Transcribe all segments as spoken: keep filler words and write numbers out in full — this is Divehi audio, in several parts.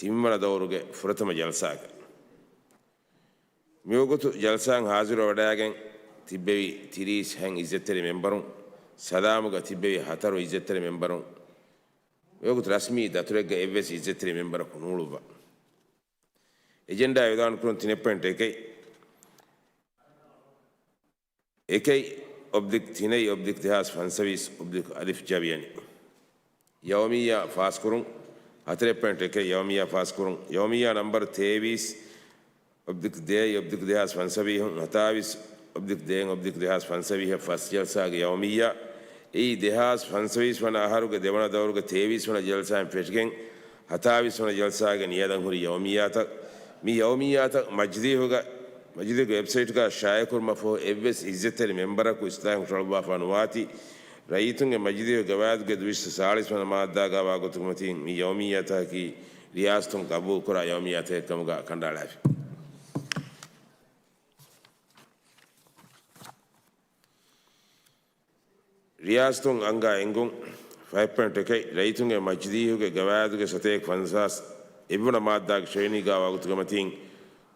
ތިންވަނަ ދައުރުގެ ފުރަތަމަ ޖަލްސާގަ. މިވަގުތު ޖަލްސާއަށް ހާޒިރުވެވަޑައިގެން ތިއްބެވި ތިރީސް ހަތް އިއްޒަތްތެރި މެންބަރުން، ސަލާމުގަ ތިއްބެވި ހަތަރު އިއްޒަތްތެރި މެންބަރުން، މިވަގުތު ރަސްމީ ދަތުރެއްގަ އެއްވެސް އިއްޒަތްތެރި މެންބަރަކު ނޫޅުއްވާ. އެޖެންޑާ އިޢުލާނުކުރުން ތިނެއް ޕޮއިންޓް އެކެއް، އެކެއް އޮބްލިކް ތިނެއް އޮބްލިކް ދެހާސް ފަންސަވީސް އޮބްލިކް އަލިފް ޖަވިޔަނި. ޔައުމިއްޔާ ފާސްކުރުން، ހަތަރެއް ޕޮއިންޓް އެކެއް، ޔައުމިއްޔާ ފާސްކުރުން. ޔައުމިއްޔާ ނަންބަރު ތޭވީސް އޮބްލިކް ދޭއް އޮބްލިކް ދެހާސް ފަންސަވީހުން، ހަތާވީސް އޮބްލިކް ދޭއް އޮބްލިކް ދެހާސް ފަންސަވީހަށް ފަސް ޖަލްސާގެ ޔައުމިއްޔާ. އެއީ ދެހާސް ފަންސަވީސް ވަނަ އަހަރުގެ ދެވަނަ ދައުރުގެ ތޭވީސް ވަނަ ޖަލްސާއިން ފެށިގެން، ހަތާވީސް ވަނަ ޖަލްސާގެ ނިޔަލަން ހުރި ޔައުމިއްޔާތައް. މި ޔައުމިއްޔާތައް މަޖިލީހުގަ، މަޖިލީހުގެ ވެބްސައިޓްގަ ޝާއިޢުކުރުމަށްފަހު އެއްވެސް އިއްޒަތްތެރި މެންބަރަކު އިސްލާހެއް ހުށަހަޅުއްވާފާ ނުވާތީ، ރައްޔިތުންގެ މަޖިލީހުގެ ގަވާއިދުގެ ދުއިސައްތަ ސާޅީސް ވަނަ މާއްދާގައިވާ ގޮތުގެ މަތީން މި ޔައުމިއްޔާތަކަކީ ރިޔާސަތުން ގަބޫލުކުރާ ޔައުމިއްޔާތަކެއް ކަމުގަ ކަނޑައަޅާފި. ރިޔާސަތުން އަންގާ އެންގުން. ފަހެއް ޕޮއިންޓް އެކެއް، ރައްޔިތުންގެ މަޖިލީހުގެ ގަވާއިދުގެ ސަތޭކަ ފަންސާސް އެއްވަނަ މާއްދާގެ ޝަރުތުން ނިގާވާ ގޮތުގެ މަތީން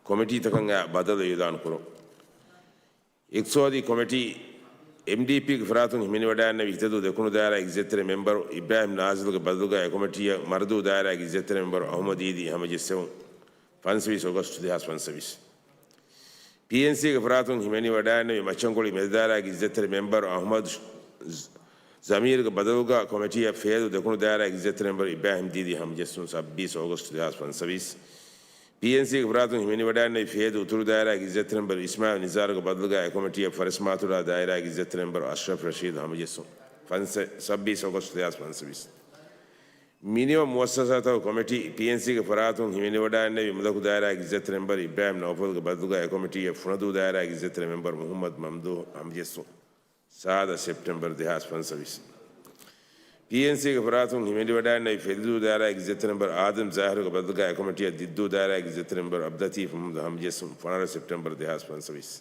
ކޮމިޓީތަކަށް އައި ބަދަލު އިޢުލާނު ކުރުން. އިޤްތިޞާދީ ކޮމިޓީ، އެމްޑީޕީގެ ފަރާތުން ހިމެނިވަޑައިގެންނެވި އިހްދަދޫ ދެކުނު ދާއިރާގެ އިއްޒަތްތެރި މެންބަރު އިބްރާހިމް ނާޒިލްގެ ބަދަލުގައި އެ ކޮމިޓީއަށް މަރަދޫ ދާއިރާގެ އިއްޒަތްތެރި މެންބަރު އަޙްމަދު އީދީ ހަމަޖެއްސެވުން. ފަންސަވީސް އޮގަސްޓު ދެހާސް ފަންސަވީސް. ޕީއެންސީގެ ފަރާތުން ހިމެނިވަޑައިގެންނެވި މައްޗަންކޮޅި މެދުދާއިރާގެ އިއްޒަތްތެރި މެންބަރު އަޙްމަދު ޒަމީރުގެ ބަދަލުގަ ކޮމިޓީއަށް ފޭލު ދެކުނު ދާއިރާގެ އިއްޒަތްތެރި މެންބަރު އިބްރާހިމް ދީދީ ހަމަޖެއްސުން. ސައްބީސް އޮގަސްޓު ދެހާސް ފަންސަވީސް. ޕީއެންސީގެ ފަރާތުން ހިމެނިވަޑައިގެންނެވި ފޭލު އުތުރު ދާއިރާގެ އިއްޒަތްތެރި މެންބަރު އިސްމާއިލް ނިޒާރުގެ ބަދަލުގައި އެ ކޮމިޓީއަށް ފަރެސް މާތޮޑާ ދާއިރާގެ އިއްޒަތްތެރި މެންބަރު އަޝްރަފް ރަޝީދު ހަމަޖެއްސުން. ފަންސަ-، ސައްބީސް އޮގަސްޓު ދެހާސް ފަންސަވީސް. މިނިވަން މުއައްސަސާތަކުގެ ކޮމިޓީ، ޕީއެންސީގެ ފަރާތުން ހިމެނިވަޑައިގެންނެވި މުލަކު ދާއިރާގެ އިއްޒަތްތެރި މެންބަރު އިބްރާހިމް ނައުފަލްގެ ބަދަލުގައި އެ ކޮމިޓީއަށް ފުނަދޫ ދާއިރާގެ އިއްޒަތްތެރި މެންބަރު މުޙައްމަދު މަމްދޫހް ހަމަޖެއްސުން. ސާދަ، ސެޕްޓެމްބަރު ދެހާސް ފަންސަވީސް. ޕީއެންސީގެ ފަރާތުން ހިމެނިވަޑައިގެންނެވި ފެލިދޫ ދާއިރާގެ އިއްޒަތްތެރި މެންބަރު އާދަމް ޒާހިރުގެ ބަދަލުގައި އެ ކޮމިޓީއަށް ދިއްދޫ ދާއިރާގެ އިއްޒަތްތެރި މެންބަރު އަބްދުލަތީފް މުޙައްމަދު ހަމަޖެއްސުން. ފަނަރަ، ސެޕްޓެމްބަރު ދެހާސް ފަންސަވީސް.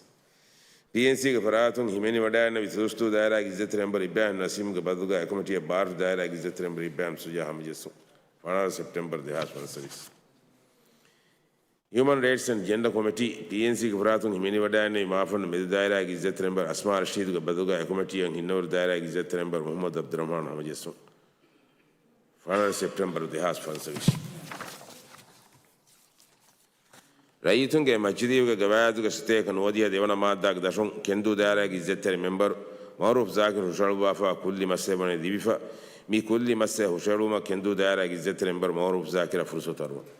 ޕީއެންސީގެ ފަރާތުން ހިމެނިވަޑައިގެންނެވި ސުލުސްދޫ ދާއިރާގެ އިއްޒަތްތެރި މެންބަރު އިބްރާހިމް ނަސީމްގެ ބަދަލުގައި އެ ކޮމިޓީއަށް ބާރަ ދާއިރާގެ އިއްޒަތްތެރި މެންބަރު އިބްރާހިމް ޝުޖާ ހަމަޖެއްސުން. ފަނަރަ، ސެޕްޓެމްބަރު ދެހާސް ފަންސަވީސް. ހިއުމަން ރައިޓްސް އެންޑް ޖެންޑަ ކޮމިޓީ، ޕީއެންސީގެ ފަރާތުން ހިމެނިވަޑައިގެންނެވި މާފަންނު މެދު ދާއިރާގެ އިއްޒަތްތެރި މެންބަރު އަސްމާ ރަޝީދުގެ ބަދަލުގައި އެ ކޮމިޓީއަށް ހިންނަވަރު ދާއިރާގެ އިއްޒަތްތެރި މެންބަރު މުޙައްމަދު އަބްދުއްރަޙްމާން ހަމަޖެއްސުން. ފަނަރަ، ސެޕްޓެމްބަރު ދެހާސް ފަންސަވީސް. ރައްޔިތުންގެ މަޖިލީހުގެ ގަވާއިދުގެ ސަތޭކަ ނުވަދިހަ ދެވަނަ މާއްދާގެ ދަށުން ކެންދޫ ދާއިރާގެ އިއްޒަތްތެރި މެންބަރު މައުރޫފް ޒާކިރު ހުށަހަޅުއްވާފަ ކުއްލި މައްސަލައެއް ވަނީ ލިބިފަ. މި ކުއްލި މައްސަލަ ހުށަހެޅުމަށް ކެންދޫ ދާއިރާގެ އިއްޒަތްތެރި މެންބަރު މައުރޫފް ޒާކިރަށް ފުރުސަތު އަރުވަން.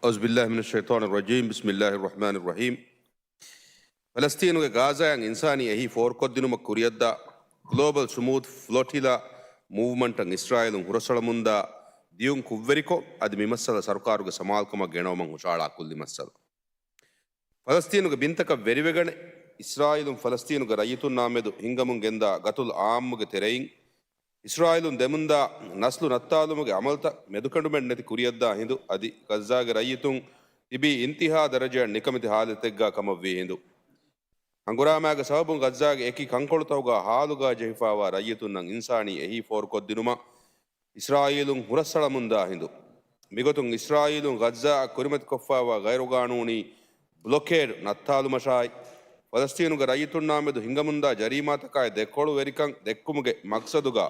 أعوذ بالله من الشيطان الرجيم. بسم الله الرحمن الرحيم. ފަލަސްތީނުގެ ގާޒާއަށް އިންސާނީ އެހީ ފޯރުކޮށްދިނުމަށް ކުރިއަށްދާ ގްލޯބަލް ސުމޫތް ފްލޮޓިލާ މޫވްމަންޓަށް އިސްރާއީލުން ހުރަސްއަޅަމުންދާ ދިއުން ކުށްވެރިކޮށް، އަދި މި މައްސަލަ ސަރުކާރުގެ ސަމާލުކަމަށް ގެނައުމަށް ހުށަހަޅާ ކުއްލި މައްސަލަ. ފަލަސްތީނުގެ ބިންތަކަށް ވެރިވެގަނެ، އިސްރާއީލުން ފަލަސްތީނުގެ ރައްޔިތުންނާމެދު ހިންގަމުން ގެންދާ ގަތުލު އާއްމުގެ ތެރެއިން، އިސްރާއީލުން ދެމުންދާ ނަސްލު ނައްތާލުމުގެ އަމަލުތައް މެދުކެނޑުމެއް ނެތި ކުރިއަށްދާ ހިނދު، އަދި ޣައްޒާގެ ރައްޔިތުން ތިބީ އިންތިހާ ދަރަޖައަށް ނިކަމެތި ހާލަތެއްގާ ކަމަށްވީ ހިނދު. ހަނގުރާމާގެ ސަބަބުން ޣައްޒާގެ އެކި ކަންކޮޅުތަކުގާ ހާލުގާ ޖެހިފާވާ ރައްޔިތުންނަށް އިންސާނީ އެހީ ފޯރުކޮށްދިނުމަށް އިސްރާއީލުން ހުރަސްއަޅަމުންދާ ހިނދު. މިގޮތުން އިސްރާއީލުން ޣައްޒާއަށް ކުރިމަތިކޮށްފާވާ ޣައިރުގާނޫނީ ބްލޮކޭޑް ނައްތާލުމަށާއި، ފަލަސްތީނުގެ ރައްޔިތުންނާމެދު ހިނގަމުންދާ ޖަރީމާތަކާއި ދެކޮޅުވެރިކަން ދެއްކުމުގެ މަޤްޞަދުގާ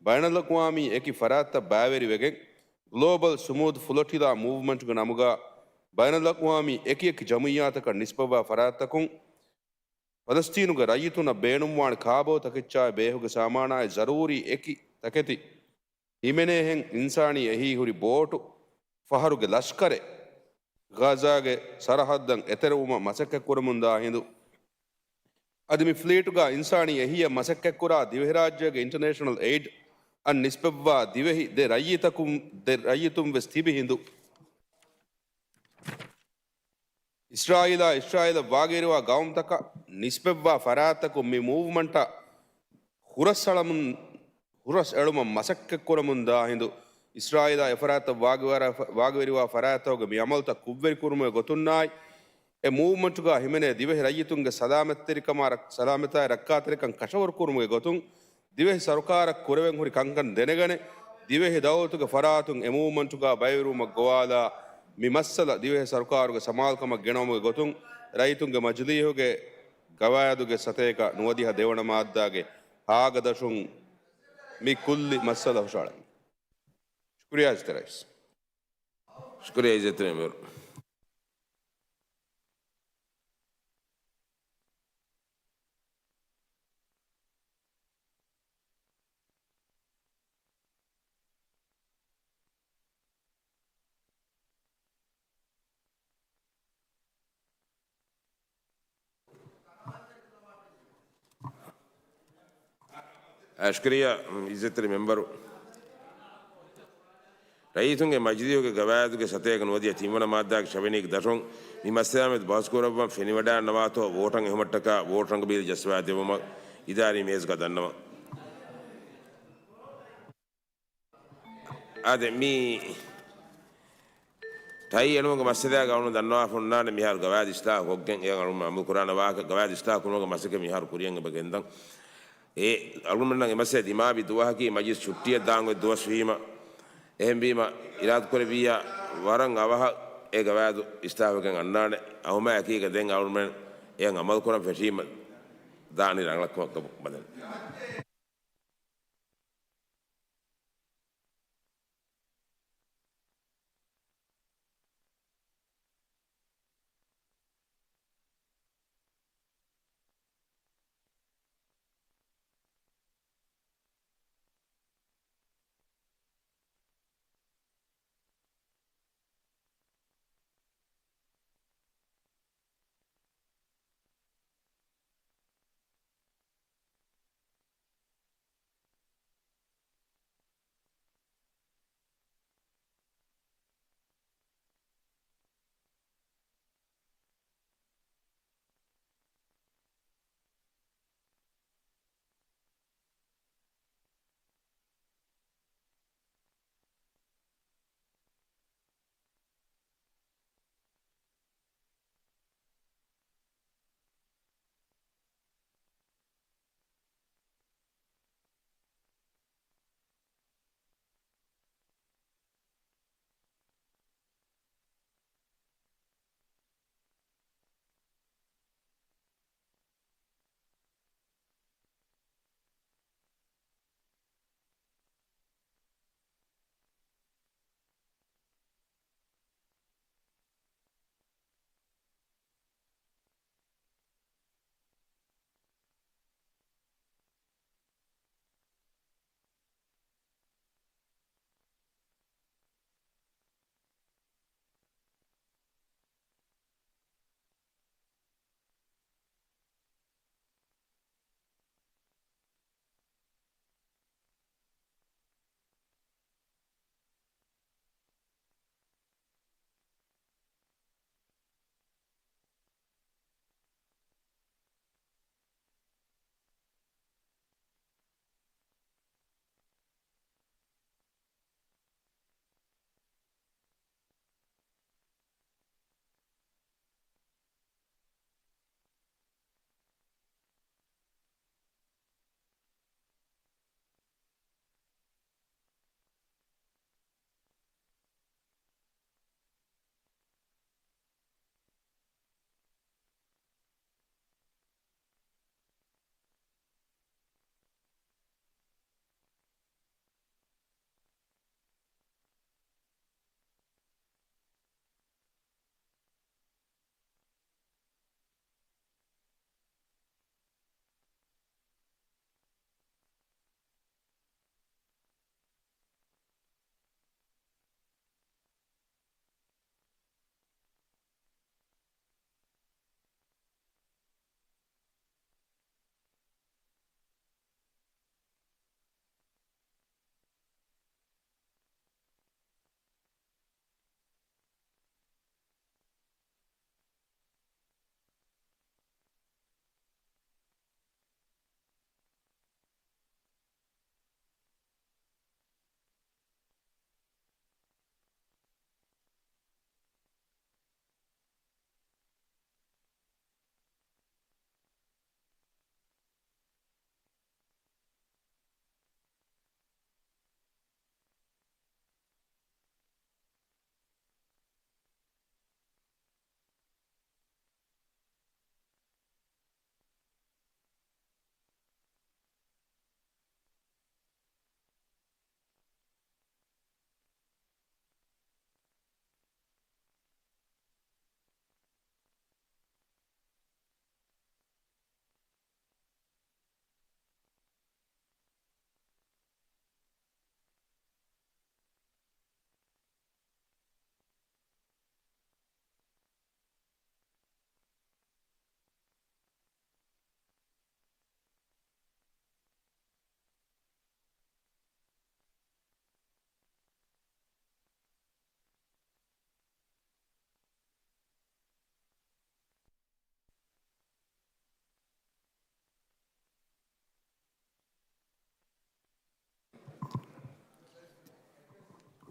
ބައިނަލްއަޤްވާމީ އެކި ފަރާތްތައް ބައިވެރިވެގެން، ގްލޯބަލް ސުމޫތް ފްލޮޓިލާ މޫވްމަންޓްގެ ނަމުގާ ބައިނަލްއަޤްވާމީ އެކިއެކި ޖަމުއިއްޔާތަކަށް ނިސްބަތްވާ ފަރާތްތަކުން ފަލަސްތީނުގެ ރައްޔިތުންނަށް ބޭނުންވާނެ ކާބޯ ތަކެއްޗާއި ބޭހުގެ ސާމާނާއި ޒަރޫރީ އެކި ތަކެތި ހިމެނޭހެން އިންސާނީ އެހީ ހުރި ބޯޓު ފަހަރުގެ ލަޝްކަރެއް ޣާޒާގެ ސަރަހައްދަށް އެތެރެވުމަށް މަސައްކަތްކުރަމުންދާ ހިނދު، އަދި މި ފްލީޓުގާ އިންސާނީ އެހީއަށް މަސައްކަތްކުރާ ދިވެހިރާއްޖޭގެ އިންޓަނޭޝަނަލް އެއިޑް އަށް ނިސްބަތްވާ ދިވެހި ދެ ރައްޔިތަކުން، ދެ ރައްޔިތުން ވެސް ތިބި ހިނދު. އިސްރާއީލާ، އިސްރާއީލަށް ވާގިވެރިވާ ގައުމުތަކަށް ނިސްބަތްވާ ފަރާތްތަކުން މި މޫވްމަންޓަށް ހުރަސްއަޅަމުން، ހުރަސް އެޅުމަށް މަސައްކަތްކުރަމުންދާ ހިނދު، އިސްރާއީލާ އެފަރާތަށް ވާގިވަރ-، ވާގިވެރިވާ ފަރާތްތަކުގެ މި އަމަލުތައް ކުށްވެރިކުރުމުގެ ގޮތުންނާއި، އެ މޫވްމަންޓުގާ ހިމެނޭ ދިވެހި ރައްޔިތުންގެ ސަލާމަތްތެރިކަމާ ރައް-، ސަލާމަތާއި ރައްކާތެރިކަން ކަށަވަރުކުރުމުގެ ގޮތުން، ދިވެހި ސަރުކާރަށް ކުރެވެން ހުރި ކަންކަން ދެނެގަނެ، ދިވެހި ދައުލަތުގެ ފަރާތުން އެ މޫވްމަންޓުގަ ބައިވެރިވުމަށް ގޮވާލާ، މި މައްސަލަ ދިވެހި ސަރުކާރުގެ ސަމާލުކަމަށް ގެނައުމުގެ ގޮތުން ރައްޔިތުންގެ މަޖިލީހުގެ ގަވާއިދުގެ ސަތޭކަ ނުވަދިހަ ދެވަނަ މާއްދާގެ ހާގަދަށުން މި ކުއްލި މައްސަލަ ހުށަހަޅަން. ޝުކުރިއްޔާ އިއްޒަތްތެރި ރައީސް. ޝުކުރިއްޔާ އިއްޒަތްތެރި މެމްބަރު. އާ، ޝުކުރިއްޔާ އިއްޒަތްތެރި މެމްބަރު. ރައްޔިތުންގެ މަޖިލީހުގެ ގަވާއިދުގެ ސަތޭކަ ނުވަދިހަ ތިންވަނަ މާއްދާގެ ޝަވިނީގެ ދަށުން މި މައްސަލާމެދު ބަހުސްކުރައްވަން ފެނިވަޑައިގަންނަވާތޯ ވޯޓަށް އެހުމަށްޓަކާ ވޯޓު ރަނގަބީލި ޖައްސަވާދެއްވުމަށް އިދާރީ މޭޒުގަ ދަންނަވަން. އާދެ، މި ޓައި އެޅުމުގެ މައްސަލައާ އަޅުގަނޑު ދަންނަވާފަ ހުންނާނެ މިހާރު ގަވާއިދު އިސްލާހު ކޮށްގެން އެ އަޅުގަނޑު އަމަލު ކުރާނެ ވާހަކަ، ގަވާއިދު އިސްލާހު ކުރުމުގެ މަސައްކަތް މިހާރު ކުރިއަށް އެބަ ގެންދަން. އެ އަޅުގަނޑުމެންނަށް އެ މައްސަލަ ދިމާވި ދުވަހަކީ މަޖިލިސް ޗުއްޓީއަށް ދާން އޮތް ދުވަސް ވީމަ، އެހެންވީމަ އިރާދަކުރެއްވިއްޔާ ވަރަށް އަވަހަށް އެ ގަވާއިދު އިސްލާހު ކޮށްގެން އަންނާނެ. އަހުމާ އެކީގަ ދެން އަޅުގަނޑުމެން އެއަށް އަމަލު ކުރަން ފެށީމަ ދާނީ ރަނގަޅަށް ކަމަށް ބަލަން.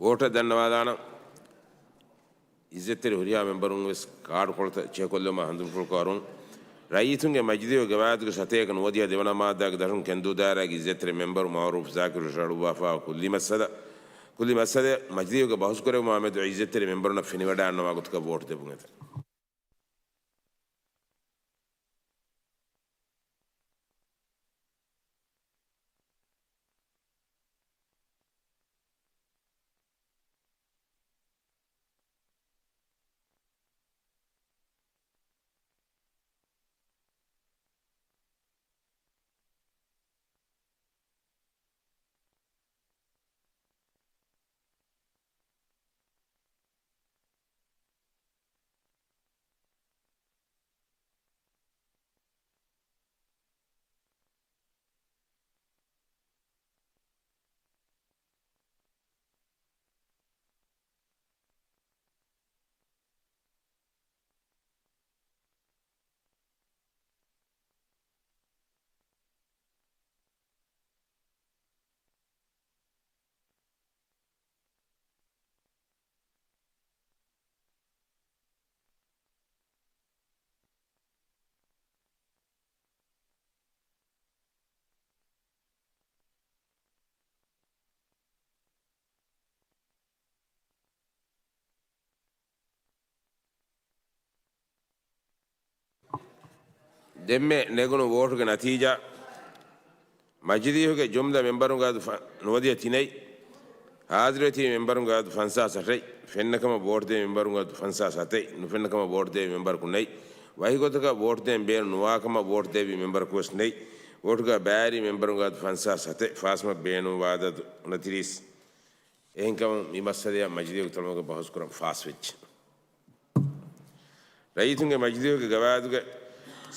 ވޯޓަށް ދަންނަވާލާނަން. އިއްޒަތްތެރި ހުރިހާ މެމްބަރުން ވެސް ކާޑުކޮޅުތައް ޗެކްކޮށްލުމަށް ހަނދުންފުޅުކުރުން. ރައްޔިތުންގެ މަޖިލީހުގެ ގަވާއިދުގެ ސަތޭކަ ނުވަދިހަ ދެވަނަ މާއްދާގެ ދަށުން ކެންދޫ ދާއިރާގެ އިއްޒަތްތެރި މެމްބަރު މައުރޫފް ޒާކިރު ހުށަހަޅުއްވާފައިވާ ކުއްލި މައްސަލަ، ކުއްލި މައްސަލަ މަޖިލީހުގެ ބަހުސްކުރެވުމާ މެދު އިއްޒަތްތެރި މެމްބަރުންނަށް ފެނިވަޑައިގަންނަވާ ގޮތަކަށް ވޯޓް ދެއްވުން އެތަން. ދެންމެ ނެގުނު ވޯޓުގެ ނަތީޖާ، މަޖިލީހުގެ ޖުމްލަ މެމްބަރުންގެ އަދަދު ނުވަދިހަ ތިނެއް، ހާޒިރުވެތި މެމްބަރުންގެ އަދަދު ފަންސާސް އަށެއް، ފެންނަކަމަށް ވޯޓް ދޭ މެމްބަރުންގެ އަދަދު ފަންސާސް ހަތެއް، ނުފެންނަކަމަށް ވޯޓް ދޭ މެމްބަރަކު ނެތް، ވަކިގޮތަކަށް ވޯޓް ދޭން ބޭނުން ނުވާކަމަށް ވޯޓް ދެއްވި މެމްބަރަކު ވެސް ނެތް، ވޯޓުގަ ބައިވެރި މެމްބަރުންގެ އަދަދު ފަންސާސް ހަތެއް، ފާސްވުމަށް ބޭނުންވާ އަދަދު ނުވަދިހަ ތިރީސް. އެހެންކަމުން މި މައްސަލައަށް މަޖިލީހުގެ ތަޅުމަގަށް ބަހުސްކުރަން ފާސްވެއްޖެ. ރައްޔިތުންގެ މަޖިލީހުގެ ގަވާއިދުގެ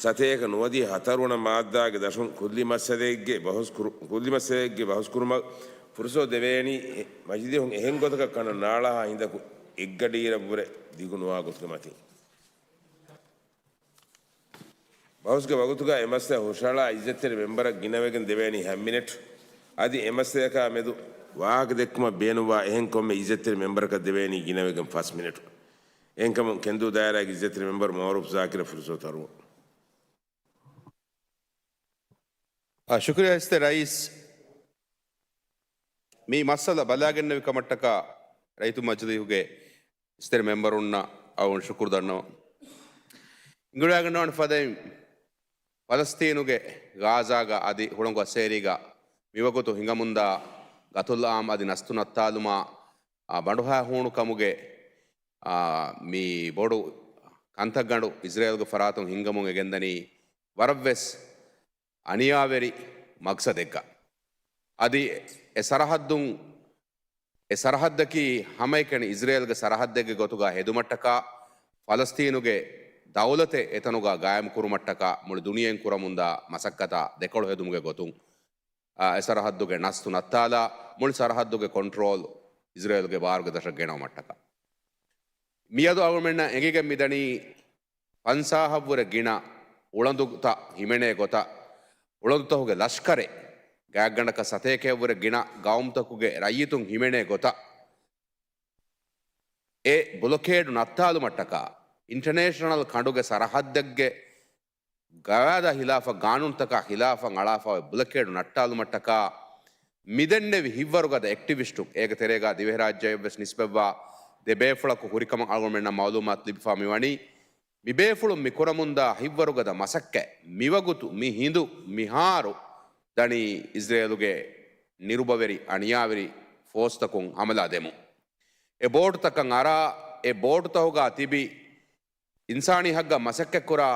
ސަތޭކަ ނުވަދިހަ ހަތަރުވަނަ މާއްދާގެ ދަށުން ކުއްލި މައްސަލައެއްގެ ބަހުސްކުރު-، ކުއްލި މައްސަލައެއްގެ ބަހުސްކުރުމަށް ފުރުސަތު ދެވޭނީ، މަޖިލީހުން އެހެން ގޮތަކަށް ކަނަ ނާޅާ ހިނދަކު އެއްގަޑިއިރަށްވުރެ ދިގު ނުވާ ގޮތުގެ މަތިން. ބަހުސްގެ ވަގުތުގަ އެ މައްސަލަ ހުށަހަޅާ އިއްޒަތްތެރި މެމްބަރަށް ގިނަވެގެން ދެވޭނީ ހަ މިނެޓް. އަދި އެ މައްސަލަޔަކާ މެދު ވާހަކަ ދެއްކުމަށް ބޭނުންވާ އެހެން ކޮންމެ އިއްޒަތްތެރި މެމްބަރަކަށް ދެވޭނީ ގިނަވެގެން ފަސް މިނެޓް. އެހެންކަމުން ކެންދޫ ދާއިރާގެ އިއްޒަތްތެރި މެމްބަރު މައުރޫފް ޒާކިރަށް ފުރުސަތު ހަރުވަން. އާ، ޝުކުރިއްޔާ އިއްޒަތްތެރި ރައީސް. މި މައްސަލަ ބަލާގެންނެވި ކަމަށްޓަކާ ރައްޔިތުންގެ މަޖިލީހުގެ އިއްޒަތްތެރި މެމްބަރުންނަށް އަޅުގަނޑު ޝުކުރު ދަންނަވަން. އިނގިޅާގަންނަވާނެ ފަދައިން، ފަލަސްތީނުގެ ގާޒާގަ އަދި ހުޅަނގު އައްސޭރީގަ މިވަގުތު ހިނގަމުންދާ ގަތުލް އާމް އަދި ނަސްތު ނައްތާލުމާ، އާ، ބަނޑުހައިހޫނުކަމުގެ، އާ، މި ބޮޑު ކަންތައްގަނޑު އިޒްރޭލްގެ ފަރާތުން ހިނގަމުން އެ ގެންދަނީ ވަރަށްވެސް އަނިޔާވެރި މަގްސަދެއްގަ. އަދި އެ ސަރަހައްދުން، އެ ސަރަހައްދަކީ ހަމައެކަނި އިޒްރޭލްގެ ސަރަހައްދެއްގެ ގޮތުގަ ހެދުމަށްޓަކާ، ފަލަސްތީނުގެ ދައުލަތެއް އެތަނުގަ ގާއިމުކުރުމަށްޓަކާ މުޅި ދުނިޔެއިން ކުރަމުންދާ މަސައްކަތާ ދެކޮޅު ހެދުމުގެ ގޮތުން، އާ، އެ ސަރަހައްދުގެ ނަސްތު ނައްތާލާ، މުޅި ސަރަހައްދުގެ ކޮންޓްރޯލް އިޒްރޭލްގެ ބާރުގެ ދަށަށް ގެނައުމަށްޓަކާ. މިއަދު އަޅުގަނޑުމެންނަށް އެނގިގެން މިދަނީ، ފަންސާހަށްވުރެ ގިނަ އުޅަނދުތައް ހިމެނޭ ގޮތަށް، އުޅަނދުތަކުގެ ލަޝްކަރެއް، ގާތްގަނޑަކަށް ސަތޭކައެއްވުރެ ގިނަ ގައުމުތަކުގެ ރައްޔިތުން ހިމެނޭ ގޮތަށް، އެ ބްލޮކޭޑު ނައްތާލުމަށްޓަކާ، އިންޓަނޭޝަނަލް ކަނޑުގެ ސަރަހައްދެއްގެ ގަވާއިދާ ހިލާފަށް، ގާނޫނުތަކާ ހިލާފަށް އަޅާފައި ބްލޮކޭޑު ނައްޓާލުމަށްޓަކާ މިދެންނެވި ހިތްވަރުގަދަ އެކްޓިވިސްޓުން، އޭގެ ތެރޭގަ ދިވެހިރާއްޖެއަށްވެސް ނިސްބަތްވާ ދެ ބޭފުޅަކު ހުރިކަމަށް އަޅުގަނޑުމެންނަށް މައުލޫމާތު ލިބިފަ މިވަނީ. މި ބޭފުޅުން މި ކުރަމުންދާ ހިތްވަރުގަދަ މަސައްކަތް މިވަގުތު، މި ހިނދު، މިހާރު ދަނީ އިޒްރޭލުގެ ނިރުބަވެރި އަނިޔާވެރި ފޯސްތަކުން ހަމަލާ ދެމުން. އެ ބޯޓުތަކަށް އަރާ، އެ ބޯޓުތަކުގަ ތިބި އިންސާނީ ހައްގަށް މަސައްކަތްކުރާ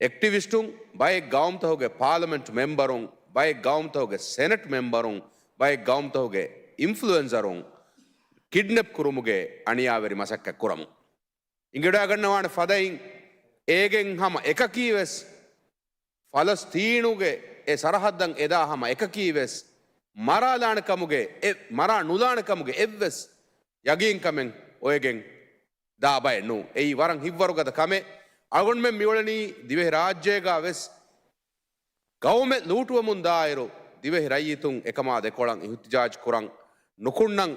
އެކްޓިވިސްޓުން، ބައެއް ގައުމުތަކުގެ ޕާލަމެންޓް މެމްބަރުން، ބައެއް ގައުމުތަކުގެ ސެނެޓް މެމްބަރުން، ބައެއް ގައުމުތަކުގެ އިންފްލުއެންސަރުން ކިޑްނެޕް ކުރުމުގެ އަނިޔާވެރި މަސައްކަތް ކުރަމުން. އިނގިޑާގަންނަވާނެ ފަދައިން، އޭގެން ހަމަ އެކަކީ ވެސް ފަލަސްތީނުގެ އެ ސަރަހައްދަށް އެދާ ހަމަ އެކަކީ ވެސް މަރާލާނެ ކަމުގެ، އެ މަރާ ނުލާނެ ކަމުގެ އެއްވެސް ޔަގީންކަމެއް އޮވެގެން ދާ ބައެއް ނޫން. އެއީ ވަރަށް ހިތްވަރުގަދަ ކަމެއް. އަޅުގަނޑުމެން މިއުޅެނީ ދިވެހިރާއްޖޭގަ ވެސް ގައުމެއް ލޫޓުވަމުން ދާއިރު، ދިވެހި ރައްޔިތުން އެކަމާ ދެކޮޅަށް އިހުތިޖާޖް ކުރަން ނުކުންނަން،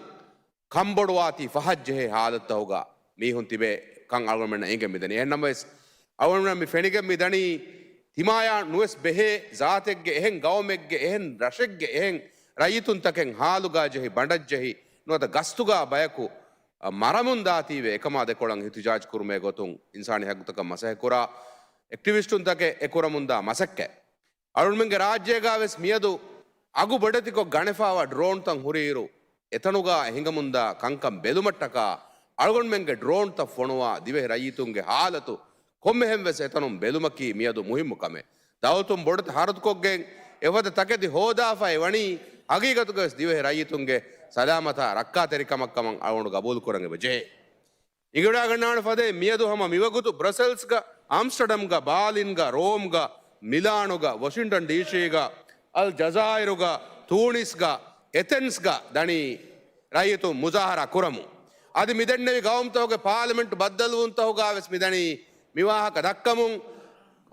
ކަންބޮޑުވާތީ ފަހަށް ޖެހޭ ހާލަތުތަކުގަ މީހުން ތިބޭ ކަން އަޅުގަނޑުމެންނަށް އެނގެން މިދަނީ. އެހެންނަމަވެސް، އަޅުގަނޑުމެން މި ފެނިގެން މިދަނީ، ތިމާޔާ ނުވެސް ބެހޭ ޒާތެއްގެ އެހެން ގައުމެއްގެ އެހެން ރަށެއްގެ އެހެން ރައްޔިތުންތަކެއް ހާލުގަ ޖެހި، ބަނޑަށް ޖެހި، ނުވަތަ ގަސްތުގަ ބަޔަކު އަ، މަރަމުން ދާތީވެ، އެކަމާ ދެކޮޅަށް އިހްތިޖާޖް ކުރުމޭ ގޮތުން އިންސާނީ ހައްގުތަކަށް މަސައްކަތް ކުރާ އެކްޓިވިސްޓުންތަކެއް އެ ކުރަމުންދާ މަސައްކަތް. އަޅުގަނޑުމެންގެ ރާއްޖޭގަ ވެސް މިއަދު އަގު ބޮޑެތިކޮށް ގަނެފައިވާ ޑްރޯންތައް ހުރިއިރު، އެތަނުގަ ހިނގަމުންދާ ކަންކަން ބެލުމަށްޓަކާ، އަޅުގަނޑުމެންގެ ޑްރޯންތައް ފޮނުވާ ދިވެހި ރައްޔިތުންގެ ހާލަތު ކޮންމެހެން ވެސް އެތަނުން ބެލުމަކީ މިއަދު މުހިއްމު ކަމެއް. ދައުލަތުން ބޮޑެތި ހަރަދުކޮށްގެން އެފަދަ ތަކެތި ހޯދާފައި ވަނީ، ހަގީގަތުގަވެސް ދިވެހި ރައްޔިތުންގެ ސަލާމަތާ ރައްކާތެރިކަމަށްކަމަށް އަޅުގަނޑު ގަބޫލުކުރަން އެބަ ޖެހޭ. އެނގިވަޑައިގަންނާނެ ފަދައިން މިއަދު ހަމަ މިވަގުތު ބްރަސެލްސްގަ، އާމްސްޓަޑަމްގަ، ބާލިންގަ، ރޯމްގަ، މިލާނުގަ، ވޮޝިންޓަން ޑީސީގަ، އަލް ޖަޒާއިރުގަ، ތޫނިސްގަ، އެތެންސްގަ ދަނީ ރައްޔިތުން މުޒާހަރާ ކުރަމުން. އަދި މިދެންނެވި ގައުމުތަކުގެ ޕާލަމެންޓް ބައްދަލުވުންތަކުގަ ވެސް މިދަނީ މިވާހަކަ ދައްކަމުން،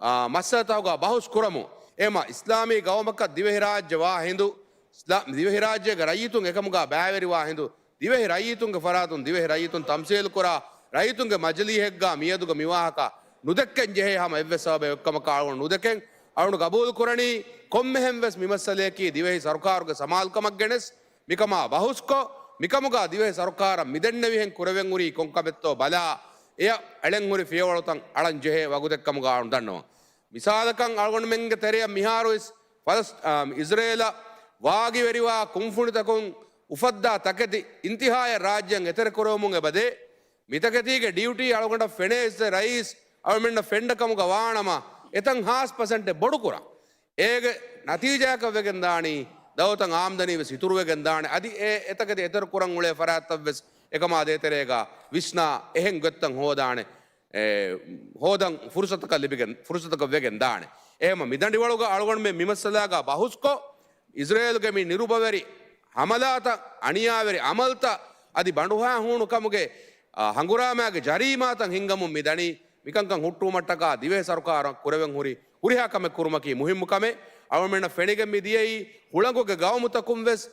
އާ، މައްސަލަތަކުގަ ބަހުސް ކުރަމުން. އެހެންމަ އިސްލާމީ ގައުމަކަށް ދިވެހިރާއްޖެ ވާ ހިނދު، އިސްލާ-، ދިވެހިރާއްޖޭގެ ރައްޔިތުން އެކަމުގަ ބައިވެރިވާ ހިނދު، ދިވެހި ރައްޔިތުންގެ ފަރާތުން ދިވެހި ރައްޔިތުން ތަމްސީލުކުރާ، ރައްޔިތުންގެ މަޖިލީހެއްގަ މިއަދުގެ މިވާހަކަ ނުދެއްކެން ޖެހޭ ހަމަ އެއްވެސް ސަބަބެއް އޮތްކަމަކަށް އަޅުގަނޑު ނުދެކެން، އަޅުގަނޑު ގަބޫލު ކުރަނީ، ކޮންމެހެން ވެސް މި މައްސަލަޔަކީ ދިވެހި ސަރުކާރުގެ ސަމާލުކަމަށް ގެނެސް، މިކަމާ ބަހުސްކޮށް، މިކަމުގަ ދިވެހި ސަރުކާރަށް މިދެންނެވިހެން ކުރެވެން ހުރީ ކޮންކަމެއްތޯ ބަލާ، އެޔަށް އެޅެން ހުރި ފިޔަވަޅުތައް އަޅަން ޖެހޭ ވަގުތެއްކަމުގަ އަޅުގަނޑު ދަންނަވަން. މިސާލަކަށް އަޅުގަނޑުމެންގެ ތެރެއަށް މިހާރުވެސް ފަލަސް-، އާ، އިޒްރޭލަށް ވާގިވެރިވާ ކުންފުނިތަކުން އުފައްދާ ތަކެތި އިންތިހާޔަށް ރާއްޖެއަށް އެތެރެކުރެވެމުން އެބަދޭ. މިތަކެތީގެ ޑިއުޓީ އަޅުގަނޑަށް ފެނޭ އިއްޒަތް ރައީސް އަޅުމެންނަށް ފެންނަ ކަމުގަ ވާނަމަ، އެތަން ހާސް ޕަސެންޓެއް ބޮޑުކުރަން. އޭގެ ނަތީޖާއަކަށް ވެގެން ދާނީ، ދައުލަތަށް އާމްދަނީ ވެސް އިތުރުވެގެން ދާނެ. އަދި އެ އެތަކެތި އެތެރެކުރަން އުޅޭ ފަރާތްތައް ވެސް އެކަމާ ދޭތެރޭގަ ވިސްނާ އެހެން ގޮތްތައް ހޯދާނެ. އެ، ހޯދަން ފުރުސަތަކަށް ލިބިގެން، ފުރުސަތަކަށް ވެގެން ދާނެ. އެހެންމަ މިދަނޑިވަޅުގަ އަޅުގަނޑުމެން މިމައްސަލާގަ ބަހުސްކޮށް، އިޒްރޭލުގެ މި ނިރުބަވެރި ހަމަލާތައް، އަނިޔާވެރި އަމަލްތައް، އަދި ބަނޑުހައި ހޫނުކަމުގެ، އާ، ހަނގުރާމާގެ ޖަރީމާތައް ހިންގަމުން މިދަނީ. މިކަންކަން ހުއްޓުވުމަށްޓަކާ ދިވެހި ސަރުކާރަށް ކުރެވެން ހުރި ހުރިހާ ކަމެއް ކުރުމަކީ މުހިއްމު ކަމެއް. އަޅުގަނޑުމެންނަށް ފެނިގެން މި ދިޔައީ ހުޅަނގުގެ ގައުމުތަކުން ވެސް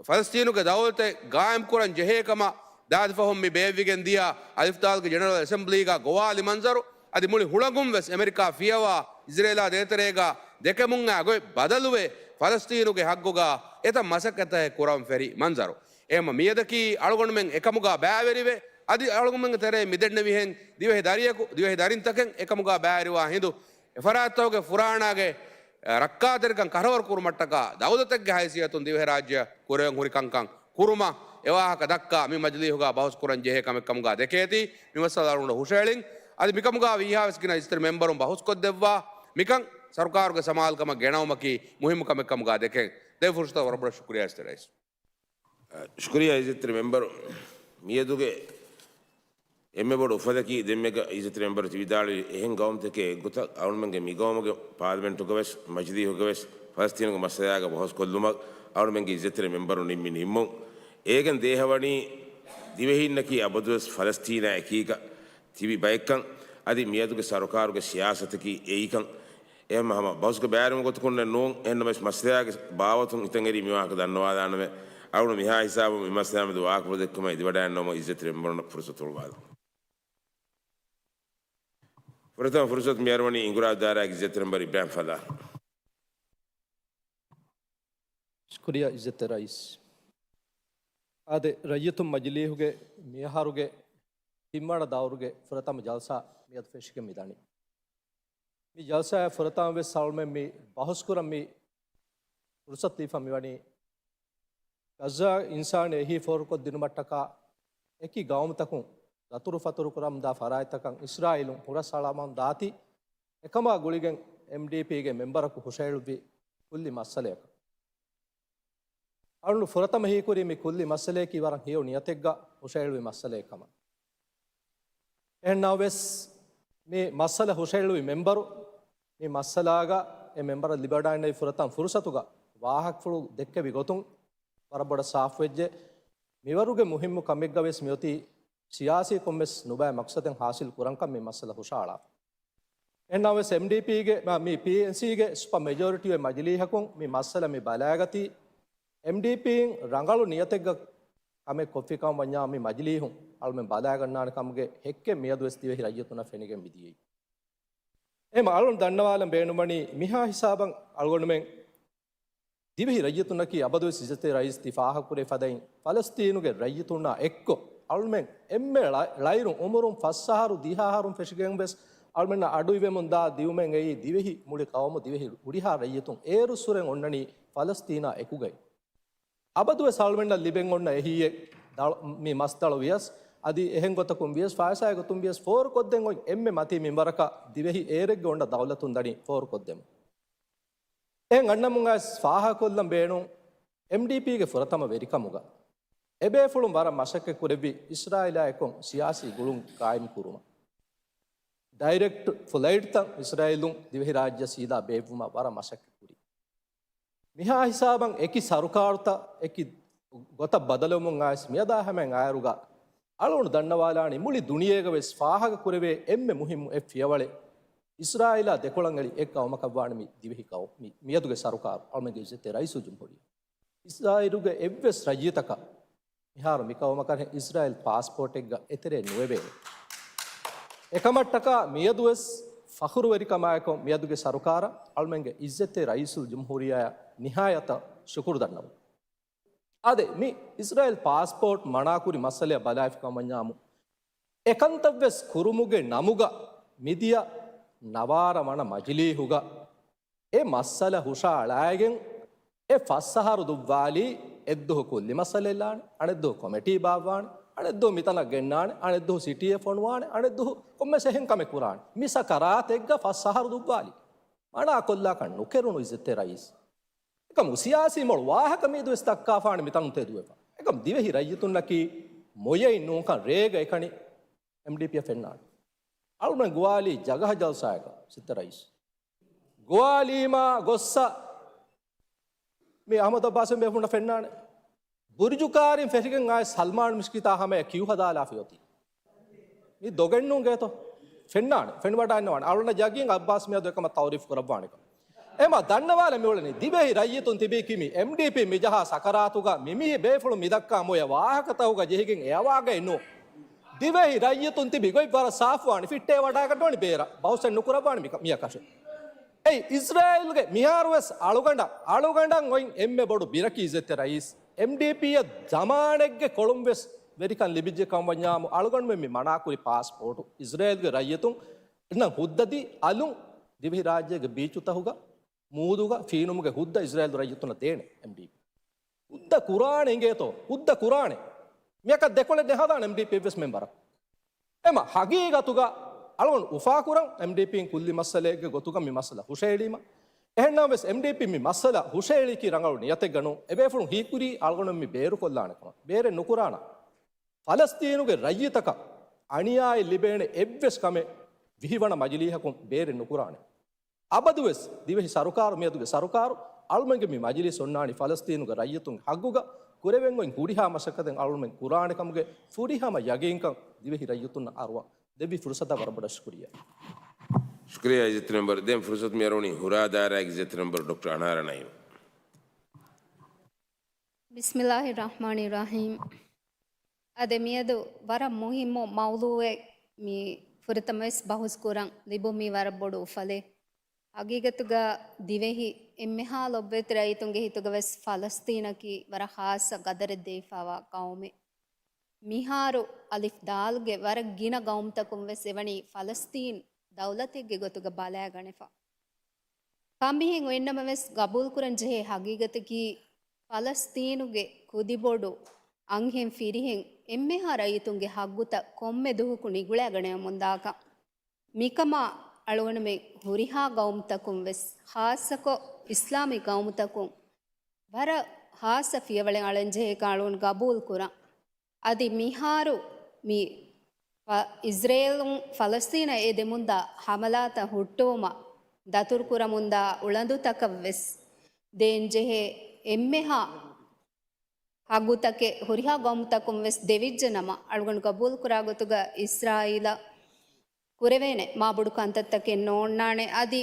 ފަލަސްތީނުގެ ދައުލަތެއް ގާއިމްކުރަން ޖެހޭ ކަމަށް ދާދިފަހުން މި ބޭއްވިގެން ދިޔަ އަލިފް ދާލުގެ ޖެނެރަލް އެސެމްބްލީގަ ގޮވާލި މަންޒަރު، އަދި މުޅި ހުޅަނގުން ވެސް އެމެރިކާ ފިޔަވާ އިޒްރޭލާ ދޭތެރޭގަ ދެކެމުން އާ ގޮތް ބަދަލުވެ، ފަލަސްތީނުގެ ހައްގުގަ އެތައް މަސައްކަތްތަކެއް ކުރަން ފެށި މަންޒަރު. އެހެންމަ މިއަދަކީ އަޅުގަނޑުމެން އެކަމުގަ ބައިވެރިވެ، އަދި އަޅުގަނޑުމެންގެ ތެރޭ މިދެންނެވިހެން ދިވެހި ދަރިޔަކު، ދިވެހި ދަރިންތަކެއް އެކަމުގަ ބައިވެރިވާ ހިނދު، އެފަރާތްތަކުގެ ފުރާނާގެ ރައްކާތެރިކަން ކަށަވަރު ކުރުމަށްޓަކާ ދައުލަތެއްގެ ހައިސިއްޔަތުން ދިވެހިރާއްޖެއަށް ކުރެވެން ހުރި ކަންކަން ކުރުމަށް އެވާހަކަ ދައްކާ މި މަޖިލީހުގަ ބަހުސް ކުރަން ޖެހޭ ކަމެއް ކަމުގަ ދެކޭތީ، މި މައްސަލަ އަޅުގަނޑު ހުށައެޅިން. އަދި މިކަމުގަ ވީހާވެސް ގިނަ އިއްޒަތްތެރި މެމްބަރުން ބަހުސްކޮށްދެއްވާ މިކަން ސަރުކާރުގެ ސަމާލުކަމަށް ގެނައުމަކީ މުހިއްމު ކަމެއް ކަމުގަ ދެކެން. ދެން ފުރުސަތަށް ވަރަށް ބޮޑަށް ޝުކުރިއްޔާ އިއްޒަތްތެރި ރައީސް. ޝުކުރިއްޔާ އިއްޒަތްތެރި މެމްބަރު. މިއަދުގެ އެންމެ ބޮޑު އުފަލަކީ ދެންމެގަ އިއްޒަތްތެރި މެމްބަރު ތިވިދާޅުވި އެހެން ގައުމުތަކެއް އެއްގޮތަށް އަޅުމެންގެ މިގައުމުގެ ޕާލަމެންޓުގަވެސް މަޖިލީހުގަވެސް ފަލަސްތީނުގެ މައްސަލާގަ ބަހުސްކޮށްލުމަށް އަޅުމެންގެ އިއްޒަތްތެރި މެމްބަރު ނިންމި ނިންމުން. އޭގެން ދޭހަވަނީ ދިވެހީންނަކީ އަބަދުވެސް ފަލަސްތީނާ އެކީގަ ތިބި ބައެއްކަން، އަދި މިއަދުގެ ސަރުކާރުގެ ސިޔާސަތަކީ އެއީކަން. އެހެންމަ ހަމަ ބަހުސްގެ ބައިވެރިވުމުގެ ގޮތަކުންނެއް ނޫން، އެހެންނަމަވެސް މައްސަލާގެ ބާވަތުން އިތަން އެރީ މިވާހަކަ ދަންނަވާލާނަމޭ. އަޅުގަނޑު މިހާ ހިސާބުން މި މައްސަލާ މެދު ވާހަކަފުޅު ދެއްކުމަށް އެދިވަޑައިގަންނަވުމަށް އިއްޒަތްތެރި މެމްބަރުންނަށް ފުރުސަތު ހުޅުވާލަން. ފުރަތަމަ ފުރުސަތު މިއަރުވަނީ އިނގުރާ ދާއިރާގެ އިއްޒަތްތެރި މެމްބަރު އިބްރާހިމް ފަލާހް. ޝުކުރިއްޔާ އިއްޒަތްތެރި ރައީސް. އާދެ، ރައްޔިތުން މަޖިލީހުގެ މިއަހަރުގެ ތިންވަނަ ދައުރުގެ ފުރަތަމަ ޖަލްސާ މިއަދު ފެށިގެން މިދަނީ. މި ޖަލްސާއަށް ފުރަތަމަ ވެސް އަޅުމެން މި ބަހުސްކުރަން މި ފުރުސަތު ދީފަ މިވަނީ، ޣައްޒާ އިންސާނީ އެހީ ފޯރުކޮށްދިނުމަށްޓަކާ އެކި ގައުމުތަކުން ދަތުރުފަތުރު ކުރަމުންދާ ފަރާތްތަކަށް އިސްރާއީލުން ހުރަސް އަޅަމުން ދާތީ، އެކަމާ ގުޅިގެން އެމްޑީޕީގެ މެމްބަރަކު ހުށައެޅުއްވި ކުއްލި މައްސަލަޔަކަށް. އަޅުން ފުރަތަމަ ހީކުރީ މި ކުއްލި މައްސަލަޔަކީ ވަރަށް ހެޔޮ ނިޔަތެއްގަ ހުށައެޅުވި މައްސަލައެއް ކަމަށް. އެހެންނަމަވެސް، މި މައްސަލަ ހުށައެޅުވި މެމްބަރު، މި މައްސަލާގަ އެ މެމްބަރަށް ލިބިވަޑައިގަންނަވި ފުރަތަމަ ފުރުސަތުގަ ވާހަކަފުޅު ދެއްކެވި ގޮތުން ވަރަށް ބޮޑަށް ސާފުވެއްޖެ. މިވަރުގެ މުހިއްމު ކަމެއްގަ ވެސް މިއޮތީ ސިޔާސީ ކޮންމެސް ނުބައި މަޤްޞަދެއް ހާސިލް ކުރަންކަން މި މައްސަލަ ހުށައަޅާފަ. އެހެންނަމަވެސް އެމްޑީޕީގެ، މި ޕީއެންސީގެ ސުޕަ މެޖޯރިޓީ އޮތް މަޖިލީހަކުން މި މައްސަލަ މި ބަލައިގަތީ، އެމްޑީޕީން ރަނގަޅު ނިޔަތެއްގަ ކަމެއް ކޮށްފިކަމަށް ވަންޏާ މި މަޖިލީހުން އަޅުމެން ބަލާގަންނާނެ ކަމުގެ ހެއްކެއް މިއަދުވެސް ދިވެހި ރައްޔިތުންނަށް ފެނިގެން މިދިޔައީ. އެހެން އަޅުން ދަންނަވާލަން ބޭނުންވަނީ މިހާ ހިސާބަށް އަޅުގަނޑުމެން ދިވެހި ރައްޔިތުންނަކީ އަބަދުވެސް އިއްޒަތްތެރި ރައީސް ތި ފާހަގަކުރެއްވި ފަދައިން ފަލަސްތީނުގެ ރައްޔިތުންނާ އެއްކޮށް އަޅުމެން އެންމެ ޅަ-، ޅައިރު އުމުރުން ފަސް އަހަރު ދިހަ އަހަރުން ފެށިގެން ވެސް އަޅުމެންނަށް އަޑުއިވެމުން ދާ ދިއުމެއް އެއީ ދިވެހި މުޅި ޤައުމު ދިވެހި ހުރިހާ ރައްޔިތުން އޭރުއްސުރެން އޮންނަނީ ފަލަސްތީނާ އެކުގައި. އަބަދުވެސް އަޅުމެންނަށް ލިބެން އޮންނަ އެހީއެއް ދަޅު-، މި މަސްދަޅު ވިޔަސް، އަދި އެހެން ގޮތަކުން ވިޔަސް، ފާއިސާގެ ގޮތުން ވިޔަސް، ފޯރުކޮށްދޭން އޮތް އެންމެ މަތީ މިންވަރަކަށް ދިވެހި އޭރެއްގެ އޮންނަ ދައުލަތުން ދަނީ ފޯރުކޮށްދެމުން. އެހެން އަންނަމުން އައިސް ފާހަގަކޮށްލަން ބޭނުން އެމްޑީޕީގެ ފުރަތަމަ ވެރިކަމުގަ އެބޭފުޅުން ވަރަށް މަސައްކަތް ކުރެއްވި އިސްރާއީލާ އެކު ސިޔާސީ ގުޅުން ޤާއިމް ކުރުމަށް. ޑައިރެކްޓް ފްލައިޓްތައް އިސްރާއީލުން ދިވެހިރާއްޖެ ސީދާ ބޭއްވުމަށް ވަރަށް މަސައްކަތް ކުރި. މިހާ ހިސާބަށް އެކި ސަރުކާރުތައް އެކި ގޮތަށް ބަދަލުވަމުން އައިސް މިއަދާ ހަމައިން އާއިރުގަ އަޅުގަނޑު ދަންނަވާލާނީ މުޅި ދުނިޔޭގަ ވެސް ފާހަގަ ކުރެވޭ އެންމެ މުހިއްމު އެއް ފިޔަވަޅެއް އިސްރާއީލާ ދެކޮޅަށް އެޅި އެއް ޤައުމަކަށްވާނެ މި ދިވެހި ޤައު-، މި މިއަދުގެ ސަރުކާރު އަޅުމެންގެ އިއްޒަތްތެރި ރައީސުލްޖުމްހޫރިއްޔާ. އިސްރާއީލުގެ އެއްވެސް ރައްޔިތަކަށް މިހާރު މި ޤައުމަކަށް އިސްރާއީލް ޕާސްޕޯޓެއްގަ އެތެރެއެއް ނުވެވޭނެ. އެކަމަށްޓަކާ މިއަދުވެސް ފަޚުރުވެރިކަމާއެކު މިއަދުގެ ސަރުކާރަށް އަޅުމެންގެ އިއްޒަތްތެރި ރައީސުލްޖުމްހޫރިއްޔާއަށް ނިހާޔަތަށް ޝުކުރު ދަންނަވަން. އާދެ، މި އިސްރާއީލް ޕާސްޕޯޓް މަނާކުރި މައްސަލައަށް ބަލާފިކަމަށް ވަންޏާމު، އެކަންތައްވެސް ކުރުމުގެ ނަމުގަ މިދިޔަ ނަވާރަ ވަނަ މަޖިލީހުގަ އެ މައްސަލަ ހުށައަޅާގެން އެ ފަސް އަހަރު ދުއްވާލީ، އެއްދުހު ކުއްލި މައްސަލައެއްލާނެ، އަނެއްދުހު ކޮމެޓީ ބާއްވާނެ، އަނެއްދުހު މިތަނަށް ގެންނާނެ، އަނެއްދުހު ސިޓީއެއް ފޮނުވާނެ، އަނެއްދުހު ކޮންމެސް އެހެން ކަމެއް ކުރާނެ. މި ސަކަރާތެއްގަ ފަސް އަހަރު ދުއްވާލީ. މަނާކޮށްލާކަށް ނުކެރުނު އިއްޒަތްތެރި ރައީސް. އެކަމު ސިޔާސީ މޮޅު ވާހަކަ މިއަދުވެސް ދައްކާފާނެ މިތަނުން ތެދުވެފަ. އެކަމު ދިވެހި ރައްޔިތުންނަކީ މޮޔައިން ނޫންކަން ރޭގަ އެކަނި އެމްޑީޕީއަށް ފެންނާނެ. އަޅުގަނޑު ގޮވާލީ ޖަގަހަ ޖަލްސާއަކަށް ސިއްތަ ރައީސް. ގޮވާލީމާ ގޮއްސަ މި އަހްމަދު އައްބާސް ބޭފުންނަށް ފެންނާނެ. ބުރުޖު ކާރިން ފެށިގެން އާއި ސަލްމާން މިސްކިތާ ހަމަޔަށް ކިއު ހަދާލާފި އޮތީ. މި ދޮގެއްނޫން ގޭތޯ؟ ފެންނާނެ. ފެނިވަޑައިންނަވާނެ. އަޅުންނަށް ޔަގީން އައްބާސް މިއަދު އެކަމަށް ތައުރީފް ކުރައްވާނެކަން. އެމަ ދަންނަވާލަ މިއުޅެނީ ދިވެހި ރައްޔިތުން ތިބީ ކިމި އެމްޑީޕީ މިޖަހާ ސަކަރާތުގަ މި މީ ބޭފުޅުން މިދައްކާ މޮޔަ ވާހަކަތަކުގަ ޖެހިގެން އެއަވާގައެއް ނޫން. ދިވެހި ރައްޔިތުން ތިބި ގޮތް ވަރަށް ސާފުވާނެ. ފިއްޓޭ ވަޑާގަންނަވަނީ ބޭރަށް. ބަހުސެއް ނުކުރައްވާނެ މިކަ-، މިއަކަށެއް. އެއީ އިސްރާއީލްގެ މިހާރުވެސް އަޅުގަނޑަށް، އަޅުގަނޑަށް އޮތް އެންމެ ބޮޑު ބިރަކީ އިއްޒަތްތެރި ރައީސް އެމްޑީޕީއަށް ޒަމާނެއްގެ ކޮޅުންވެސް ވެރިކަން ލިބިއްޖެ ކަމަށް ވަންޏާމު އަޅުގަނޑުމެން މި މަނާކުރި ޕާސްޕޯޓު އިސްރާއީލްގެ ރައްޔިތުންނަށް ހުއްދަދީ އަލުން ދިވެހިރާއްޖޭގެ ބީޗުތަކުގަ މޫދުގަ ފީނުމުގެ ހުއްދަ އިސްރާއީލް ރައްޔިތުންނަށް ދޭނެ އެމްޑީޕީ. ހުއްދަ ކުރާނެ އިނގޭތޯ؟ ހުއްދަ ކުރާނެ. މިއަކަށް ދެކޮޅެއް ނެހާދާނެ އެމްޑީޕީ އެއްވެސް މެމްބަރަކު. އެމަ ހަގީގަތުގަ އަޅުގަނޑު އުފާކުރަން އެމްޑީޕީން ކުއްލި މައްސަލައެއްގެ ގޮތުގަ މި މައްސަލަ ހުށައެޅީމަ. އެހެންނަމަވެސް އެމްޑީޕީ މި މައްސަލަ ހުށައެޅީކީ ރަނގަޅު ނިޔަތެއްގަ ނޫން. އެބޭފުޅުން ހީކުރީ އަޅުގަނޑު މި ބޭރުކޮށްލާނެ ކަމަށް. ބޭރެއް ނުކުރާނަ. ފަލަސްތީނުގެ ރައްޔިތަކަށް އަނިޔާއެއް ލިބޭނެ އެއްވެސް ކަމެއް ވިހި ވަނަ މަޖިލީހަކުން ބޭރެއް ނުކުރާނެ. އަބަދުވެސް ދިވެހި ސަރުކާރު، މިއަދުގެ ސަރުކާރު އަޅުމެންގެ މި މަޖިލީސް އޮންނާނީ ފަލަސްތީނުގެ ރައްޔިތުންގެ ހައްގުގަ ކުރެވެން އޮތް ހުރިހާ މަސައްކަތެއް އަޅުމެން ކުރާނެ ކަމުގެ ފުރިހަމަ ޔަގީންކަން ދިވެހި ރައްޔިތުންނަށް އަރުވަން. ދެއްވި ފުރުސަތަށް ވަރަށް ބޮޑަށް ޝުކުރިއްޔާ. ޝުކުރިއްޔާ އިއްޒަތްތެރި މެމްބަރު. ދެން ފުރުސަތު މިއަރުވަނީ ހުރާދާރާގެ އިއްޒަތްތެރި މެމްބަރު ޑޮކްޓަރ އަނާރާ ނައީމް. ބިސްމިއްލާހި ރަޙްމާނި ރަޙީމް. އާދެ، މިއަދު ވަރަށް މުހިއްމު މައުޟޫޢެއް މި ފުރަތަމަވެސް ބަހުސް ކުރަން ލިބުން މީ ވަރަށް ބޮޑު އުފަލެއް. ހަގީގަތުގަ ދިވެހި އެންމެހާ ލޮބުވެތި ރައްޔިތުންގެ ހިތުގަވެސް ފަލަސްތީނަކީ ވަރަށް ޚާއްޞަ ގަދަރެއް ދެވިފައިވާ ޤައުމެއް. މިހާރު އަލިފް ދާލްގެ ވަރަށް ގިނަ ގައުމުތަކުން ވެސް އެވަނީ ފަލަސްތީން ދައުލަތެއްގެ ގޮތުގަ ބަލާގަނެފަ. ކަނބިހެން އޮތްނަމަވެސް، ގަބޫލުކުރަން ޖެހޭ ހަގީގަތަކީ، ފަލަސްތީނުގެ ކުދިބޮޑު އަންހެން ފިރިހެން އެންމެހާ ރައްޔިތުންގެ ހައްގުތައް ކޮންމެ ދުވަހަކު ނިގުޅާގަނެވެމުންދާކަން. މިކަމާ އަޅުގަނޑުމެން ހުރިހާ ގައުމުތަކުން ވެސް، ޚާއްޞަކޮށް އިސްލާމީ ގައުމުތަކުން ވަރަށް ޚާއްޞަ ފިޔަވަޅެއް އަޅަންޖެހޭކަން އަޅުގަނޑު ގަބޫލުކުރަން. އަދި މިހާރު މި ފަ-، އިޒްރޭލުން ފަލަސްތީނަށް އެދެމުންދާ ހަމަލާތައް ހުއްޓުވުމަށް ދަތުރުކުރަމުންދާ އުޅަނދުތަކަށް ވެސް ދޭންޖެހޭ އެންމެހާ ހައްގުތަކެއް ހުރިހާ ގައުމުތަކުން ވެސް ދެވިއްޖެ ނަމަ، އަޅުގަނޑު ގަބޫލުކުރާ ގޮތުގަ އިސްރާއީލަށް ކުރެވޭނެ މާބޮޑު ކަންތައްތަކެއް ނޯންނާނެ. އަދި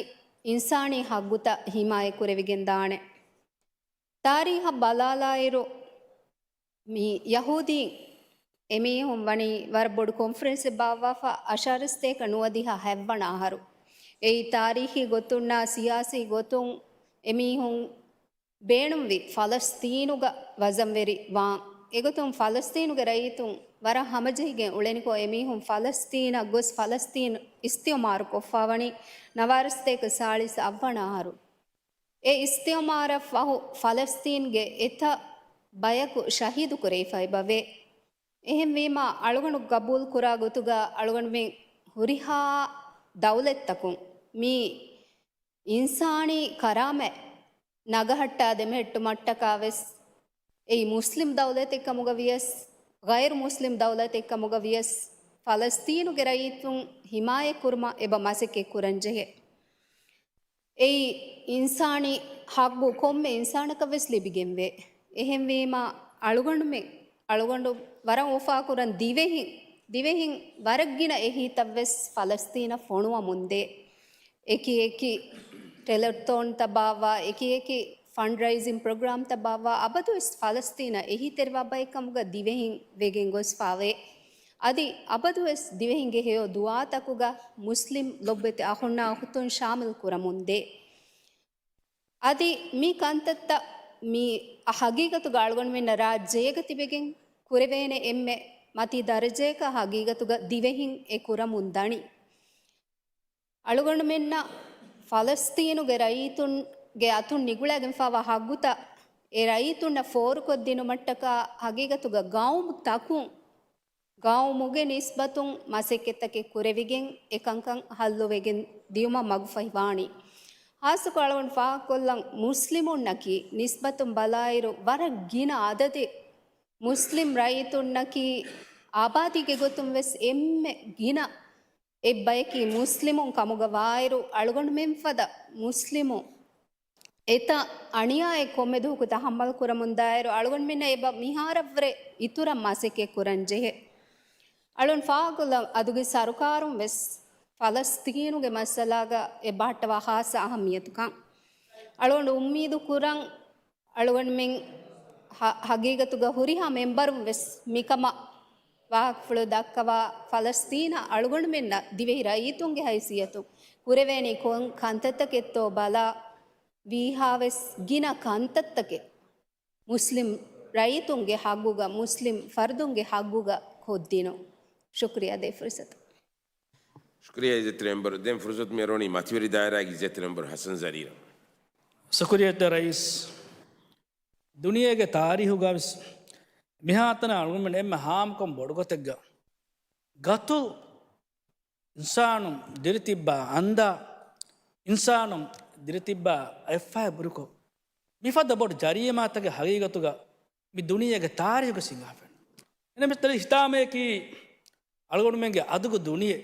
އިންސާނީ ހައްގުތައް ހިމާޔަތް ކުރެވިގެން ދާނެ. ތާރީހަށް ބަލާލާއިރު، މި ޔަހޫދީން އެމީހުން ވަނީ ވަރަށް ބޮޑު ކޮންފަރެންސެއް ބާއްވާފަ އަށާރަސްތޭކަ ނުވަދިހަ ހަތްވަނަ އަހަރު. އެއީ ތާރީޚީ ގޮތުންނާ ސިޔާސީ ގޮތުން އެމީހުން ބޭނުންވި ފަލަސްތީނުގަ ވަޒަންވެރި ވާން. އެގޮތުން ފަލަސްތީނުގެ ރައްޔިތުން ވަރަށް ހަމަޖެހިގެން އުޅެނިކޮށް، އެމީހުން ފަލަސްތީނަށް ގޮސް ފަލަސްތީން އިސްތިއުމާރު ކޮށްފާވަނީ ނަވާރަސްތޭކަ ސާޅީސް އަށްވަނަ އަހަރު. އެ އިސްތިއުމާރަށް ފަހު ފަލަސްތީންގެ އެތައް ބަޔަކު ޝަހީދު ކުރެވިފައިބަވޭ. އެހެންވީމާ، އަޅުގަނޑު ގަބޫލު ކުރާ ގޮތުގަ އަޅުގަނޑުމެން ހުރިހާ ދައުލަތްތަކުން މި އިންސާނީ ކަރާމަތް ނަގަހައްޓާ ދެމެހެއްޓުމަށްޓަކާ ވެސް، އެއީ މުސްލިމް ދައުލަތެއްކަމުގަ ވިޔަސް، ޣައިރު މުސްލިމް ދައުލަތެއްކަމުގަ ވިޔަސް، ފަލަސްތީނުގެ ރައްޔިތުން ހިމާޔަތްކުރުމަށް އެބަ މަސައްކަތް ކުރަންޖެހޭ. އެއީ އިންސާނީ ހައްގު ކޮންމެ އިންސާނަކަށް ވެސް ލިބިގެންވޭ. އެހެންވީމާ، އަޅުގަނޑުމެން، އަޅުގަނޑު ވަރަށް އުފާކުރަން ދިވެހިން، ދިވެހިން ވަރަށް ގިނަ އެހީތައް ވެސް ފަލަސްތީނަށް ފޮނުވަމުންދޭ. އެކި އެކި ޓެލެތޯންތައް ބާއްވާ، އެކި އެކި ފަންޑްރައިޒިން ޕްރޮގްރާމްތައް ބާއްވާ، އަބަދުވެސް ފަލަސްތީނަށް އެހީތެރިވާ ބައެއްކަމުގަ ދިވެހިން ވެގެން ގޮސްފާވޭ. އަދި އަބަދުވެސް ދިވެހިންގެ ހެޔޮ ދުޢާތަކުގަ މުސްލިމް ލޮބުވެތި އަޚުންނާ އުޚުތުން ޝާމިލް ކުރަމުންދޭ. އަދި މި ކަންތައްތައް މި ހަގީގަތުގަ އަޅުގަނޑުމެންނަށް ރާއްޖޭގަ ތިބެގެން ކުރެވޭނެ އެންމެ މަތީ ދަރަޖަޔަކަށް ހަގީގަތުގަ ދިވެހިން އެ ކުރަމުން ދަނީ. އަޅުގަނޑުމެންނަށް ފަލަސްތީނުގެ ރައްޔިތުންގެ އަތުން ނިގުޅައިގެންފާވާ ހައްގުތައް އެ ރައްޔިތުންނަށް ފޯރުކޮށްދިނުމަށްޓަކާ ހަގީގަތުގަ ގައުމުތަކުން، ގައުމުގެ ނިސްބަތުން މަސައްކަތްތަކެއް ކުރެވިގެން އެކަންކަން ހައްލުވެގެން ދިޔުމަށް މަގުފަހިވާނީ. ހާއްސަކޮށް އަޅުގަނޑު ފާހަގަކޮށްލަން މުސްލިމުންނަކީ ނިސްބަތުން ބަލާއިރު ވަރަށް ގިނަ އަދަދެއް މުސްލިމް ރައްޔިތުންނަކީ އާބާދީގެ ގޮތުން ވެސް އެންމެ ގިނަ އެއްބަޔަކީ މުސްލިމުން ކަމުގަ ވާއިރު، އަޅުގަނޑުމެންފަދަ މުސްލިމު އެތައް އަނިޔާއެއް ކޮންމެ ދުވަހަކު ތަހައްމަލް ކުރަމުންދާއިރު، އަޅުގަނޑުމެންނަށް އެބަ މިހާރަށްވުރެ އިތުރަށް މަސައްކަތް ކުރަން ޖެހޭ. އަޅުން ފާހަގަކޮށްލަން އަދުގެ ސަރުކާރުން ވެސް ފަލަސްތީނުގެ މައްސަލާގަ އެބަހައްޓަވާ ޚާއްޞަ އަހައްމިޔަތުކަން. އަޅުގަނޑު އުއްމީދު ކުރަން، އަޅުގަނޑުމެން ހަ-، ހަގީގަތުގަ ހުރިހާ މެމްބަރުން ވެސް މިކަމަށް ވާހަކަފުޅު ދައްކަވާ، ފަލަސްތީނަށް އަޅުގަނޑުމެންނަށް ދިވެހި ރައްޔިތުންގެ ހައިސިއްޔަތުން ކުރެވޭނީ ކޮން ކަންތައްތަކެއްތޯ ބަލާ، ވީހާވެސް ގިނަ ކަންތައްތަކެއް މުސްލިމް ރައްޔިތުންގެ ހައްގުގަ، މުސްލިމް ފަރުދުންގެ ހައްގުގަ ކޮށްދިނުން. ޝުކުރިއްޔާ ދޭ ފުރުސަތަށް. ޝުކުރިއްޔާ އިއްޒަތްތެރި މެމްބަރު. ދެން ފުރުސަތު މިއަރުވަނީ މަތިވެރި ދާއިރާގެ އިއްޒަތްތެރި މެމްބަރު ހަސަން ޒަރީނަށް. ޝުކުރިއްޔާ ރައީސް. ދުނިޔޭގެ ތާރީހުގަވެސް މިހާތަނަށް އަޅުގަނޑުމެން އެންމެ ހާމަކޮށް ބޮޑު ގޮތެއްގަ ގަތުލު، އިންސާނުން ދިރިތިއްބާ އަންދާ، އިންސާނުން ދިރިތިއްބާ އައިފައި ބުރިކޮށް، މިފަދަ ބޮޑު ޖަރީމާތަކެއް ހަގީގަތުގަ މި ދުނިޔޭގެ ތާރީހުގަ ސިނގާފައި. އެންމެ ހިތާމަޔަކީ އަޅުގަނޑުމެންގެ އަދުގެ ދުނިޔެ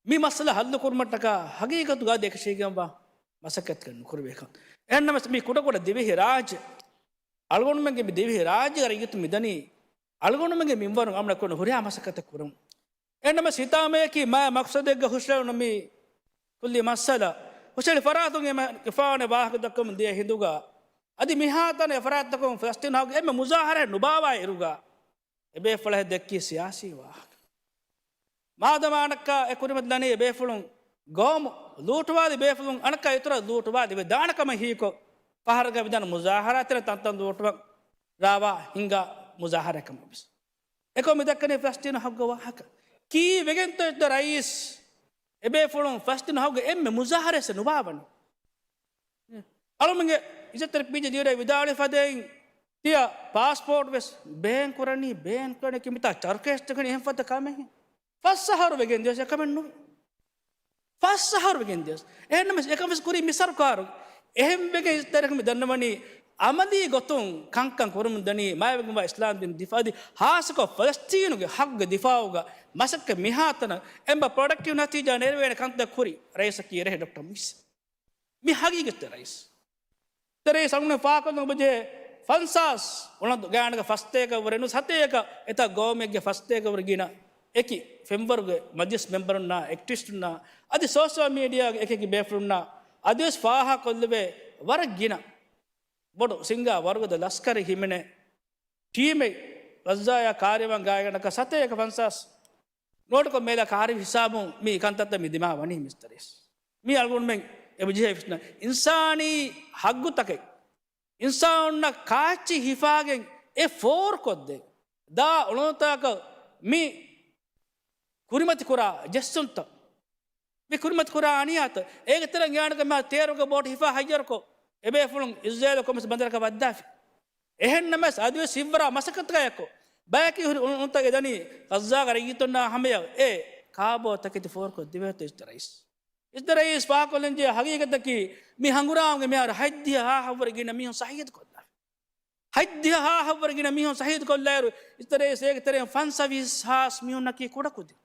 މި މައްސަލަ ހައްލު ކުރުމަށްޓަކާ ހަގީގަތުގަ އަދި އެކަށީގެންވާ މަސައްކަތްތަކެއް ނުކުރެވޭކަން. އެހެންނަމަވެސް މި ކުޑަކުޑަ ދިވެހި ރާއްޖެ، އަޅުގަނޑުމެންގެ މި ދިވެހި ރާއްޖޭގެ ރައްޔިތުން މިދަނީ އަޅުގަނޑުމެންގެ މިންވަރުން އަމަނަކުރަން ހުރިހާ މަސައްކަތެއް ކުރަމުން. އެހެންނަމަވެސް ހިތާމަޔަކީ މާ މަޤްޞަދެއްގަ ހުށަހެޅުނު މި ކުއްލި މައްސަލަ ހުށަހެޅި ފަރާތުން އެންމެ އެފާނެ ވާހަކަ ދައްކަމުން ދިޔަ ހިނދުގަ އަދި މިހާތަނަށް އެފަރާތްތަކުން ފަލަސްތީނު ހައްގު އެންމެ މުޒާހަރާ ނުބާވާ އިރުގަ އެބޭފުޅާ ދެއްކީ ސިޔާސީ ވާހަކަ. މާދަމާ އަނެއްކާ އެ ކުރިމަތިލަނީ އެބޭފުޅުން ގައުމު ލޫޓުވާލި ބޭފުޅުން އަނެއްކާ އިތުރަށް ލޫޓުވާލި ވެދާނެ ކަމަށް ހީކޮށް، ފަހަރަކަށް ވެދާނެ މުޒާހަރާތެރެ ތަންތަން ލޫޓުވަން ރާވާ ހިނގާ މުޒާހަރާ ކަމަށް ވެސް. އެކަމަށް މި ދައްކަނީ ފަލަސްތީނު ހައްގު ވާހަކަ. ކީއްވެގެންތޯ އެއްދަ ރައީސް އެބޭފުޅުން ފަލަސްތީނު ހައްގު އެންމެ މުޒާހަރާ ނުބާވަނީ؟ އަޅުމެންގެ އިއްޒަތްތެރި ޕީޖީ ލީޑަރ ވިދާޅުވި ފަދައިން ތިޔަ ޕާސްޕޯޓް ވެސް ބޭން ކުރަނީ، ބޭން ކުރަނީ ކި މިތާ ޗަރުކޭސް ދެކެނީ އެހެން ފަދަ ކަމެއް. ފަސް އަހަރު ވެގެން ދިޔަސް އެކަމެއް ނުވި. ފަސް އަހަރު ވެގެން ދިޔަސް. އެހެންނަމަސް އެކަން ވެސް ކުރީ މި ސަރުކާރު. އެހެން ވެގެން އިއްޒަތްތެރިކަމެއް ދަންނަވަނީ އަމަލީ ގޮތުން ކަންކަން ކުރަމުން ދަނީ މާތްވެގެންވާ އިސްލާމް ދީން ދިފާއު ދީ ހާއްސަކޮށް ފަލަސްތީނުގެ ހައްގުގެ ދިފާއުގަ މަސައްކަތް މިހާތަނަށް އެންމެ ޕްރޮޑަކްޓިވް ނަތީޖާ ނެރެވޭނެ ކަންތައް ކުރި ރައީސަކީ އެރޭ ޑޮކްޓަރ މުހިއްސިން. މި ހަގީގަތް ރައީސް. ތެރޭ ސަނގުނެ ފާކޮށްލުން ބުޖޭ ފަންސާސް އުޅަނދު ގާނަގަ ފަސްތޭކަ ވުރެ ނުސަތޭކަ އެތައް ގައުމެއްގެ ފަސްތޭކަ ވުރެ ގިނަ އެކި ފެންވަރުގެ މަޖިލިސް މެމްބަރުންނާ އެކްޓިވިސްޓުންނާ އަދި ސޯޝަލް މީޑިއާގެ އެކި އެކި ބޭފުޅުންނާ އަދިވެސް ފާހަގަކޮށްލެވޭ ވަރަށް ގިނަ ބޮޑު ސިނގާ ވަރުގަދަ ލަސްކަރެއް ހިމެނޭ. ޓީމެއް ޣައްޒާޔާ ކާރިވާން ގާތްގަނޑަކަށް ސަތޭކަ ފަންސާސް ނޯޓުކޮށް މޭލާ ކާރިވި ހިސާބުން މި ކަންތައްތައް މި ދިމާވަނީ މިސްތަރ ރައީސް. މީ އަޅުގަނޑުމެން އެބަޖެހޭ ވިސްނަ އިންސާނީ ހައްގުތަކެއް، އިންސާނުންނަށް ކާއްޗި ހިފާގެން އެ ފޯރުކޮށްދޭ ދާ އުޅުނުތަކަށް މި ކުރިމަތިކުރާ ޖެއްސުންތައް، މި ކުރިމަތިކުރާ އަނިޔާތައް، އޭގެ ތެރެއިން އެއާނެ މާ ތޭރުގެ ބޯޓު ހިފާ ހައްޔަރުކޮށް، އެބޭފުޅުން އިސްރޭލު ކޮންމެސް ބަނދަރަކަށް ވައްދާފި. އެހެންނަމަވެސް، އަދިވެސް ހިއްވަރާ މަސައްކަތަކާއެކު، ބަޔަކީ ހުރި އުން-، އުންތައް އެދަނީ ޣައްޒާގެ ރައްޔިތުންނާ ހަމަޔަށް އެ ކާބޯ ތަކެތި ފޯރުކޮށް ދެވޭތޯ އިސްތަ ރައީސް. އިސްތަ ރައީސް ފާހަގަކޮށްލަންޖެހޭ ހަގީގަތަކީ، މި ހަނގުރާމަގެ މިހާރު ހަތްދިހަ ހާހަށްވުރެ ގިނަ މީހުން ޝަހީދު ކޮށްލާފި. ހަތްދިހަ ހާހަށްވުރެ ގިނަ މީހުން ޝަހީދު ކޮށްލާއިރު، އިސްތަ ރައީސް އޭގެ ތެރެއިން ފަންސަވީސް ހާސް މީހުންނަކީ ކުޑަކުދިން.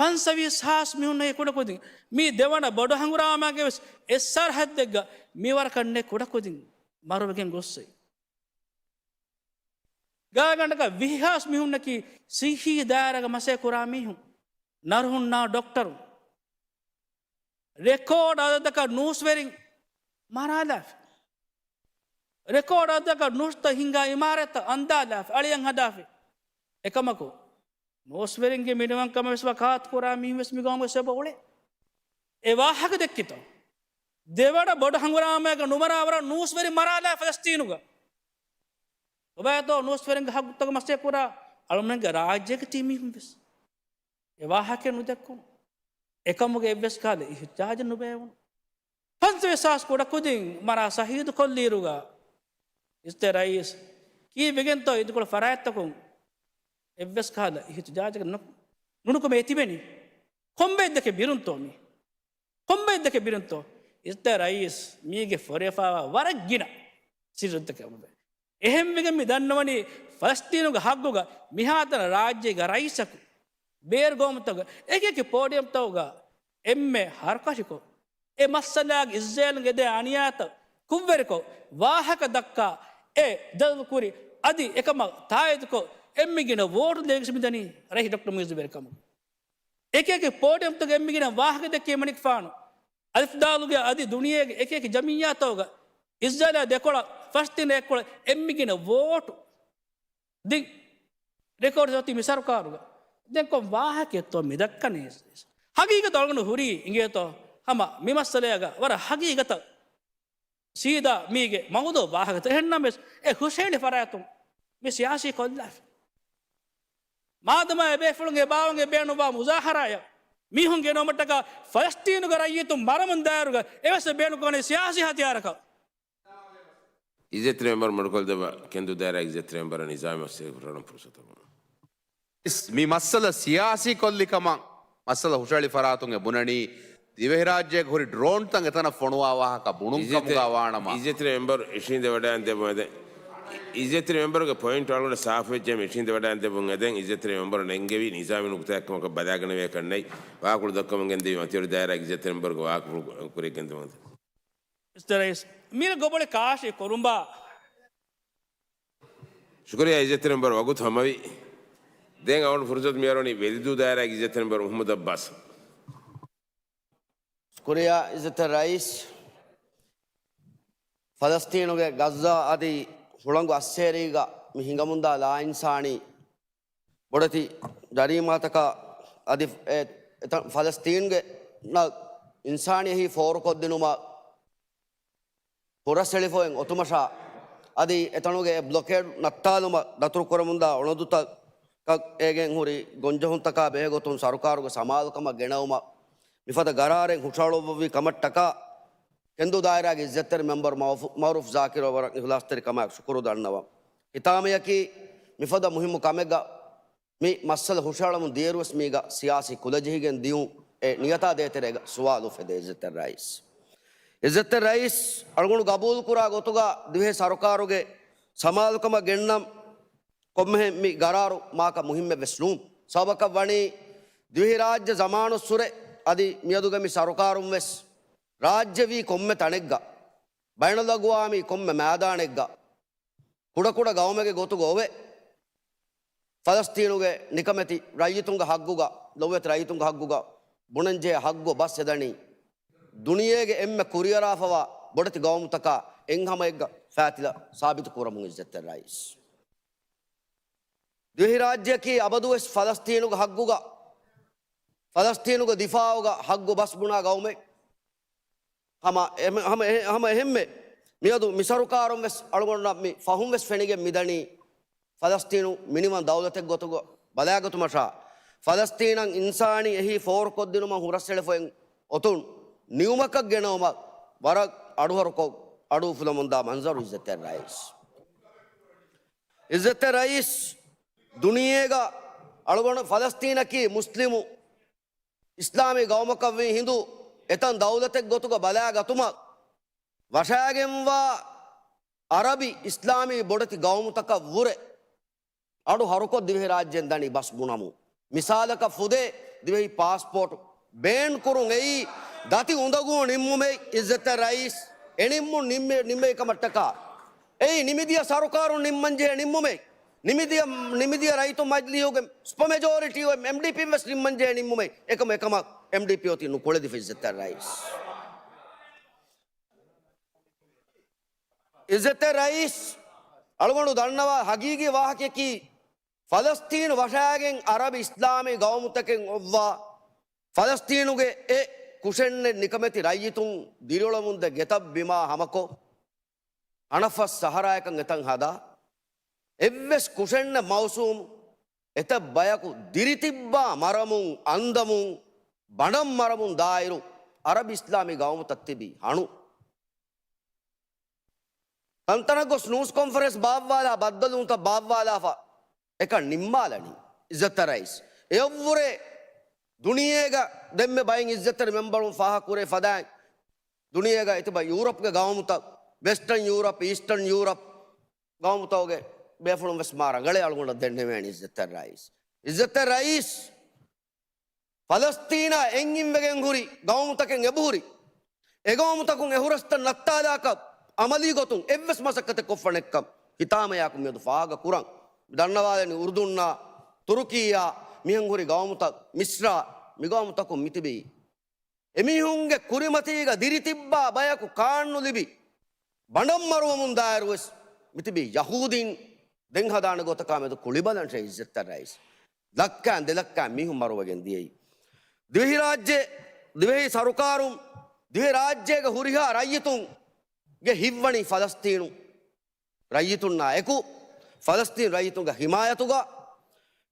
ފަންސަވީސް ހާސް މީހުންނަކީ ކުޑަކުދިން. މީ ދެވަނަ ބޮޑު ހަނގުރާމައިގެ ވެސް އެއް ސަރަހައްދެއްގަ މިވަރަކަށް ނެތް ކުޑަކުދިން މަރުވެގެން ގޮއްސައި. ގާތްގަނޑަކަށް ވިހި ހާސް މީހުންނަކީ ސިއްހީ ދާއިރާގަ މަސައްކަތް ކުރާ މީހުން، ނަރުހުންނާ ޑޮކްޓަރުން. ރެކޯޑް އަދަދަކަށް ނޫސްވެރިން މަރާލާފި. ރެކޯޑް އަދަދަކަށް ނޫސްތައް ހިންގާ އިމާރާތްތައް އަންދާލާފި، އަޅިއަށް ހަދާފި. އެކަމަކު، ނޫސްވެރިންގެ މިނިވަންކަމަށް ވެސް ވަކާލަތު ކުރާ މީހުން ވެސް މި ގައުމުގަ އެބަ އުޅޭ. އެ ވާހަކަ ދެއްކިތޯ؟ ދެވަނަ ބޮޑު ހަނގުރާމައިގަ ނުމަރާ ވަރަށް ނޫސްވެރިން މަރާލާ ފަލަސްތީނުގަ. އޮބާތޯ ނޫސްވެރިންގެ ހައްގުތަކަށް މަސައްކަތް ކުރާ އަޅުމެންގެ ރާއްޖޭގެ ތިބި މީހުން ވެސް އެ ވާހަކަ ނުދެއްކުނު. އެކަމުގެ އެއްވެސް ކަހަލަ އިހްތިޖާޖެއް ނުބޭއްވުނު. ފަންސަވީސް ހާސް ކުޑަކުދިން މަރާ ޝަހީދު ކޮށްލިއިރުގަ، އިސްތަ ރައީސް ކީއްވެގެންތޯ އިދިކޮޅު ފަރާތްތަކުން އެއްވެސް ކަހަލަ އިހްތިޖާޖެއް ނު-، ނުނުކުމެ ތިބެނީ؟ ކޮންބައެއް ދެކެ ބިރުންތޯ މީ؟ ކޮންބައެއް ދެކެ ބިރުންތޯ؟ އިސްތަ ރައީސް މީގެ ފޮރިވެފައިވާ ވަރަށް ގިނަ ސިއްރުތަކެއް އެބަ. އެހެންވެގެން މި ދަންނަވަނީ ފަލަސްތީނުގެ ހައްގުގަ މިހާތަނަށް ރާއްޖޭގެ ރައީސަކު، ބޭރުގައުމުތަކުގަ އެކިއެކި ޕޯޑިއަމްތަކުގަ އެންމެ ހަރުކަށިކޮށް، އެ މައްސަލާގެ އިސްރޭލުން އެދޭ އަނިޔާތައް ކުށްވެރިކޮށް، ވާހަކަ ދައްކާ، އެ ދަލުލު ކުރި، އަދި އެކަމަށް ތާއީދުކޮށް، އެންމެ ގިނަ ވޯޓު ލިބިގެން މިދަނީ ރައީސް ޑޮކްޓަރ މުއިއްޒު ބެރިކަމުގަ. އެކިއެކި ޕޯޑިއަމްތަކުގަ އެންމެ ގިނަ ވާހަކަ ދެއްކޭ މަނިކުފާނު. އަލިފްދާލުގެ އަދި ދުނިޔޭގެ އެކިއެކި ޖަމިއްޔާތަކުގަ އިސްރާއީލާ ދެކޮޅަށް ފަލަސްތީނާ އެއްކޮޅަށް އެންމެ ގިނަ ވޯޓު ދިން ރެކޯޑް އޮތީ މި ސަރުކާރުގަ. ދެން ކޮން ވާހަކައެއްތޯ މި ދައްކަނީ؟ ހަގީގަތަށް އަޅުގަނޑު ހުރީ އިނގޭތޯ ހަމަ މި މައްސަލައިގަ ވަރަށް ހަގީގަތަށް ސީދާ މީގެ މައުޟޫ ވާހަކަތައް. އެހެންނަމަވެސް އެ ހުށަހެޅި ފަރާތުން މި ސިޔާސީ ކޮށްލާފި. މާދަމާ އެބޭފުޅުން އެބާވަން އެބޭނުންވާ މުޒާހަރާއަށް މީހުން ގެނައުމަށްޓަކާ ފަލަސްތީނުގެ ރައްޔިތުން މަރަމުން ދާއިރުގަ އެވެސް ބޭނުންކޮށްލަނީ ސިޔާސީ ހަތިޔާރަކަށް. އިއްޒަތްތެރި މެމްބަރު މަޑުކޮށްލަދެއްވާ ކެނދު ދާއިރާގެ އިއްޒަތްތެރި މެމްބަރަށް ނިޒާމީ މައްސަލަ ހުށަހެޅުން ފުރުސަތު ލިބުނު. މި މައްސަލަ ސިޔާސީ ކޮށްލި ކަމަށް މައްސަލަ ހުށަހެޅި ފަރާތުން އެ ބުނަނީ، ދިވެހިރާއްޖޭގެ ހުރި ޑްރޯންތައް އެތަނަށް ފޮނުވާ ވާހަކަ ބުނުން ކަމުގަ ވާނަމަ. އިއްޒަތްތެރި މެމްބަރު އިށީނދެވަޑައިގެން ދެއްވުން އެދެން. އިއްޒަތްތެރި މެމްބަރުގެ ޕޮއިންޓް އަޅުގަނޑަށް ސާފުވެއްޖެ އިށީނދެވަޑައިގެން ދެއްވުން އެދެން. އިއްޒަތްތެރި މެމްބަރު ނެންގެވީ ނިޒާމީ ނުކުތާއެއްކަމަކަށް ބަލާގަނެވޭކަށްނެތް. ވާހަކަ ދައްކަމުން ގެންދެވީ މަތިވެރި ދާއިރާގެ އިއްޒަތްތެރި މެމްބަރުގެ ވާހަކަފުޅު ކުރިއަށް ގެންދެވުން އެދެން. މިސްޓަރ ރައީސް، މީރަ ގޮބޮޅި ކާށި ކުރުނބާ. ޝުކުރިއްޔާ އިއްޒަތްތެރި މެމްބަރު ވަގުތު ހަމަވި. ދެން އަޅުގަނޑު ފުރުސަތު މިއަރުވަނީ ވެލިދޫ ދާއިރާގެ އިއްޒަތްތެރި މެމްބަރު މުހައްމަދު އައްބާސް. ޝުކުރިއްޔާ އިއްޒަތްތެރި ރައީސް. ފަލަސްތީނުގެ ޣައްޒާ އަދި ހުޅަނގު އައްސޭރީގަ މި ހިނގަމުންދާ ލާއިންސާނީ ބޮޑެތި ޖަރީމާތަކާ އަދި އެ، އެތަ-، ފަލަސްތީންގެ ނަ-، އިންސާނިއްޔަތީ ފޯރުކޮށްދިނުމަށް ހުރަސްއެޅިފައި އޮތުމަށާ އަދި އެތަނުގެ އެ ބްލޮކޭޑް ނައްތާލުމަށް ދަތުރުކުރަމުންދާ އުނދަގޫތަކަށް އޭގެން ހުރި ގޮންޖެހުންތަކާ ބެހޭގޮތުން ސަރުކާރުގެ ސަމާލުކަމަށް ގެނައުމަށް މިފަދަ ގަރާރެއް ހުށަހަޅުއްވައި ކަމަށްޓަކާ ކެނދު ދާއިރާގެ އިއްޒަތްތެރި މެމްބަރު މައުރޫފް، މައުރޫފް ޒާކިރަށް ވަރަށް އިޚްލާޞްތެރިކަމާއެކު ޝުކުރު ދަންނަވަން. ހިތާމަޔަކީ މިފަދަ މުހިއްމު ކަމެއްގަ މި މައްސަލަ ހުށަހަޅަމުން ދިޔައިރުވެސް މީގަ ސިޔާސީ ކުލަޖެހިގެން ދިޔުން އެ ނިޔަތާ ދޭތެރޭގަ ސުވާލު އުފެދޭ އިއްޒަތްތެރި ރައީސް. އިއްޒަތްތެރި ރައީސް އަޅުގަނޑު ގަބޫލުކުރާ ގޮތުގަ ދިވެހި ސަރުކާރުގެ ސަމާލުކަމަށް ގެންނަން ކޮންމެހެން މި ގަރާރު މާކަ މުހިއްމެއްވެސް ނޫން. ސަބަބަކަށް ވަނީ ދިވެހިރާއްޖެ ޒަމާނުއްސުރެ އަދި މިއަދުގެ މި ސަރުކާރުންވެސް ރާއްޖެވީ ކޮންމެ ތަނެއްގަ ބައިނަލްއަގުވާމީ ކޮންމެ މައިދާނެއްގަ ކުޑަކުޑަ ގައުމެއްގެ ގޮތުގަ އޮވެ، ފަލަސްތީނުގެ ނިކަމެތި ރައްޔިތުންގެ ހައްގުގަ، ލޮބުވެތި ރައްޔިތުންގެ ހައްގުގަ ބުނަންޖެހޭ ހައްގު ބަސް އެދަނީ ދުނިޔޭގެ އެންމެ ކުރިއަރާފަވާ ބޮޑެތި ގައުމުތަކާ އެއްހަމައެއްގަ ފާތިލަ ސާބިތު ކުރަމުން އިއްޒަތްތެރި ރައީސް. ދިވެހިރާއްޖެއަކީ އަބަދުވެސް ފަލަސްތީނުގެ ހައްގުގަ، ފަލަސްތީނުގެ ދިފާއުގަ ހައްގު ބަސް ބުނާ ގައުމެއް. ހަމަ އެހެ-، ހަމަ އެހެ-، ހަމަ އެހެންމެ މިއަދު މި ސަރުކާރުން ވެސް އަޅުގަނޑުންނަށް މި ފަހުން ވެސް ފެނިގެން މިދަނީ، ފަލަސްތީނު މިނިވަން ދައުލަތެއް ގޮތުގަ ބަލާގަތުމަށާ، ފަލަސްތީނަށް އިންސާނީ އެހީ ފޯރުކޮށްދިނުމަށް ހުރަސްއެޅިފައި އޮތުން ނިއުމަކަށް ގެނައުމަށް ވަރަށް އަޑުހަރުކޮށް އަޑު އުފުލަމުންދާ މަންޒަރު، އިއްޒަތްތެރި ރައީސް. އިއްޒަތްތެރި ރައީސް، ދުނިޔޭގަ އަޅުގަނޑު ފަލަސްތީނަކީ މުސްލިމު އިސްލާމީ ގައުމަކަށް ވީ ހިނދު އެތަން ދައުލަތެއް ގޮތުގަ ބަލާގަތުމަށް ވަށާގެންވާ އަރަބި އިސްލާމީ ބޮޑެތި ގައުމުތަކަށް ވުރެ އަޑު ހަރުކޮށް ދިވެހިރާއްޖޭން ދަނީ ބަސް ބުނަމުން. މިސާލަކަށް ފުދޭ، ދިވެހި ޕާސްޕޯޓް ބޭން ކުރުން އެއީ ދަތި އުނދަގޫ ނިންމުމެއް، އިއްޒަތްތެރި ރައީސް. އެ ނިންމުން ނިންމެ-، ނިންމެވި ކަމަށްޓަކާ އެއީ ނިމިދިޔަ ސަރުކާރުން ނިންމަންޖެހޭ ނިންމުމެއް. ނިމިދިޔަ، ނިމިދިޔަ ރައްޔިތު މަޖިލީހުގެ ސުޕަ މެޖޯރިޓީ އެމްޑީޕީން ވެސް ނިންމަންޖެހޭ ނިންމުމެއް. އެކަމަ އެކަމަ އެމްޑީޕީ އޮތީ ނުކުޅެދިފަ، އިއްޒަތްތެރި ރައީސް. އިއްޒަތްތެރި ރައީސް، އަޅުގަނޑު ދަންނަވާ ހަގީގީ ވާހަކަޔަކީ، ފަލަސްތީނު ވަށާގެން އަރަބި އިސްލާމީ ގައުމުތަކެއް އޮއްވާ، ފަލަސްތީނުގެ އެ ކުށެއްނެތް ނިކަމެތި ރައްޔިތުން ދިރިއުޅެމުންދޭ ގެތައް ބިމާ ހަމަކޮށް، ހަނަފަސް ސަހަރާއަކަށް އެތަން ހަދާ، އެއްވެސް ކުށެއްނެތް މައުސޫމް، އެތައް ބަޔަކު ދިރިތިއްބާ މަރަމުން އަންދަމުން، ބަނޑަށް މަރަމުން ދާއިރު، އަރަބި އިސްލާމީ ގައުމުތައް ތިބީ ހަނު. ތަންތަނަށް ގޮސް ނޫސް ކޮންފަރެންސް ބާއްވާލާ، ބައްދަލުވުންތައް ބާއްވާލާފަ އެކަން ނިންމާލަނީ. އިއްޒަތްތެރި ރައީސް، އެއަށްވުރެ ދުނިޔޭގަ ދެންމެ ބައިން އިއްޒަތްތެރި މެމްބަރުން ފާހަގަކުރޭ ފަދައިން، ދުނިޔޭގަ އެތިބަ ޔޫރަޕްގެ ގައުމުތައް، ވެސްޓަން ޔޫރަޕް، އީސްޓަން ޔޫރަޕް ގައުމުތަކުގެ ބޭފުޅުން ވެސް މާ ރަނގަޅޭ އަޅުގަނޑަށް ދެންނެވޭނެ. އިއްޒަތްތެރި ރައީސް، އިއްޒަތްތެރި ރައީސް، ފަލަސްތީނާ އެންގިންވެގެން ހުރި ގައުމުތަކެއް އެބަހުރި. އެ ގައުމުތަކުން އެ ހުރަސްތައް ނައްތާލާކަށް އަމަލީ ގޮތުން އެއްވެސް މަސައްކަތެއް ކޮށްފަ ނެތްކަން ހިތާމަޔާކު މިއަދު ފާހަގަ ކުރަން. މި ދަންނަވާލަނީ އުރުދުންނާ، ތުރުކީއާ، މިހެން ހުރި ގައުމުތައް، މިސްރާ، މި ގައުމުތަކުން މިތިބީ އެމީހުންގެ ކުރިމަތީގަ ދިރިތިއްބާ ބަޔަކު ކާންނުލިބި، ބަނޑަށް މަރުވަމުން ދާއިރުވެސް މިތިބީ ޔަހޫދީން ދެން ހަދާނެ ގޮތަކާ މެދު ކުޅިބަލަންށޭ އިއްޒަތްތެރި ރައީސް. ލައްކައިން ދެލައްކައިން މީހުން މަރުވެގެން ދިޔައީ. ދިވެހިރާއްޖެ، ދިވެހި ސަރުކާރުން، ދިވެހިރާއްޖޭގެ ހުރިހާ ރައްޔިތުންގެ ހިތްވަނީ ފަލަސްތީނު ރައްޔިތުންނާ އެކު، ފަލަސްތީނު ރައްޔިތުންގެ ހިމާޔަތުގަ.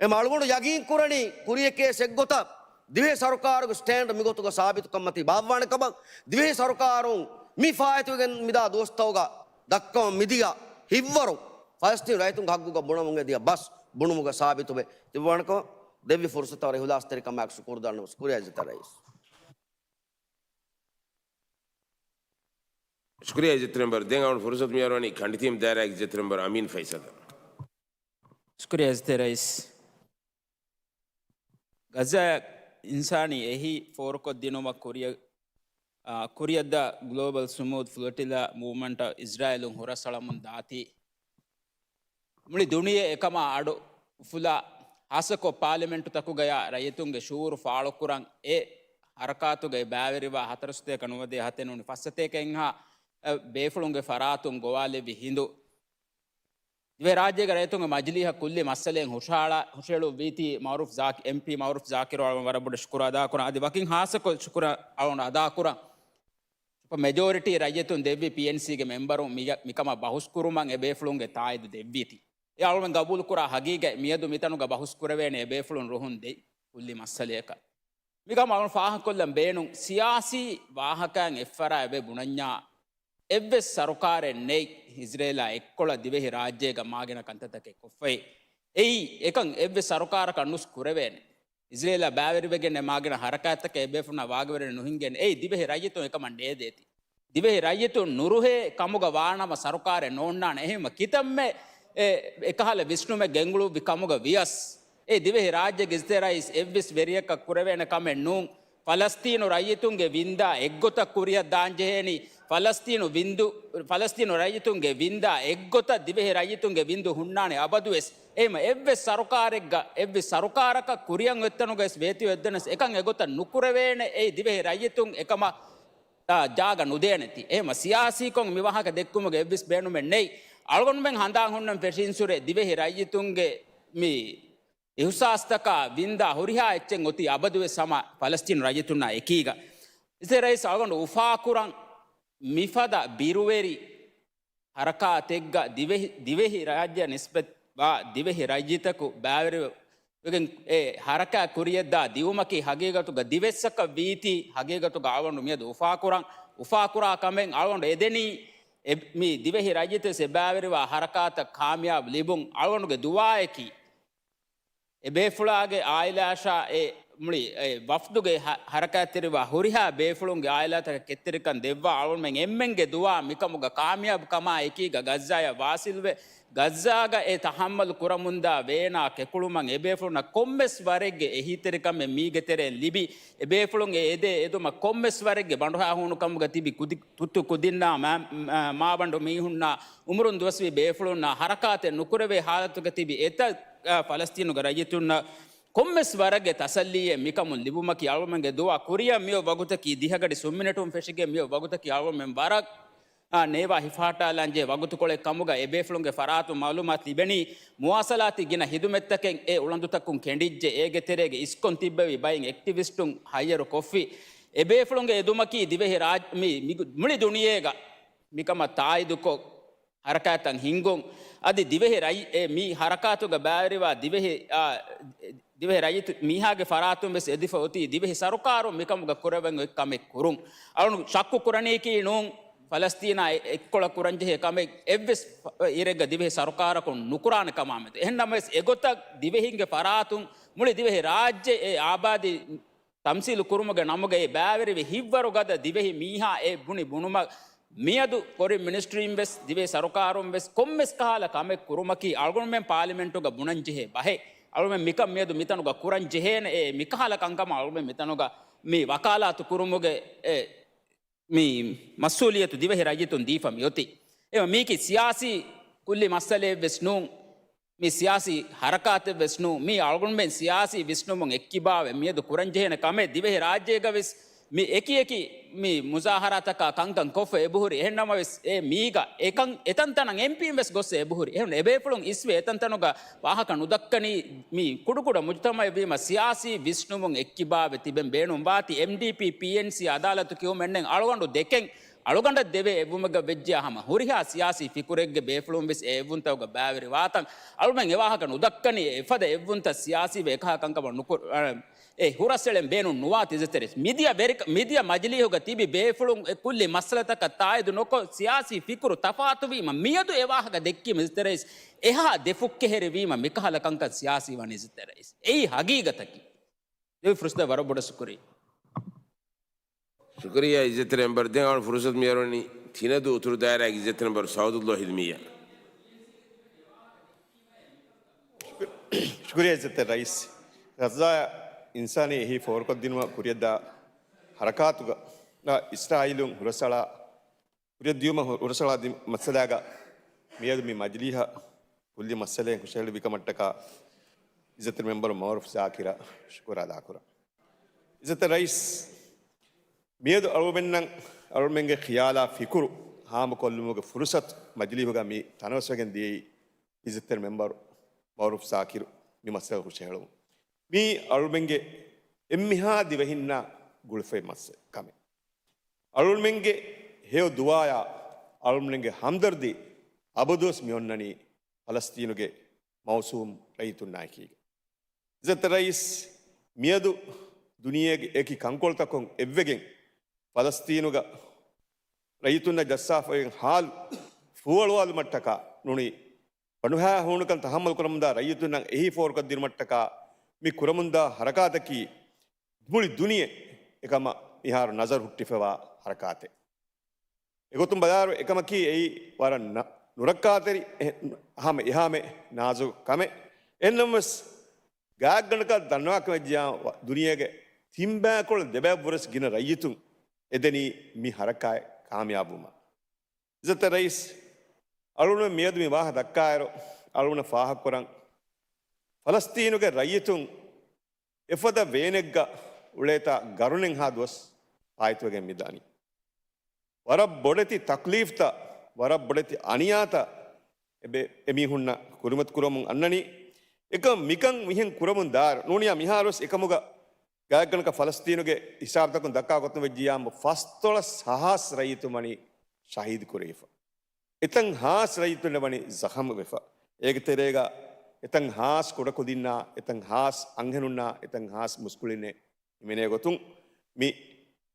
އެ މަ އަޅުގަނޑު ޔަގީން ކުރަނީ ކުރިޔަކޭސް އެއްގޮތަށް ދިވެހި ސަރުކާރުގެ ސްޓޭންޑް މިގޮތުގަ ސާބިތުކަންމަތީ ބާއްވާނެ ކަމަށް، ދިވެހި ސަރުކާރުން މި ފާއިތުވެގެން މިދާ ދުވަސްތަކުގަ ދައްކަމުން މިދިޔަ ހިތްވަރު ފަލަސްތީނު ރައްޔިތުންގެ ހައްގުގަ ބުނަމުން އެދިޔަ ބަސް ބުނުމުގަ ސާބިތުވެ ތިބުވާނެ ކަމަށް ދެއްވި ފުރުސަތަށް ވަރަށް އިހުލާސްތެރިކަމާއެކު ޝުކުރު ދަންނަވަން. ޝުކުރިޔާ އިއްޒަތްތެރި ރައީސް. ޝުކުރިޔާ އިއްޒަތްތެރި މެމްބަރު، ދެން އަޅުގަނޑު ފުރުސަތު މިއަރުވަނީ ކަނޑިތީމް ދާއިރާގެ އިއްޒަތްތެރި މެމްބަރު އަމީން ފައިސަލަށް. ޝުކުރިޔާ އިއްޒަތްތެރި ރައީސް. ޣައްޒާ އިންސާނީ އެހީ ފޯރުކޮށްދިނުމަށް ކުރިއަށް، އާ، ކުރިއަށްދާ ގްލޯބަލް ސުމޫދް ފްލޮޓިލާ މޫވްމަންޓަށް އިޒްރާއީލުން ހުރަސްއަޅަމުން ދާތީ، މުޅި ދުނިޔެ އެކަމާ އަޑު އުފުލާ، ހާއްސަކޮށް ޕާލިމެންޓުތަކުގަޔާ ރައްޔިތުންގެ ޝުޢޫރު ފާޅުކުރަން އެ ހަރަކާތުގައި ބައިވެރިވާ ހަތަރު ސަތޭކަ ނުވަދިހަ ހަތެއް ނޫނީ ފަސް ސަތޭކައެއްހާ، އެ، ބޭފުޅުންގެ ފަރާތުން ގޮވާލެއްވި ހިނދު، ދިވެހިރާއްޖޭގެ ރައްޔިތުންގެ މަޖިލީހަށް ކުއްލި މައްސަލައިން ހުށަހަޅާ-، ހުށަހެޅުއްވީތީ މައުރޫފް ޒާކި-، އެމްޕީ މައުރޫފް ޒާކިރު އަޅުގަނޑު ވަރަށް ބޮޑަށް ޝުކުރު އަދާކުރަން. އަދި ވަކިން ހާއްސަކޮށް ޝުކުރު އަޅުގަނޑު އަދާކުރަން. ސުޕަ މެޖޯރިޓީ ރައްޔިތުން ދެއްވި ޕީއެންސީގެ މެމްބަރުން މި-، މިކަމަށް ބަހުސްކުރުމަށް އެ ބޭފުޅުންގެ ތާއީދު ދެއްވީތީ. އެ އަޅުގަނޑު ގަބޫލުކުރާ ހަގީގަތް މިއަދު މިތަނުގަ ބަހުސްކުރެވޭނެ އެ ބޭފުޅުން ރުހުން ދޭ ކުއްލި މައްސަލަޔަކަށް. މިކަމަށް އަޅުގަނޑު ފާހަގަކޮށްލަން ބޭނުން، ސިޔާސީ ވާހަކައިން އެއްފަރާތް އެބަ ބުނަންޏާ، އެއްވެސް ސަރުކާރެއް ނެތް އިޒްރޭލާ އެއްކޮޅަށް ދިވެހި ރާއްޖޭގަ މާގިނަ ކަންތައްތަކެއް ކޮށްފައި. އެއީ، އެކަން އެއްވެސް ސަރުކާރަކަށް ނުސް ކުރެވޭނެ. އިޒްރޭލާ ބައިވެރިވެގެން މާގިނަ ހަރަކާތްތަކެއް އެ ބޭފުޅުންނާ ވާގިވެރިވެ ނުހިނގޭނެ. އެއީ ދިވެހި ރައްޔިތުން އެކަމަށް ނޭދޭތީ. ދިވެހި ރައްޔިތުން ނުރުހޭ ކަމުގަ ވާނަމަ ސަރުކާރެއް ނޯންނާނެ. އެހެންވީމަ ކިތަންމެ އެ އެކަހަލަ ވިސްނުމެއް ގެންގުޅުއްވި ކަމުގަ ވިޔަސް، އެ ދިވެހި ރާއްޖޭގެ އިޒްތިހާދު ރައީސް އެއްވެސް ވެރިޔަކަށް ކުރެވޭނެ ކަމެއް ނޫން. ފަލަސްތީނު ރައްޔިތުންގެ ވިންދާ އެއްގޮތަށް ކުރިއަށް ދާންޖެހޭނީ. ފަލަސްތީނު ވިންދު، ފަލަސްތީނު ރައްޔިތުންގެ ވިންދާ އެއްގޮތަށް ދިވެހި ރައްޔިތުންގެ ވިންދު ހުންނާނެ އަބަދުވެސް. އެހެންވީމަ އެއްވެސް ސަރުކާރެއްގަ، އެއްވެސް ސަރުކާރަކަށް ކުރިއަށް އޮތްތަނުގަވެސް ވޭތުވެއްޖެނަސް އެކަން އެގޮތަށް ނުކުރެވޭނެ. އެއީ ދިވެހި ރައްޔިތުން އެކަމަށް އާ، ޖާގަ ނުދޭނެތީ. އެހެންވީމަ ސިޔާސީކޮށް މި ވާހަކަ ދެއްކުމުގެ އެއްވެސް ބޭނުމެއް ނެތް. އަޅުގަނޑުމެން ހަނދާން ހުންނަން ފެށިންސުރެ ދިވެހި ރައްޔިތުންގެ މި އިހުސާސްތަކާ ވިންދާ ހުރިހާ އެއްޗެއް އޮތީ އަބަދުވެސް ހަމަ ފަލަސްތީނު ރައްޔިތުންނާ އެކީގަ. އިސް ރައީސް އަޅުގަނޑު އުފާކުރަން މިފަދަ ބިރުވެރި ހަރަކާތެއްގަ ދިވެހި، ދިވެހި ރާއްޖެ ނިސްބަތްވާ ދިވެހި ރައްޔިތަކު ބައިވެރިވެގެން އެ ހަރަކާތް ކުރިޔަށްދާ ދިއުމަކީ ހަގީގަތުގަ ދިވެއްސަކަށް ވީތީ، ހަގީގަތުގަ އަޅުގަނޑު މިއަދު އުފާކުރަން، އުފާކުރާ ކަމެއް އަޅުގަނޑު އެދެނީ، އެ، މި ދިވެހި ރައްޔިތުވެސް އެ ބައިވެރިވާ ހަރަކާތަށް ކާމިޔާބު ލިބުން އަޅުގަނޑުގެ ދުޢާއަކީ. އެ ބޭފުޅާގެ އާއިލާއަށާ އެ މުޅި އެ ވަފްދުގެ ހަ-، ހަރަކާތްތެރިވާ ހުރިހާ ބޭފުޅުންގެ އާއިލާތަކަށް ކެތްތެރިކަން ދެއްވާ އަޅުގަނޑުމެން އެންމެންގެ ދުޢާ މިކަމުގަ ކާމިޔާބު ކަމާ އެކީގަ ޣައްޒާޔަށް ވާސިލްވެ، ޣައްޒާގަ އެ ތަޙައްމަލު ކުރަމުންދާ ވޭނާ ކެކުޅުމަށް އެބޭފުޅުންނަށް ކޮންމެސް ވަރެއްގެ އެހީތެރިކަމެއް މީގެ ތެރެއިން ލިބި، އެބޭފުޅުން އެ އެދޭ އެދުމަށް ކޮންމެސް ވަރެއްގެ ބަނޑުހާ ހޫނުކަމުގަ ތިބި ކުދި-، ތުއްތު ކުދިންނާ މާ-، މާ-، މާބަނޑު މީހުންނާ އުމުރުން ދުވަސްވީ ބޭފުޅުންނާ ހަރަކާތެއް ނުކުރެވޭ ހާލަތުގަ ތިބި އެތައް، އާ، ފަލަސްތީނުގެ ރައްޔިތުންނަށް ކޮންމެސް ވަރެއްގެ ތަސައްލީއެއް މިކަމުން ލިބުމަކީ އަޅުމެންގެ ދުޢާ ކުރިޔަށް މިއޮތް ވަގުތަކީ ދިހަގަޑި ސުންމިނެޓުން ފެށިގެން މިއޮތް ވަގުތަކީ އަޅުމެން ވަރަށް، އާ، ނޭވާ ހިފަހައްޓާލަންޖެހޭ ވަގުތުކޮޅެއް ކަމުގަ އެބޭފުޅުންގެ ފަރާތުން މައުލޫމާތު ލިބެނީ މުވާސަލާތީ ގިނަ ހިދުމަތްތަކެއް އެ އުޅަނދުތަކުން ކެނޑިއްޖެ އޭގެ ތެރޭގެ އިސްކޮން ތިއްބެވި ބައިން އެކްޓިވިސްޓުން ހައްޔަރު ކޮށްފި. އެބޭފުޅުންގެ އެދުމަކީ ދިވެހި ރާއް-، މި، މި، މުޅި ދުނިޔޭގަ މިކަމަށް ތާއީދުކޮށް، ހަރަކާތަށް ހިންގުން. އަދި ދިވެހި ރައްޔި-، އެ މި ހަރަކާތުގަ ބައިވެރިވާ ދިވެހި، އާ، ދިވެހި ރައްޔިތު މީހާގެ ފަރާތުން ވެސް އެދިފަ އޮތީ ދިވެހި ސަރުކާރުން މިކަމުގަ ކުރެވެން އޮތް ކަމެއް ކުރުން. އަޅުން ޝައްކު ކުރަނީކީ ނޫން، ފަލަސްތީނާ އެ-، އެއްކޮޅަށް ކުރަންޖެހޭ ކަމެއް އެއްވެސް އިރެއްގަ ދިވެހި ސަރުކާރަކުން ނުކުރާނެ ކަމާމެދު. އެހެންނަމަވެސް އެގޮތަށް ދިވެހިންގެ ފަރާތުން މުޅި ދިވެހި ރާއްޖެ އެ އާބާދީ ތަމްސީލު ކުރުމުގެ ނަމުގައި ބައިވެރިވި ހިތްވަރުގަދަ ދިވެހި މީހާ އެ ބުނި ބުނުމަށް މިއަދު ކޮރިން މިނިސްޓްރީން ވެސް ދިވެހި ސަރުކާރުން ވެސް ކޮންމެސް ކަހަލަ ކަމެއް ކުރުމަކީ އަޅުގަނޑުމެން ޕާލިމެންޓުގަ ބުނަންޖެހޭ ބަހެއް. އަޅުގަނޑުމެން މިކަން މިއަދު މިތަނުގަ ކުރަން ޖެހޭނެ އެ މިކަހަލަ ކަންކަމަށް އަޅުގަނޑުމެން މިތަނުގަ މި ވަކާލާތު ކުރުމުގެ އެ މި މަސްއޫލިއްޔަތު ދިވެހި ރައްޔިތުން ދީފަ މިއޮތީ. އެ މީކީ ސިޔާސީ ކުއްލި މައްސަލައެއް ވެސް ނޫން. މި ސިޔާސީ ހަރަކާތެއް ވެސް ނޫން. މީ އަޅުގަނޑުމެން ސިޔާސީ ވިސްނުމުން އެއްކިބާވެ މިއަދު ކުރަންޖެހޭނެ ކަމެއް ދިވެހި ރާއްޖޭގަ ވެސް މި އެކި އެކި މި މުޒާހަރާތަކާ ކަންކަން ކޮށްފަ އެބަހުރި. އެހެން ނަމަވެސް އެ މީގަ އެކަން އެތަންތަނަށް އެމްޕީން ވެސް ގޮއްސަ އެބަހުރި. އެހެން އެބޭފުޅުން އިސްވެ އެތަންތަނުގަ ވާހަކަ ނުދައްކަނީ މި ކުޑަކުޑަ މުޖުތަމައެއް ވީމަ ސިޔާސީ ވިސްނުމުން އެއްކިބާވެ ތިބެން ބޭނުން ވާތީ އެމްޑީޕީ، ޕީއެންސީ، އަދާލަތު ކިޔުމެއްނެން އަޅުގަނޑު ދެކެން އަޅުގަނޑަށް ދެވޭ އެއްވުމެއްގަ ވެއްޖެޔާ ހަމަ ހުރިހާ ސިޔާސީ ފިކުރެއްގެ ބޭފުޅުން ވެސް އެ އެއްވުންތަކުގަ ބައިވެރި ވާތަން އަޅުމެން އެ ވާހަކަ ނުދައްކަނީ އެފަދަ އެއްވުންތައް ސިޔާސީވެ އެކަހަލަ ކަންކަމަށް ނުކުރ-، އަ، އެ ހުރަސްއެޅެން ބޭނުން ނުވާތީ އިއްޒަތްތެރި ރައީސް. މިދިޔަ ވެރިކަ-، މިދިޔަ މަޖިލީހުގަ ތިބި ބޭފުޅުން އެ ކުއްލި މައްސަލަތަކަށް ތާއީދު ނުކޮށް ސިޔާސީ ފިކުރު ތަފާތުވީމަ މިއަދު އެ ވާހަކަ ދެއްކީމަ އިއްޒަތްތެރި ރައީސް އެހާ ދެފުށްކެހެރިވީމަ މިކަހަލަ ކަންކަން ސިޔާސީ ވަނީ އިއްޒަތްތެރި ރައީސް. އެއީ ހަގީގަތަކީ. ދެވި ފުރުސަތަށް ވަރަށް ބޮޑަށް ޝުކުރިއްޔާ. ޝުކުރިއްޔާ އިއްޒަތްތެރި މެމްބަރު. ދެން އަޅު ފުރުސަތު މިއަރުވަނީ ތިނަދޫ އުތުރު ދާއިރާގެ އިއްޒަތްތެރި މެމްބަރު ސައުދުﷲ ހިލްމީއަށް. ޝުކުރިއްޔާ އިއްޒަތްތެރި ރައީސް. ޣައްޒާ އިންސާނީ އެހީ ފޯރުކޮށްދިނުމަށް ކުރިއަށްދާ ހަރަކާތުގަ އިސްރާއީލުން ހުރަސްއަޅާ ކުރިއަށްދިޔުމަށް ހު-، ހުރަސްއަޅާ ދި-، މައްސަލާގަ މިއަދު މި މަޖިލީހަށް ކުއްލި މައްސަލައެއް ހުށަހެޅުއްވިކަމަށްޓަކާ އިއްޒަތްތެރި މެމްބަރު މައުރޫފް ޒާކިރަށް ޝުކުރު އަދާކުރަން. އިއްޒަތްތެރި ރައީސް، މިއަދު އަޅުގަނޑުމެންނަށް އަޅުގަނޑުމެންގެ ޚިޔާލާ ފިކުރު ހާމަކޮށްލުމުގެ ފުރުސަތު މަޖިލީހުގަ މި ތަނަވަސްވެގެން ދިޔައީ އިއްޒަތްތެރި މެމްބަރު މައުރޫފް ޒާކިރު މި މައްސަލަ ހުށަހެޅުމުން. މީ އަޅުމެންގެ އެންމެހާ ދިވެހިންނާ ގުޅިފައި މައްސަ ކަމެއް. އަޅުމެންގެ ހެޔޮ ދުޢާޔާ އަޅުމެންގެ ހަމްދަރްދީ އަބަދުވެސް މި އޮންނަނީ ފަލަސްތީނުގެ މައުސޫމް ރައްޔިތުންނާ އެކީގަ. އިއްޒަތްތެރި ރައީސް، މިއަދު ދުނިޔޭގެ އެކި ކަންކޮޅުތަކުން އެއްވެގެން ފަލަސްތީނުގަ ރައްޔިތުންނަށް ޖައްސާފައި ހާލު ފޫއަޅުވާލުމަށްޓަކާ ނޫނީ ބަނޑުހާ ހޫނުކަން ތަހައްމަލު ކުރަމުންދާ ރައްޔިތުންނަށް އެހީ ފޯރުކޮށްދިނުމަށްޓަކާ މި ކުރަމުންދާ ހަރަކާތަކީ މުޅި ދުނިޔެ އެކަމަށް މިހާރު ނަޒަރު ހުއްޓިފަވާ ހަރަކާތެއް. އެގޮތުން ބަލާއިރު އެކަމަކީ އެއީ ވަރަށް ނަ-، ނުރައްކާތެރި އެ-، ހަމަ އެހާމެ ނާޒުކު ކަމެއް. އެހެންނަމަވެސް ގާތްގަނޑަކަށް ދަންނަވާކަމެއްޖެޔާ ދުނިޔޭގެ ތިންބައިކޮޅު ދެބައިވުރެސް ގިނަ ރައްޔިތުން އެދެނީ މި ހަރަކާތް ކާމިޔާބުވުމަށް. އިއްޒަތްތެރި ރައީސް، އަޅުގަނޑު މިއަދު މި ވާހަކަ ދައްކާއިރު، އަޅުގަނޑަށް ފާހަގަކުރަން، ފަލަސްތީނުގެ ރައްޔިތުން އެފަދަ ވޭނެއްގަ އުޅޭތާ ގަރުނެއްހާ ދުވަސް ފާއިތުވެގެން މިދާނީ. ވަރަށް ބޮޑެތި ތަކްލީފްތައް، ވަރަށް ބޮޑެތި އަނިޔާތައް އެބެ-، އެމީހުންނަށް ކުރިމަތި ކުރަމުން އަންނަނީ. އެކަމް މިކަން މިހެން ކުރަމުން ދާއިރު ނޫނިޔާ މިހާރުވެސް އެކަމުގަ ގާތްގަނޑަކަށް ފަލަސްތީނުގެ ހިސާބުތަކުން ދައްކާ ގޮތުން ވެއްޖިއްޔާ ފަސްދޮޅަސް ހާސް ރައްޔިތުން ވަނީ ޝަހީދު ކުރެވިފަ. އެތަން ހާސް ރައްޔިތުންނެއް ވަނީ ޒަޚަމް ވެފަ. އޭގެ ތެރޭގަ އެތަން ހާސް ކުޑަކުދިންނާ، އެތަން ހާސް އަންހެނުންނާ، އެތަން ހާސް މުސްކުޅިންނެއް ހިމެނޭ ގޮތުން މި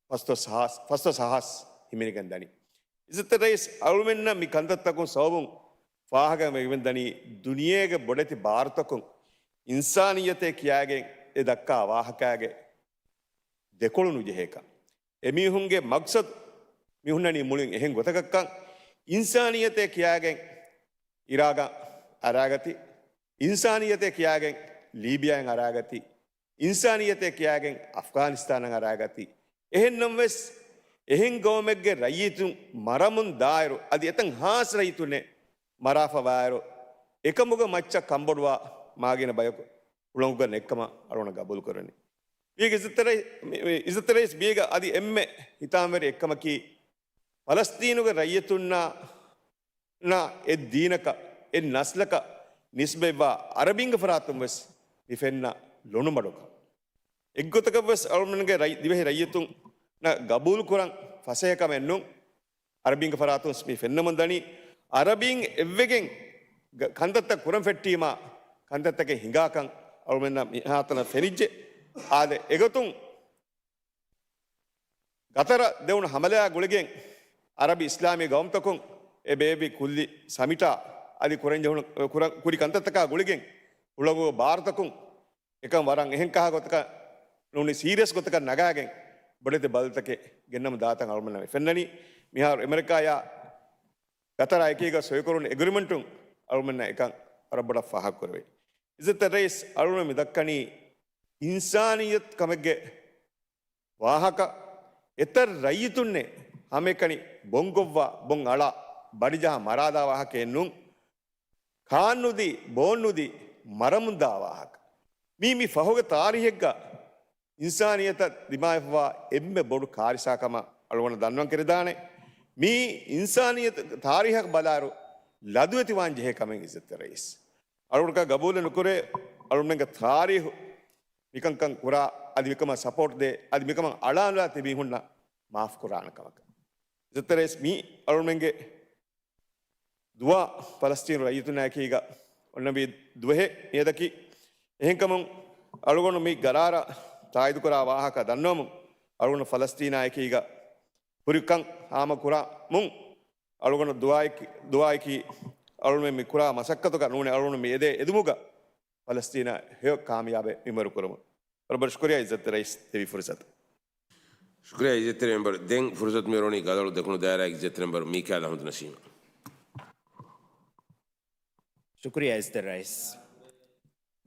ފަސްދޮސް ހާސް، ފަސްދޮސް ހާސް ހިމެނިގެން ދަނީ. އިއްޒަތްތެރި ރައީސް، އަޅުމެންނަށް މި ކަންތައްތަކުން ސަބަބުން ފާހަގަ ވެގެން ދަނީ ދުނިޔޭގެ ބޮޑެތި ބާރުތަކުން އިންސާނިއްޔަތޭ ކިޔާގެން އެ ދައްކާ ވާހަކައިގެ ދެކޮޅު ނުޖެހޭކަން. އެމީހުންގެ މަގްސަދު މި ހުންނަނީ މުޅިން އެހެން ގޮތަކަށްކަން. އިންސާނިއްޔަތޭ ކިޔާގެން އިރާގަށް އަރާގަތީ، އިންސާނިއްޔަތޭ ކިޔާގެން ލީބިޔާއިން އަރާގަތީ، އިންސާނިއްޔަތޭ ކިޔާގެން އަފްޣާނިސްތާނަށް އަރާގަތީ. އެހެންނަމަވެސް، އެހެން ގައުމެއްގެ ރައްޔިތުން މަރަމުން ދާއިރު، އަދި އެތަން ހާސް ރައްޔިތުންނެއް މަރާފަވާއިރު، އެކަމުގަ މައްޗަށް ކަންބޮޑުވާ މާގިނަ ބަޔަކު ހުޅަނގުގަ ނެއްކަމަށް އަޅުގަނޑަށް ގަބޫލު ކުރަނީ. މީގެ އިއްޒަތްތެރި، މި، މި އިއްޒަތްތެރި ރައީސް މީގަ އަދި އެންމެ ހިތާމަވެރި އެއްކަމަކީ، ފަލަސްތީނުގެ ރައްޔިތުންނާ، ނާ އެއް ދީނަކަށް، އެއް ނަސްލަކަށް ނިސްބަތްވާ އަރަބިންގެ ފަރާތުން ވެސް މި ފެންނަ ލޮނުމަޑުކަން. އެއްގޮތަކަށް ވެސް އަޅުމެންގެ ރައް-، ދިވެހި ރައްޔިތުންނަށް ގަބޫލު ކުރަން ފަސޭހަކަމެއް ނޫން. އަރަބިންގެ ފަރާތުން ވެސް މި ފެންނަމުން ދަނީ، އަރަބިން އެއްވެގެން ގ-، ކަންތައްތައް ކުރަން ފެއްޓީމާ، ކަންތައްތަކެއް ހިނގާކަން އަޅުމެންނަށް މިހާތަނަށް ފެނިއްޖެ. އާދެ، އެގޮތުން ގަތަރަށް ދެވުނު ހަމަލާ ގުޅިގެން، އަރަބި އިސްލާމީ ގައުމުތަކުން އެ ބޭއްވި ކުއްލި ސަމިޓާ އަދި ކުރަންޖެހުނު، ކުރަ-، ކުރި ކަންތައްތަކާ ގުޅިގެން، ހުޅަނގު ބާރުތަކުން އެކަން ވަރަށް އެހެން ކަހަލަ ގޮތަކަށް ނޫނީ ސީރިއަސް ގޮތަކަށް ނަގާގެން، ބޮޑެތި ބަދަލުތަކެއް ގެންނަމުން ދާތަން އަޅުމެންނަށް މި ފެންނަނީ. މިހާރު އެމެރިކާޔާ ގަތަރާ އެކީގަ ސޮއިކުރުނު އެގްރިމެންޓުން އަޅުމެންނަށް އެކަން ވަރަށް ބޮޑަށް ފާހަގަކުރެވޭ. އިއްޒަތްތެރި ރައީސް، އަޅުގަނޑު މި ދައްކަނީ އިންސާނިއްޔަތު ކަމެއްގެ ވާހަކަ. އެތައް ރައްޔިތުންނެއް ހަމައެކަނި ބޮންގޮއްވާ، ބޮން އަޅާ، ބަޑިޖަހާ މަރާލާ ވާހަކައެއް ނޫން. ކާން ނުދީ، ބޯން ނުދީ، މަރަމުންދާ ވާހަކަ. މީ، މި ފަހުގެ ތާރީހެއްގަ އިންސާނިއްޔަތަށް ދިމާވެފަވާ އެންމެ ބޮޑު ކާރިސާ ކަމަށް އަޅުގަނޑަށް ދަންނަވަން ކެރިދާނެ. މީ އިންސާނިއްޔަތު ތާރީހަށް ބަލާއިރު ލަދުވެތިވާން ޖެހޭ ކަމެއް އިއްޒަތްތެރި ރައީސް. އަޅުގަނޑަކަށް ގަބޫލެއް ނުކުރޭ، އަޅުގަނޑުގެ ތާރީހު މިކަންކަން ކުރާ، އަދި މިކަމަށް ސަޕޯޓް ދޭ، އަދި މިކަމަށް އަޅާނުލާ ތިބި މީހުންނަށް މާފު ކުރާނެ ކަމަކަށް. އިއްޒަތްތެރި ރައީސް، މީ އަޅުގަނޑުގެ ދުޢާ ފަލަސްތީނު ރައްޔިތުންނާއެކީގަ އޮންނަ މި ދުވަހެއް މިއަދަކީ. އެހެންކަމުން އަޅުގަނޑު މި ގަރާރަށް ތާއީދުކުރާ ވާހަކަ ދަންނަވަމުން، އަޅުގަނޑު ފަލަސްތީނާއެކީގަ ހުރިކަން ހާމަކުރަމުން، އަޅުގަނޑު ދުޢާއެކީ، ދުޢާއެކީ އަޅުގަނޑު މި ކުރާ މަސައްކަތުގަ ނޫނީ އަޅުގަނޑު މި އެދޭ އެދުމުގަ ފަލަސްތީނަށް ހެޔޮ ކާމިޔާބެއް މިންވަރު ކުރަމުން. ވަރަށް ބޮޑަށް ޝުކުރިއްޔާ އިއްޒަތްތެރި ރައީސް ދެވި ފުރުސަތަށް. ޝުކުރިއްޔާ އިއްޒަތްތެރި މެމްބަރު. ދެން ފުރުސަތު މި ރޯނީ ގަދަޅު ދެކުނު ދާއިރާގެ އިއްޒަތްތެރި މެމްބަރު މީކާއިލް އަޙްމަދު ނަސީމަށް. ޝުކުރިއްޔާ އިއްޒަތްތެރި ރައީސް.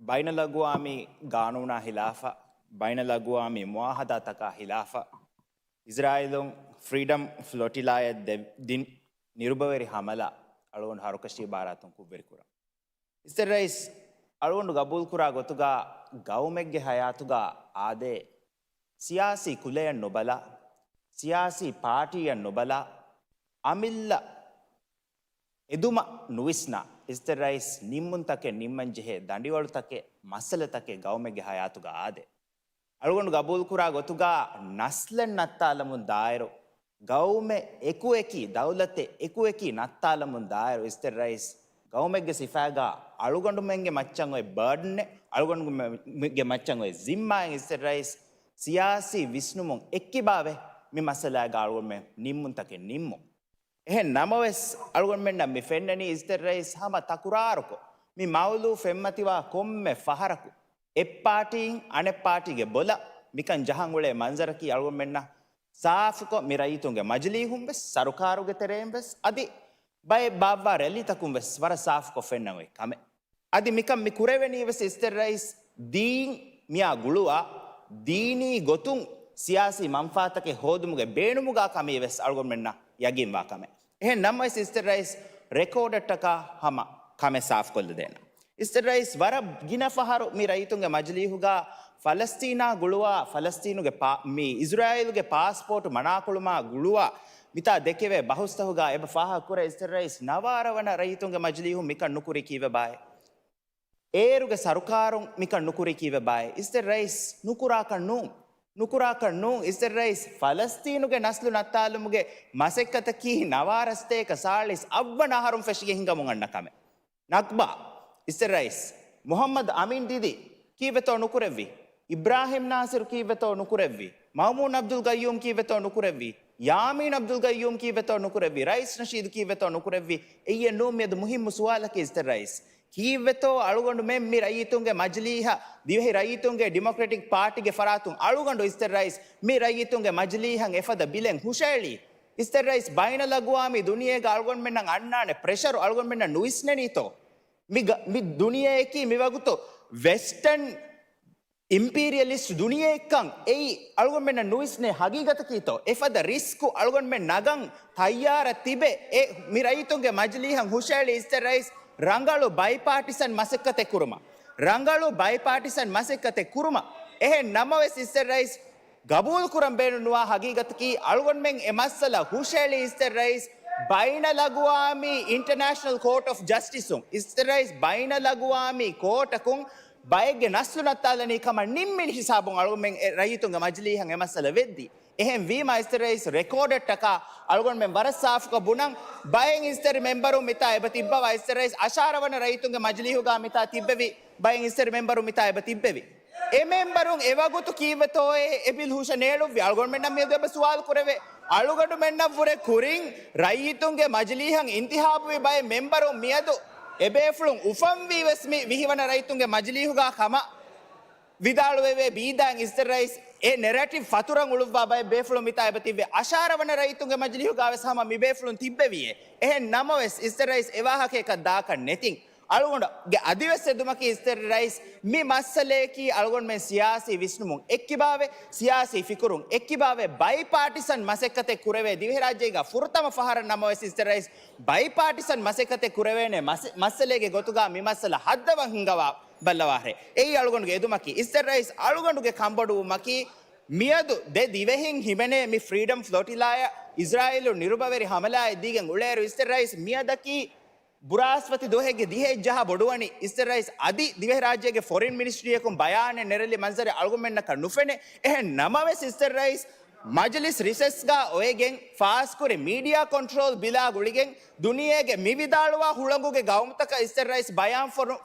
ބައިނަލްއަގުވާމީ ގާނޫނާ ހިލާފަށް، ބައިނަލްއަގުވާމީ މުއާހަދާތަކާ ހިލާފަށް، އިޒްރާއީލުން ފްރީޑަމް ފްލޮޓިލާއަށް ދެ-، ދިން ނިރުބަވެރި ހަމަލާ އަޅުގަނޑު ހަރުކަށީ ބާރާތުން ކުށްވެރިކުރަން. އިއްޒަތްތެރި ރައީސް، އަޅުގަނޑު ގަބޫލުކުރާ ގޮތުގަ ގައުމެއްގެ ހަޔާތުގަ އާދޭ، ސިޔާސީ ކުލަޔަށް ނުބަލާ، ސިޔާސީ ޕާޓީއަށް ނުބަލާ، އަމިއްލަ އެދުމަށް ނުވިސްނާ، އިއްޒަތްތެރި ރައީސް، ނިންމުންތަކެއް ނިންމަންޖެހޭ، ދަނޑިވަޅުތަކެއް، މައްސަލަތަކެއް ގައުމެއްގެ ހަޔާތުގަ އާދޭ. އަޅުގަނޑު ގަބޫލުކުރާ ގޮތުގަ ނަސްލެއް ނައްތާލަމުން ދާއިރު، ގައުމެއް އެކުއެކީ، ދައުލަތެއް އެކުއެކީ ނައްތާލަމުން ދާއިރު އިއްޒަތްތެރި ރައީސް، ގައުމެއްގެ ސިފައިގަ އަޅުގަނޑުމެންގެ މައްޗަށް އޮތް ބާޑަނެއް، އަޅުގަނޑުމެންގެ މައްޗަށް އޮތް ޒިންމާއެއް އިއްޒަތްތެރި ރައީސް، ސިޔާސީ ވިސްނުމުން އެއްކިބާވެ، މި މައްސަލާގަ އަޅުގަނޑުމެން ނިންމުންތަކެއް ނިންމުން. އެހެން ނަމަވެސް، އަޅުގަނޑުމެންނަށް މި ފެންނަނީ އިއްޒަތްތެރި ރައީސް ހަމަ ތަކުރާރުކޮށް، މި މައުޟޫ ފެންމަތިވާ ކޮންމެ ފަހަރަކު، އެއް ޕާޓީއިން އަނެއް ޕާޓީގެ ބޮލަށް މިކަން ޖަހަން އުޅޭ މަންޒަރަކީ އަޅުގަނޑުމެންނަށް ސާފުކޮށް، މި ރައްޔިތުންގެ މަޖިލީހުން ވެސް، ސަރުކާރުގެ ތެރެއިން ވެސް، އަދި ބައެއް ބާއްވާ ރެލީތަކުން ވެސް ވަރަށް ސާފުކޮށް ފެންނަން އޮތް ކަމެއް. އަދި މިކަން މި ކުރެވެނީ ވެސް އިއްޒަތްތެރި ރައީސް ދީން މިއާ ގުޅުވާ، ދީނީ ގޮތުން ސިޔާސީ މަންފާތަކެއް ހޯދުމުގެ ބޭނުމުގާ ކަމީ ވެސް އަޅުގަނޑުމެންނަށް ޔަގީންވާ ކަމެއް. އެހެން ނަމަވެސް އިއްޒަތްތެރި ރައީސް ރެކޯޑަށްޓަކާ ހަމަ ކަމެއް ސާފުކޮށްލަދޭނަން. އިއްޒަތްތެރި ރައީސް ވަރަށް ގިނަ ފަހަރު މި ރައްޔިތުންގެ މަޖިލީހުގާ ފަލަސްތީނާ ގުޅުވާ، ފަލަސްތީނުގެ ޕާ-، މި އިޒްރާއީލުގެ ޕާސްޕޯޓު މަނާކުޅުމާ ގުޅުވާ، މިތާ ދެކެވޭ ބަހުސްތަކުގާ އެބަ ފާހަގަކުރޭ އިއްޒަތްތެރި ރައީސް ނަވާރަ ވަނަ ރައްޔިތުންގެ މަޖިލީހުން މިކަން ނުކުރީ ކީއްވެބާއޭ؟ އޭރުގެ ސަރުކާރުން މިކަން ނުކުރީ ކީއްވެ ބާއޭ؟ އިޒްތެރި ރައީސް، ނުކުރާކަށް ނޫން. ނުކުރާކަށް ނޫން. އިޒްތެރި ރައީސް، ފަލަސްތީނުގެ ނަސްލު ނައްތާލުމުގެ މަސައްކަތަކީ ނަވާރަ ސަތޭކަ ސާޅީސް އަށްވަނަ އަހަރުން ފެށިގެން ހިނގަމުން އަންނަ ކަމެއް. ނަކްބާ، އިޒްތެރި ރައީސް، މުހައްމަދު އަމީން ދީދީ ކީއްވެތޯ ނުކުރެއްވީ؟ އިބްރާހިމް ނާސިރު ކީއްވެތޯ ނުކުރެއްވީ؟ މައުމޫން އަބްދުލް ގައްޔޫމް ކީއްވެތޯ ނުކުރެއްވީ؟ ޔާމީން އަބްދުލް ގައްޔޫމް ކީއްވެތޯ ނުކުރެއްވީ؟ ރައީސް ނަޝީދު ކީއްވެތޯ ނުކުރެއްވީ؟ އެއްޔެއް ނޫން މިއަދު މުހިއްމު ސުވާލަކީ އިޒްތެރި ރައީސް. ކީއްވެތޯ އަޅުގަނޑުމެން މި ރައްޔިތުންގެ މަޖިލީހަށް، ދިވެހި ރައްޔިތުންގެ ޑިމޮކްރެޓިކް ޕާޓީގެ ފަރާތުން އަޅުގަނޑު އިޒްތެރި ރައީސް މި ރައްޔިތުންގެ މަޖިލީހަށް އެފަދަ ބިލެއް ހުށައެޅީ؟ އިޒްތެރި ރައީސް، ބައިނަލްއަގުވާމީ ދުނިޔޭގަ އަޅުގަނޑުމެންނަށް އަންނާނެ ޕްރެޝަރު އަޅުގަނޑުމެންނަށް ނުވިސްނެނީތޯ؟ މި ގަ-، މި ދުނިޔެއަކީ މިވަގުތު ވެސްޓަން އިމްޕީރިއަލިސްޓް ދުނިޔެއެއްކަން އެއީ އަޅުގަނޑުމެންނަށް ނުވިސްނޭ ހަގީގަތަކީތޯ؟ އެފަދަ ރިސްކު އަޅުގަނޑުމެން ނަގަން ތައްޔާރަށް ތިބެ، އެ މި ރައްޔިތުންގެ މަޖިލީހަށް ހުށައެޅި އިޒްތެރި ރައީސް ރަނގަޅު ބައިޕާޓިސަން މަސައްކަތެއް ކުރުމަށް. ރަނގަޅު ބައިޕާޓިސަން މަސައްކަތެއް ކުރުމަށް. އެހެން ނަމަވެސް އިޒްތެރި ރައީސް ގަބޫލުކުރަން ބޭނުންވާ ހަގީގަތަކީ، އަޅުގަނޑުމެން އެ މައްސަލަ ހުށައެޅި އިޒްތެރި ރައީސް ބައިނަލްއަގުވާމީ އިންޓަރނޭޝަނަލް ކޯޓް އޮފް ޖަސްޓިސުން، އިޒްތެރި ރައީސް ބައިނަލްއަގުވާމީ ކޯޓަކުން ބައެއްގެ ނަސްލު ނައްތާލަނީ ކަމަށް ނިންމިން ހިސާބުން އަޅުގަނޑުމެން އެ ރައްޔިތުންގެ މަޖިލީހަށް އެ މައްސަލަ ވެއްދީ. އެހެން ވީމާ އިޒްތެރި ރައީސް ރެކޯޑެއްޓަކާ އަޅުގަނޑުމެން ވަރަށް ސާފުކޮށް ބުނަން، ބައެއް އިޒްތެރި މެމްބަރުން މިތާ އެބަ ތިއްބަވާ އިޒްތެރި ރައީސް އަށާރަ ވަނަ ރައްޔިތުންގެ މަޖިލީހުގާ މިތާ ތިއްބެވި، ބައެއް އިޒްތެރި މެމްބަރުން މިތާ އެބަ ތިއްބެވި. އެ މެމްބަރުން އެވަގުތު ކީއްވެތޯއޭ އެ ބިލް ހުށަ ނޭޅުއްވި؟ އަޅުގަނޑުމެންނަށް މިއަދު އެބަ ސުވާލު ކުރެވޭ. އަޅުގަނޑުމެންނަށްވުރެ ކުރިން ރައްޔިތުންގެ މަޖިލީހަށް އިންތިހާބުވި ބައެއް މެމްބަރުން މިއަދު އެބޭފުޅުން އުފަންވީ ވެސް މި ވިހިވަނަ ރައްޔިތުންގެ މަޖިލީހުގާ ކަމަށް ވިދާޅުވެވޭ. ބީދާއިން އިޒްތެރި ރައީސް އެ ނެރެޓިވް ފަތުރަށް އުޅުއްވާ ބައެއް ބޭފުޅުން މިތާ އެބަ ތިއްބެވި. އަށާރަ ވަނަ ރައްޔިތުންގެ މަޖިލީހުގާ ވެސް ހަމަ މި ބޭފުޅުން ތިއްބެވިއޭ. އެހެން ނަމަވެސް އިޒްތެރި ރައީސް އެ ވާހަކަޔަކަށް ދާކަށް ނެތިން. އަޅުގަނޑުގެ އަދިވެސް އެދުމަކީ އިޒްތެރި ރައީސް މި މައްސަލަޔަކީ އަޅުގަނޑުމެން ސިޔާސީ ވިސްނުމުން އެއްކިބާވެ، ސިޔާސީ ފިކުރުން އެއްކިބާވެ، ބައިޕާޓިސަން މަސައްކަތެއް ކުރެވޭ ދިވެހިރާއްޖޭގަ ފުރަތަމަ ފަހަރަށް ނަމަވެސް އިޒްތެރި ރައީސް ބައިޕާޓިސަން މަސައްކަތެއް ކުރެވޭނެ މަސ-، މައްސަލައިގެ ގޮތުގަ މި މައްސަލަ ހައްދަވަން ހިންގަވާ ބައްލަވާށޭ. އެއީ އަޅުގަނޑުގެ އެދުމަކީ. އިޒްތެރި ރައީސް އަޅުގަނޑުގެ ކަންބޮޑުވުމަކީ މިއަދު ދެ ދިވެހިން ހިމެނޭ މި ފްރީޑަމް ފްލޮޓިލާއަށް އިޒްރާއީލު ނިރުބަވެރި ހަމަލާއެއް ދީގެން އުޅޭއިރު އިޒްތެރި ރައީސް މިއަދަކީ ބުރާސްފަތި ދުވަހެއްގެ ދިހައެއް ޖަހާ ބޮޑުވަނީ. އިޒްތެރި ރައީސް އަދި ދިވެހިރާއްޖޭގެ ފޮރިން މިނިސްޓްރީއަކުން ބަޔާނެއް ނެރެލި މަންޒަރެއް އަޅުގަނޑުމެންނަކަށް ނުފެނޭ. އެހެން ނަމަވެސް އިޒްތެރި ރައީސް މަޖިލިސް ރިސެސްގަ އޮވެގެން ފާސްކުރި މީޑިއާ ކޮންޓްރޯލް ބިލާ ގުޅިގެން ދުނިޔޭގެ މި ވިދާޅުވާ ހުޅަނގުގެ ގައުމުތަކަށް އިޒްތެރި ރައީސް ބަޔާން ފޮނު-،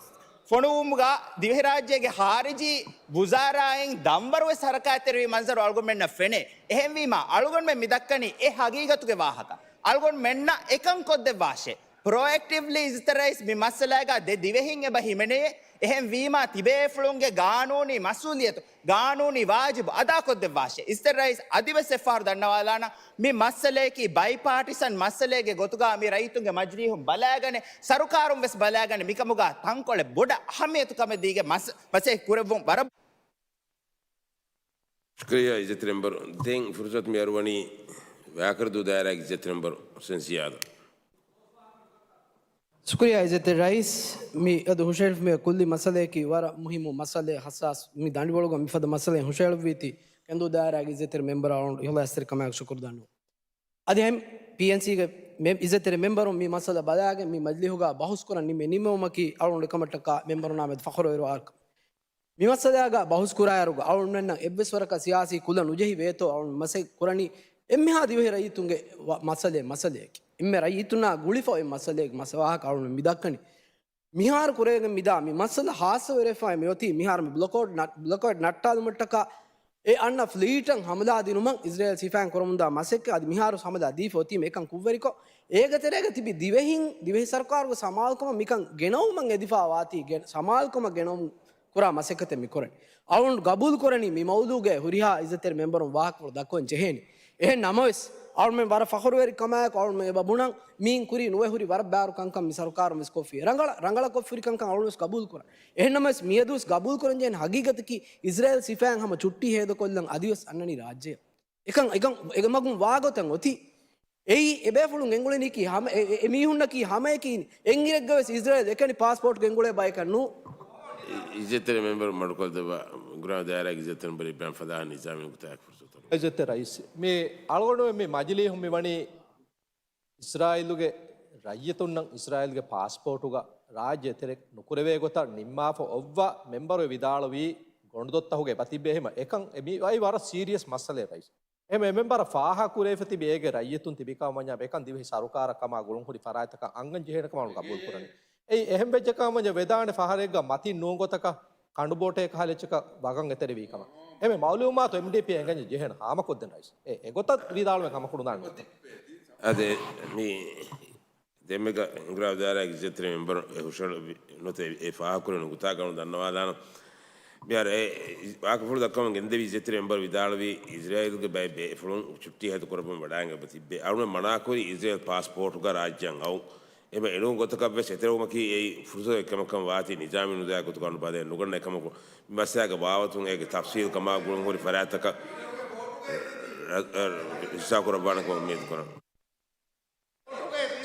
ފޮނުވުމުގަ ދިވެހިރާއްޖޭގެ ހާރިޖީ ވުޒާރާއިން ދަންވަރުވެސް ހަރަކާތްތެރިވި މަންޒަރު އަޅުގަނޑުމެންނަށް ފެނޭ. އެހެންވީމާ އަޅުގަނޑުމެން މި ދައްކަނީ އެ ހަގީގަތުގެ ވާހަކަ. އަޅުގަނޑުމެންނަށް އެކަން ކޮށްދެއްވާށޭ. ޕްރޮއެކްޓިވްލީ އިޒްތެރި ރައީސް މި މައްސަލާގަ ދެ ދިވެހިން އެބަ ހިމެނެޔޭ. އެހެން ވީމާ ތިބޭފުޅުންގެ ގާނޫނީ މަސްއޫލިއްޔަތު، ގާނޫނީ ވާޖިބު އަދާކޮށްދެއްވާށޭ. އިޒްތެރި ރައީސް އަދިވެސް އެއްފަހަރު ދަންނަވާލާނަން މި މައްސަލަޔަކީ ބައިޕާޓިސަން މައްސަލައެއްގެ ގޮތުގަ މި ރައްޔިތުންގެ މަޖިލީހުން ބަލާގަނެ، ސަރުކާރުން ވެސް ބަލާގަނެ، މިކަމުގަ ތަންކޮޅެއް ބޮޑަށް އަހައްމިޔަތުކަމެއް ދީގެން މަސް-، މަސައްކަތް ކުރެއްވުން ވަރަށް ޝުކުރިއްޔާ އިއްޒަތްތެރި މެމްބަރު. ދެން ފުރުސަތު މި އަރުވަނީ ވާކަރަދޫ ދާއިރާގެ އިއްޒަތްތެރި މެމްބަރު ހުސެން ސިޔާދަށް. ޝުކުރިއްޔާ އިއްޒަތްތެރި ރައީސް، މި އަދު ހުށަހެޅިފަ މި ކުއްލި މައްސަލަޔަކީ ވަރަށް މުހިއްމު މައްސަލައެއް، ހައްސާސް މި ދަނޑިވަޅުގަ މިފަދަ މައްސަލައެއް ހުށަހެޅުއްވީތީ، ކެންދޫ ދާއިރާގެ އިއްޒަތްތެރި މެމްބަރާ އަޅުގަނޑު އިޚްލާޞްތެރިކަމާއެކު ޝުކުރު ދަންނަވަން. އަދި ހަމަ ޕީއެންސީގެ މެ-، އިއްޒަތްތެރި މެމްބަރުން މި މައްސަލަ ބަލާގެން މި މަޖިލީހުގަ ބަހުސްކުރަން ނިންމި ނިންމުމަކީ އަޅުގަނޑު އެކަމަށްޓަކާ މެމްބަރުންނާ މެދު ފަޚުރުވެރިވާ ކަމެއް. މި މައްސަލާގަ ބަހުސް ކުރާއިރުގަ އަޅުގަނޑުމެންނަށް އެއްވެސް ވަރަކަށް ސިޔާސީ ކުލަ ނުޖެހި ވޭތޯ އަޅުގަނޑު މަސައްކަތް ކުރަނީ އެންމެހާ ދިވެހި ރައްޔިތުންގެ ވަ-، މައްސަލައެއް، މައްސަލައެކޭ. އެންމެ ރައްޔިތުންނާ ގުޅިފަ އޮތް މައްސަލައެއް، މަސަ-، ވާހަކަ އަޅުގަނޑު މި ދައްކަނީ. މިހާރު ކުރެވިގެން މިދާ މި މައްސަލަ ހާއްސަވެރިވެފައި މިއޮތީ މިހާރު މި ބްލޮކޯޑް ނަ-، ބްލޮކޯޑް ނައްޓާލުމަށްޓަކާ އެ އަންނަ ފްލީޓަށް ހަމަލާ ދިނުމަށް އިޒްރޭލް ސިފައިން ކުރަމުންދާ މަސައްކަތް އަދި މިހާރު ހަމަލާ ދީފަ އޮތީމަ އެކަން ކުށްވެރިކޮށް، އޭގެ ތެރޭގަ ތިބި ދިވެހިން، ދިވެހި ސަރުކާރުގެ ސަމާލުކަމަށް މިކަން ގެނައުމަށް އެދިފައި ވާތީ ގެ-، ސަމާލުކަމަށް ގެނައުމަށް ކުރާ މަސައްކަތެއް މި ކުރަނީ. އަޅުގަނޑު ގަބޫލު ކުރަނީ މި މައުޟޫގެ ހުރިހާ އިއްޒަތްތެރި މެމްބަރުން ވާހަކަފުޅު ދައްކަވަން ޖެހޭނީ. އެހެން ނަމަވެސް، އަޅުމެން ވަރަށް ފަޚުރުވެރި ކަމާއެކު އަޅުމެން އެބަ ބުނަން، މީން ކުރީ ނުވެ ހުރި ވަރަށް ބާރު ކަންކަން މި ސަރުކާރުން ވެސް ކޮށްފި. ރަނގަޅަށް، ރަނގަޅަށް ކޮށްފި ކަންކަން އަޅުމެން ވެސް ގަބޫލު ކުރަން. އެހެން ނަމަވެސް، މިއަދުވެސް ގަބޫލު ކުރަން ޖެހޭނެ ހަގީގަތަކީ، އިޒްރޭލް ސިފައިން ހަމަ ޗުއްޓީ ހޭދަކޮށްލަން އަދިވެސް އަންނަނީ ރާއްޖެއަށް. އެކަން، އެކަން، އެ މަގުން ވާގޮތަށް އޮތީ. އެއީ އެބޭފުޅުން ގެންގުޅެނީކީ ހަމަ، އެ، އެ، އެ މީހުންނަކީ ހަމައެކީ އެއްއިރެއްގަވެސް އިޒްރޭލް އެކަނި ޕާސްޕޯޓް ގެންގުޅޭ ބަޔަކަށް ނޫން. އި-، އިއްޒަތްތެރި މެމްބަރު މަޑުކޮށްދެއްވާ ގުރާމް ދާއިރާގެ އިއްޒަތްތެރި މެމްބަރު އިބްރާހިމް ފަދާ ނިޒާމީ ގުތާއެކު ފުރުސަތު. އިއްޒަތްތެރި ރައީސް، މި އަޅުގަނޑުމެން މި މަޖިލީހުން މި ވަނީ އިސްރާއީލުގެ ރައްޔިތުންނަށް އިސްރާއީލްގެ ޕާސްޕޯޓުގަ ރާއްޖެ އެތެރެ ނުކުރެވޭ ގޮތަށް ނިންމާފަ އޮއްވާ މެމްބަރު ވިދާޅުވީ ގޮނޑުދޮށްތަހުގެ އެބަ ތިއްބެ އެހެމަ އެކަން މި އައި ވަރަށް ސީރިއަސް މައްސަލައެއް ރައީސް. އެހެމަ އެ މެމްބަރަށް ފާހަގަކުރެވިފަ ތިބި އޭގެ ރައްޔިތުން ތިބިކަމަށް ވަންޏާ އެކަން ދިވެހި ސަރުކާރަށް ކަމާ ގުޅުންހުރި ފަރާތްތަކަށް އަންގަން ޖެހޭނެ ކަމަށް ގަބޫލު ކުރަނީ. އެއީ އެހެން ވެއްޖެ ކަމަށް ވަންޏާ ވެދާނެ ފަހަރެއްގަ މަތިން ނޫން ގޮތަކަށް ކަނޑުބޯޓެއް ކަހަލަ އެއްޗަކަށް ވަގަށް އެތެރެވީ ކަމަށް. އެމެ މައުލޫމާތު އެމްޑީޕީ އެނގަންޏެއް ޖެހޭނެ ހާމަކޮށްދެން ރައީސް. އެ، އެގޮތަށް ވިދާޅުވެ ކަމަކު ނުދާނެ. އަދެ މި ދެންމެގަ ހިނގުރާ ދާއިރާގެ އިއްޒަތްތެރި މެމްބަރު އެ ހުށަހަޅު ނުތެ އެ ފާހަގަކުރެވުނު ގޮތާ ގަނޑު ދަންނަވާލާނަން. މިހާރު އެ ވާހަކަފުޅު ދައްކަމުން ގެންދެވި އިއްޒަތްތެރި މެމްބަރު ވިދާޅުވީ، އިޒްރޭލްގެ ބައެއް ބޭފުޅުން ޗުއްޓީ ހައްދަ ކުރައްވަން ވަޑާން އެބަ ތިއްބެ. އަޅުމެން މަނާކުރީ އިޒްރޭލް ޕާސްޕޯޓުގަ ރާއްޖެއަށް އައުން. އެބަ އެނޫން ގޮތަކަށް ވެސް އެތެރެވުމަކީ އެއީ ފުރުސަތެއް ކަމަކަށް ވާތީ ނިޒާމީ ނުދާ ގޮތުގަ އަންނަ ބަދަލެއް ނުގަންނަ އެކަމަކު، މި މައްސަލާގެ ބާވަތުން އޭގެ ތަފްސީލް ކަމާ ގުޅުންހުރި ފަރާތްތަކަށް ރަ-، ރަ-، ހިއްސާކުރައްވާނެ ކަމަށް އުއްމީދު ކުރަން.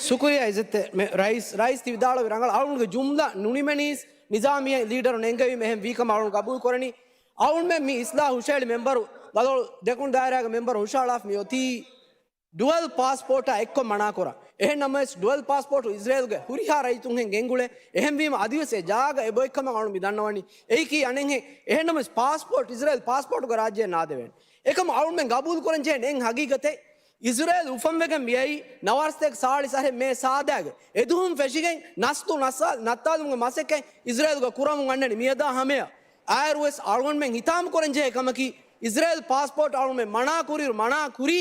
ޝުކުރިއްޔާ އިއްޒަތްތެރި މެ-، ރައީސް، ރައީސް ތި ވިދާޅުވި ރަނގަޅަށް އަޅުގަނޑުގެ ޖުމްލަ ނުނިމެނީސް ނިޒާމީ ލީޑަރުން އެންގެވީމަ އެހެން ވީކަމަށް އަޅުގަނޑު ގަބޫލު ކުރަނީ. އަޅުގަނޑުމެން މި އިސްލާހު ހުށަހެޅި މެމްބަރު ބަދަލު ދެކުނު ދާއިރާގެ މެމްބަރު ހުށަހަޅާފަ މި އޮތީ ޑުއަލް ޕާސްޕޯޓާ އެއްކޮށް މަނާކުރާ. އެހެން ނަމަވެސް ޑުއަލް ޕާސްޕޯޓު އިޒްރޭލްގެ ހުރިހާ ރައްޔިތުންހެން ގެންގުޅޭ. އެހެންވީމަ އަދިވެސް އެ ޖާގަ އެބައޮތްކަމަށް އަޅުގަނޑު މި ދަންނަވަނީ. އެއީކީ އަނެއްހެން. އެހެން ނަމަވެސް ޕާސްޕޯޓް އިޒްރޭލް ޕާސްޕޯޓުގެ ރާއްޖެއެއް ނާދެވޭނެ. އެކަމު އަޅުމެން ގަބޫލު ކުރަން ޖެހޭނެ އެއް ހަގީގަތެއް. އިޒްރޭލް އުފަންވެގެން މިއައީ ނަވާރަސަތޭކަ ސާޅީސް އަހަރެއް މޭ ސާދައިގެ އެދުހުން ފެށިގެން ނަސްލު ނަސާ-، ނައްތާލުމުގެ މަސައްކަތް އިޒްރޭލްގަ ކުރަމުން އަންނަނީ މިއަދާ ހަމަޔަށް. އާއިރުވެސް އަޅުގަނޑުމެން ހިތާމަކުރަން ޖެހޭ ކަމަކީ އިޒްރޭލް ޕާސްޕޯޓް އަޅުމެން މަނާ ކުރިއިރު މަނާ ކުރީ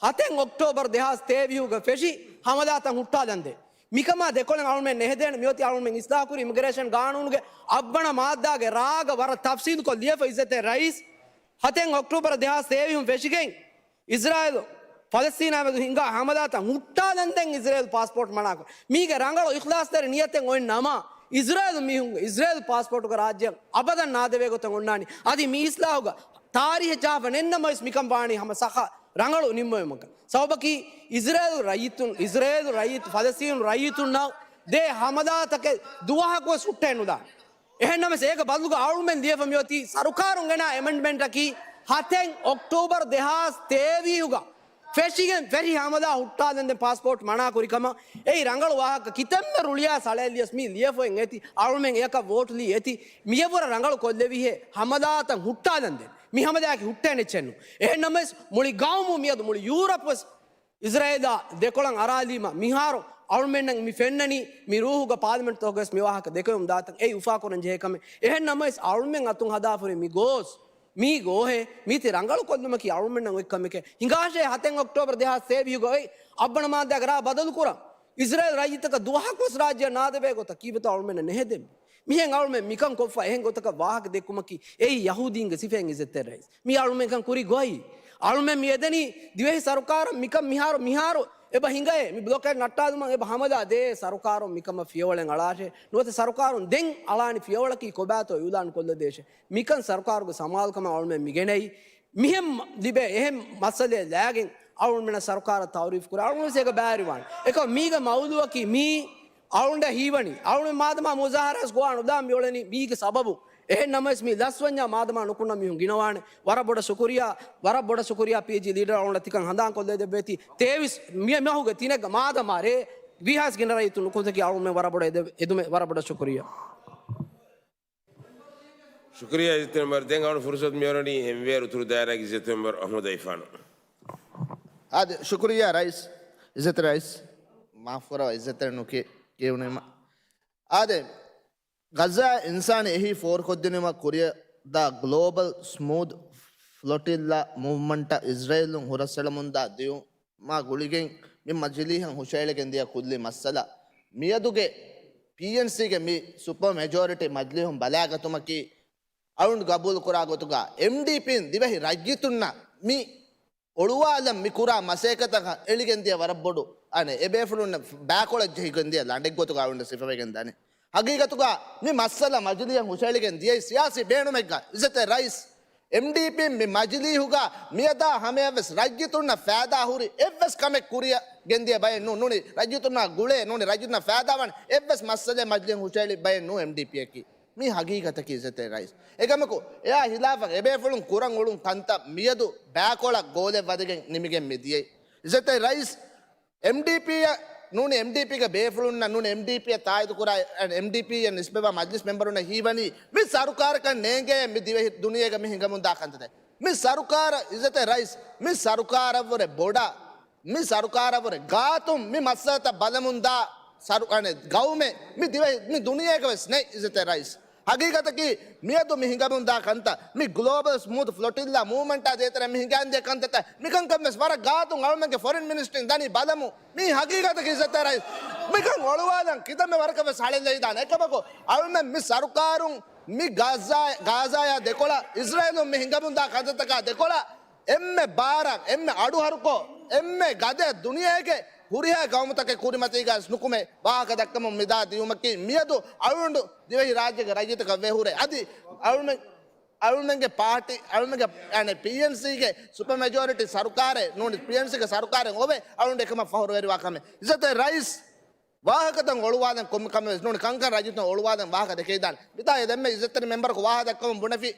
ހަތެއް އޮކްޓޯބަރު ދެހާސް ތޭވީހުގަ ފެށި ހަމަލާތައް ހުއްޓާލަންދޭ. މިކަމާ ދެކޮޅެއް އަޅުމެން ނެހެދޭނެ. މިއޮތީ އަޅުމެން އިސްލާހުކުރި އިމިގްރޭޝަން ގާނޫނުގެ އަށްވަނަ މާއްދާގެ ރާގަ ވަރަށް ތަފްސީލުކޮށް ލިޔެފަ އިއްޒަތްތެރި ރައީސް. ހަތެއް އޮކްޓޯބަރު ދެހާސް ތޭވީހުން ފެށިގެން އިޒްރާއިލު ފަލަސްތީނާ މެދު ހިނގާ ހަމަލާތައް ހުއްޓާލަންދެން އިޒްރޭލް ޕާސްޕޯޓް މަނާކުރި. މީގެ ރަނގަޅު އިޚްލާޞްތެރި ނިޔަތެއް އޮތް ނަމަ، އިޒްރޭލު މީހުން އިޒްރޭލް ޕާސްޕޯޓުގެ ރާއްޖެއަށް އަބަދަށް ނާދެވޭ ގޮތެއް އޮންނާނީ. އަދި މި އިސްލާހުގަ ތާރީހެއް ޖަހާފަ ނެތްނަމަވެސް މިކަން ވާނީ ހަމަ ސަޚާ ރަނގަޅު ނިންމުމަކަށް. ސަބަބަކީ އިޒްރޭލު ރައްޔިތުން، އިޒްރޭލު ރައްޔިތު، ފަލަސްތީނު ރައްޔިތުންނަށް ދޭ ހަމަލާތަކެއް ދުވަހަކުވެސް ހުއްޓައެއް ނުދާނެ. އެހެންނަމަވެސް އޭގެ ބަދަލުގަ އަޅުމެން ލިޔެފަ މިއޮތީ ސަރުކާރުން ގެނާ އެމެންޑްމަންޓަކީ ހަތެއް އޮކްޓޫބަރު ދެހާސް ތޭވީހުގަ ފެށިގެން ފެށި ހަމަލާ ހުއްޓާލަންދެން ޕާސްޕޯޓް މަނާކުރި ކަމަށް. އެއީ ރަނގަޅު ވާހަކަ. ކިތަންމެ ރުޅިއާ ސަޅައެއް ލިޔަސް މީ ލިޔެފައި އެތި، އަޅުމެން އެޔަކަށް ވޯޓު ލީ އެތި. މިޔަށްވުރެ ރަނގަޅު ކޮށްލެވިހޭ ހަމަލާތައް ހުއްޓާލަންދެން. މި ހަމަލާއަކީ ހުއްޓޭނެ އެއްޗެއްނު. އެހެން ނަމަވެސް މުޅި ގައުމު މިއަދު މުޅި ޔޫރަޕް ވެސް އިޒްރޭލާ ދެކޮޅަށް އަރާލީމަ މިހާރު އަޅުމެންނަށް މި ފެންނަނީ މި ރޫހުގަ ޕާލިމެންޓްތަކުގަވެސް މި ވާހަކަ ދެކެވުން ދާތަން. އެއީ އުފާކުރަން ޖެހޭ ކަމެއް. އެހެން ނަމަވެސް އަޅުމެން އަތުން ހަދާފަ ހުރި މި ގޯސް، މީ ގޯހޭ، މީތި ރަނގަޅު ކޮށްލުމަކީ އަޅުމެންނަށް އޮތް ކަމެކޭ. ހިނގާށޭ ހަތެއް އޮކްޓޯބަރު ދެހާސް ތޭވީހުގަ އޮތް އަށްވަނަ މާއްދާގެ ރާ ބަދަލުކުރަން. އިޒްރޭލް ރައްޔިތަކަށް ދުވަހަކުވެސް ރާއްޖެއަށް ނާދެވޭ ގޮތަށް ކީއްވެތޯ އަޅުމެންނަށް ނެހެދެން. މިހެން އަޅުމެން މިކަން ކޮށްފަ އެހެން ގޮތަކަށް ވާހަކަ ދެއްކުމަކީ އެއީ ޔަހޫދީންގެ ސިފައިން އިއްޒަތްތެރި ރައީސް. މީ އަޅުމެން ކަން ކުރީ ގޮހީ. އަޅުމެން މި އެދެނީ ދިވެހި ސަރުކާރަށް މިކަން މިހާރު، މިހާރު އެބަ ހިނގައޭ، މި ބްލޮކޭޑް ނައްޓާލުމަށް އެބަ ހަމަލާ ދޭ ސަރުކާރުން މިކަމަށް ފިޔަވަޅެއް އަޅާށޭ. ނުވަތަ ސަރުކާރުން ދެން އަޅާނެ ފިޔަވަޅަކީ ކޮބާތޯ އިއުލާން ކޮށްލަދޭށޭ. މިކަން ސަރުކާރުގެ ސަމާލުކަމަށް އަޅުމެން މި ގެނައީ. މިހެން ލިބޭ އެހެން މައްސަލައެއް ލާގެން އަޅުމެންނަށް ސަރުކާރަށް ތައުރީފު ކުރޭ. އަޅުމެން ވެސް އޭގަ ބައިވެރިވާނެ. އެކަމަކު މީގެ މައުޟޫއަކީ މީ އަޅުގަނޑަށް ހީވަނީ. އަޅުގަނޑު މާދަމާ މުޒާހަރާސް ގޮވާ ނުދާން މިއުޅެނީ މީގެ ސަބަބު. އެހެން ނަމަވެސް މީ ލަސްވަންޏާ މާދަމާ ނުކުންނަ މީހުން ގިނަވާނެ. ވަރަށް ބޮޑަށް ޝުކުރިއްޔާ، ވަރަށް ބޮޑަށް ޝުކުރިއްޔާ ޕީޖީ ލީޑަރ އަޅުގަނޑަށް ތިކަން ހަނދާން ކޮށްލަދެއްވޭތީ. ތޭވީސް މި މަހުގެ ތިނެއްގަ މާދަމާ ރޭ ވީހާސް ގިނަ ރައްޔިތުން ނުކުތަކީ އަޅުގަނޑުމެން ވަރަށް ބޮޑަށް އެދެ-، އެދުމެއް ވަރަށް ބޮޑަށް ޝުކުރިއްޔާ. ޝުކުރިއްޔާ އިއްޒަތްތެރި މެމްބަރު. ދެން އަޅުގަނޑު ފުރުސަތު މިއޮވަނީ ހެންވޭރު އުތުރު ދާއިރާގެ އިއްޒަތްތެރި މެމްބަރު އަޙްމަދު އައިފާނަށް. އާދެ، ޝުކުރިއްޔާ ރައީސް، އިއްޒަތްތެރި ރައީސް، މާފުކުރައްވާ އިއްޒަތްތެރި ނުކި-، ކިޔުނީމަ. އާދެ، ޣައްޒާ އިންސާނީ އެހީ ފޯރުކޮށްދިނުމަށް ކުރިއަށް ދާ ގްލޯބަލް ސްމޫތް ފްލޮޓިއްލާ މޫވްމަންޓަށް އިޒްރޭލުން ހުރަސްއެޅަމުންދާ ދިޔު މާ ގުޅިގެން މި މަޖިލީހަށް ހުށައެޅިގެން ދިޔަ ކުއްލި މައްސަލަ. މިއަދުގެ ޕީއެންސީގެ މި ސުޕަ މެޖޯރިޓީ މަޖިލީހުން ބަލާގަތުމަކީ، އަޅުން ގަބޫލުކުރާ ގޮތުގަ އެމްޑީޕީން ދިވެހި ރައްޔިތުންނަށް މި އޮޅުވާލަން މި ކުރާ މަސައްކަތަކަށް އެޅިގެން ދިޔަ ވަރަށް ބޮޑު، އަނެއް އެބޭފުޅުންނަށް ބާކޮޅަށް ޖެހިގެން ދިޔަ ލަނޑެއްގޮތުގަ އަޅުން ސިފަވެގެން ދާނެ. ހަގީގަތުގަ މި މައްސަލަ މަޖިލީހަށް ހުށައެޅިގެން ދިޔައީ ސިޔާސީ ބޭނުމެއްގަ. އިއްޒަތްތެރި ރައީސް، އެމްޑީޕީން މި މަޖިލީހުގަ މިއަދާ ހަމަޔަށްވެސް ރައްޔިތުންނަށް ފައިދާ ހުރި އެއްވެސް ކަމެއް ކުރިއަށް ގެންދިޔަ ބައެއް ނޫން. ނޫނީ ރައްޔިތުންނާ ގުޅޭ، ނޫނީ ރައްޔިތުންނަށް ފައިދާވާނެ އެއްވެސް މައްސަލައެއް މަޖިލީހަށް ހުށައެޅި ބައެއް ނޫން އެމްޑީޕީއަކީ. މީ ހަގީގަތަކީ އިއްޒަތްތެރި ރައީސް. އެކަމަކު، އެއާ ހިލާފަށް އެބޭފުޅުން ކުރަން އުޅުން ކަންތައް މިއަދު ބާކޮޅަށް ގޯލެއް ވަދެގެން ނިމިގެން މި ދިޔައީ. އިއްޒަތްތެރި ރައީސް، އެމްޑީޕީއަށް ނޫނީ އެމްޑީޕީގެ ބޭފުޅުންނަށް، ނޫނީ އެމްޑީޕީއަށް ތާއީދު ކުރާ، އެމްޑީޕީއަށް ނިސްބަތްވާ މަޖްލިސް މެމްބަރުންނަށް ހީވަނީ މި ސަރުކާރަކަށް ނޭނގޭ މި ދިވެހި ދުނިޔޭގަ މި ހިނގަމުންދާ ކަންތައްތައް. މި ސަރުކާރަށް އިއްޒަތްތެރި ރައީސް، މި ސަރުކާރަށްވުރެ ބޮޑަށް، މި ސަރުކާރަށްވުރެ ގާތުން މި މައްސަލަތައް ބަލަމުންދާ ސަރު-، އަނެ، ގައުމެއް މި ދިވެހި، މި ދުނިޔޭގަ ވެސް ނެތް އިއްޒަތްތެރި ރައީސް. ހަގީގަތަކީ މިއަދު މި ހިނގަމުންދާ ކަންތައް، މި ގްލޯބަލް ސްމޫތު ފްލޮޓިއްލާ މޫވްމަންޓާ ދޭތެރޭ މި ހިނގާންދިޔަ ކަންތައްތައް، މިކަންކަން ވެސް ވަރަށް ގާތުން އަޅުމެންގެ ފޮރިން މިނިސްޓްރީން ދަނީ ބަލަމު. މީ ހަގީގަތަކީ އިއްޒަތްތެރި ރައީސް. މިކަން އޮޅުވާލަން ކިތަންމެ ވަރަކަށް ވެސް ހަޅޭއްލައިދާނެ. އެކަމަކު އަޅުމެން މި ސަރުކާރުން މި ގާޒާ، ގާޒާޔާ ދެކޮޅަށް، އިޒްރޭލުން މި ހިނގަމުންދާ ކަންތައްތަކާ ދެކޮޅަށް އެންމެ ބާރަށް، އެންމެ އަޑުހަރުކޮށް، އެންމެ ގަދަ ދުނިޔޭގެ ހުރިހާ ގައުމުތަކެއް ކުރިމަތީގަސް ނުކުމެ ވާހަކަ ދައްކަމުން މިދާ ދިޔުމަކީ މިއަދު އަޅުގަނޑު ދިވެހި ރާއްޖޭގެ ރައްޔިތަކަށް ވެ ހުރޭ. އަދި އަޅުމެން، އަޅުމެންގެ ޕާޓީ، އަޅުމެންގެ، އަނެ، ޕީއެންސީގެ ސުޕަ މެޖޯރިޓީ ސަރުކާރެއް ނޫނީ، ޕީއެންސީގެ ސަރުކާރެއް އޮވެ އަޅުގަނޑު އެކަމަށް ފަހުރުވެރިވާ ކަމެއް. އިއްޒަތްތެރި ރައީސް ވާހަކަތައް އޮޅުވާލަން ކޮންމެ ކަމެއް ވެސް ނޫނީ، ކަންކަން ރައްޔިތުން އޮޅުވާލަން ވާހަކަ ދެކެވިދާނެ. މިތާ އެ ދެންމެ އިއްޒަތްތެރި މެމްބަރަކު ވާހަކަ ދައްކަމުން ބުނެފި.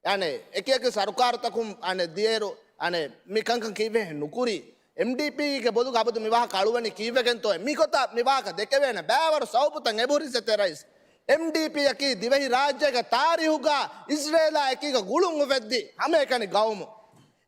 އަނެ، އެކިއެކި ސަރުކާރުތަކުން، އަނެ، ދިޔައިރު، އަނެ، މި ކަންކަން ކީއްވެހެން ނުކުރީ؟ އެމްޑީޕީގެ ބޮލުގަ އަބަދު މި ވާހަކަ އަޅުވަނީ ކީއްވެގެންތޯއޭ؟ މިގޮތަށް މި ވާހަކަ ދެކެވޭނެ ބައިވަރު ސަބަބުތައް އެބަހުރި އިއްޒަތްތެރި ރައީސް. އެމްޑީޕީއަކީ ދިވެހި ރާއްޖޭގެ ތާރީހުގަ އިޒްރޭލާ އެކީގަ ގުޅުން އުފެއްދި ހަމައެކަނި ގައުމު.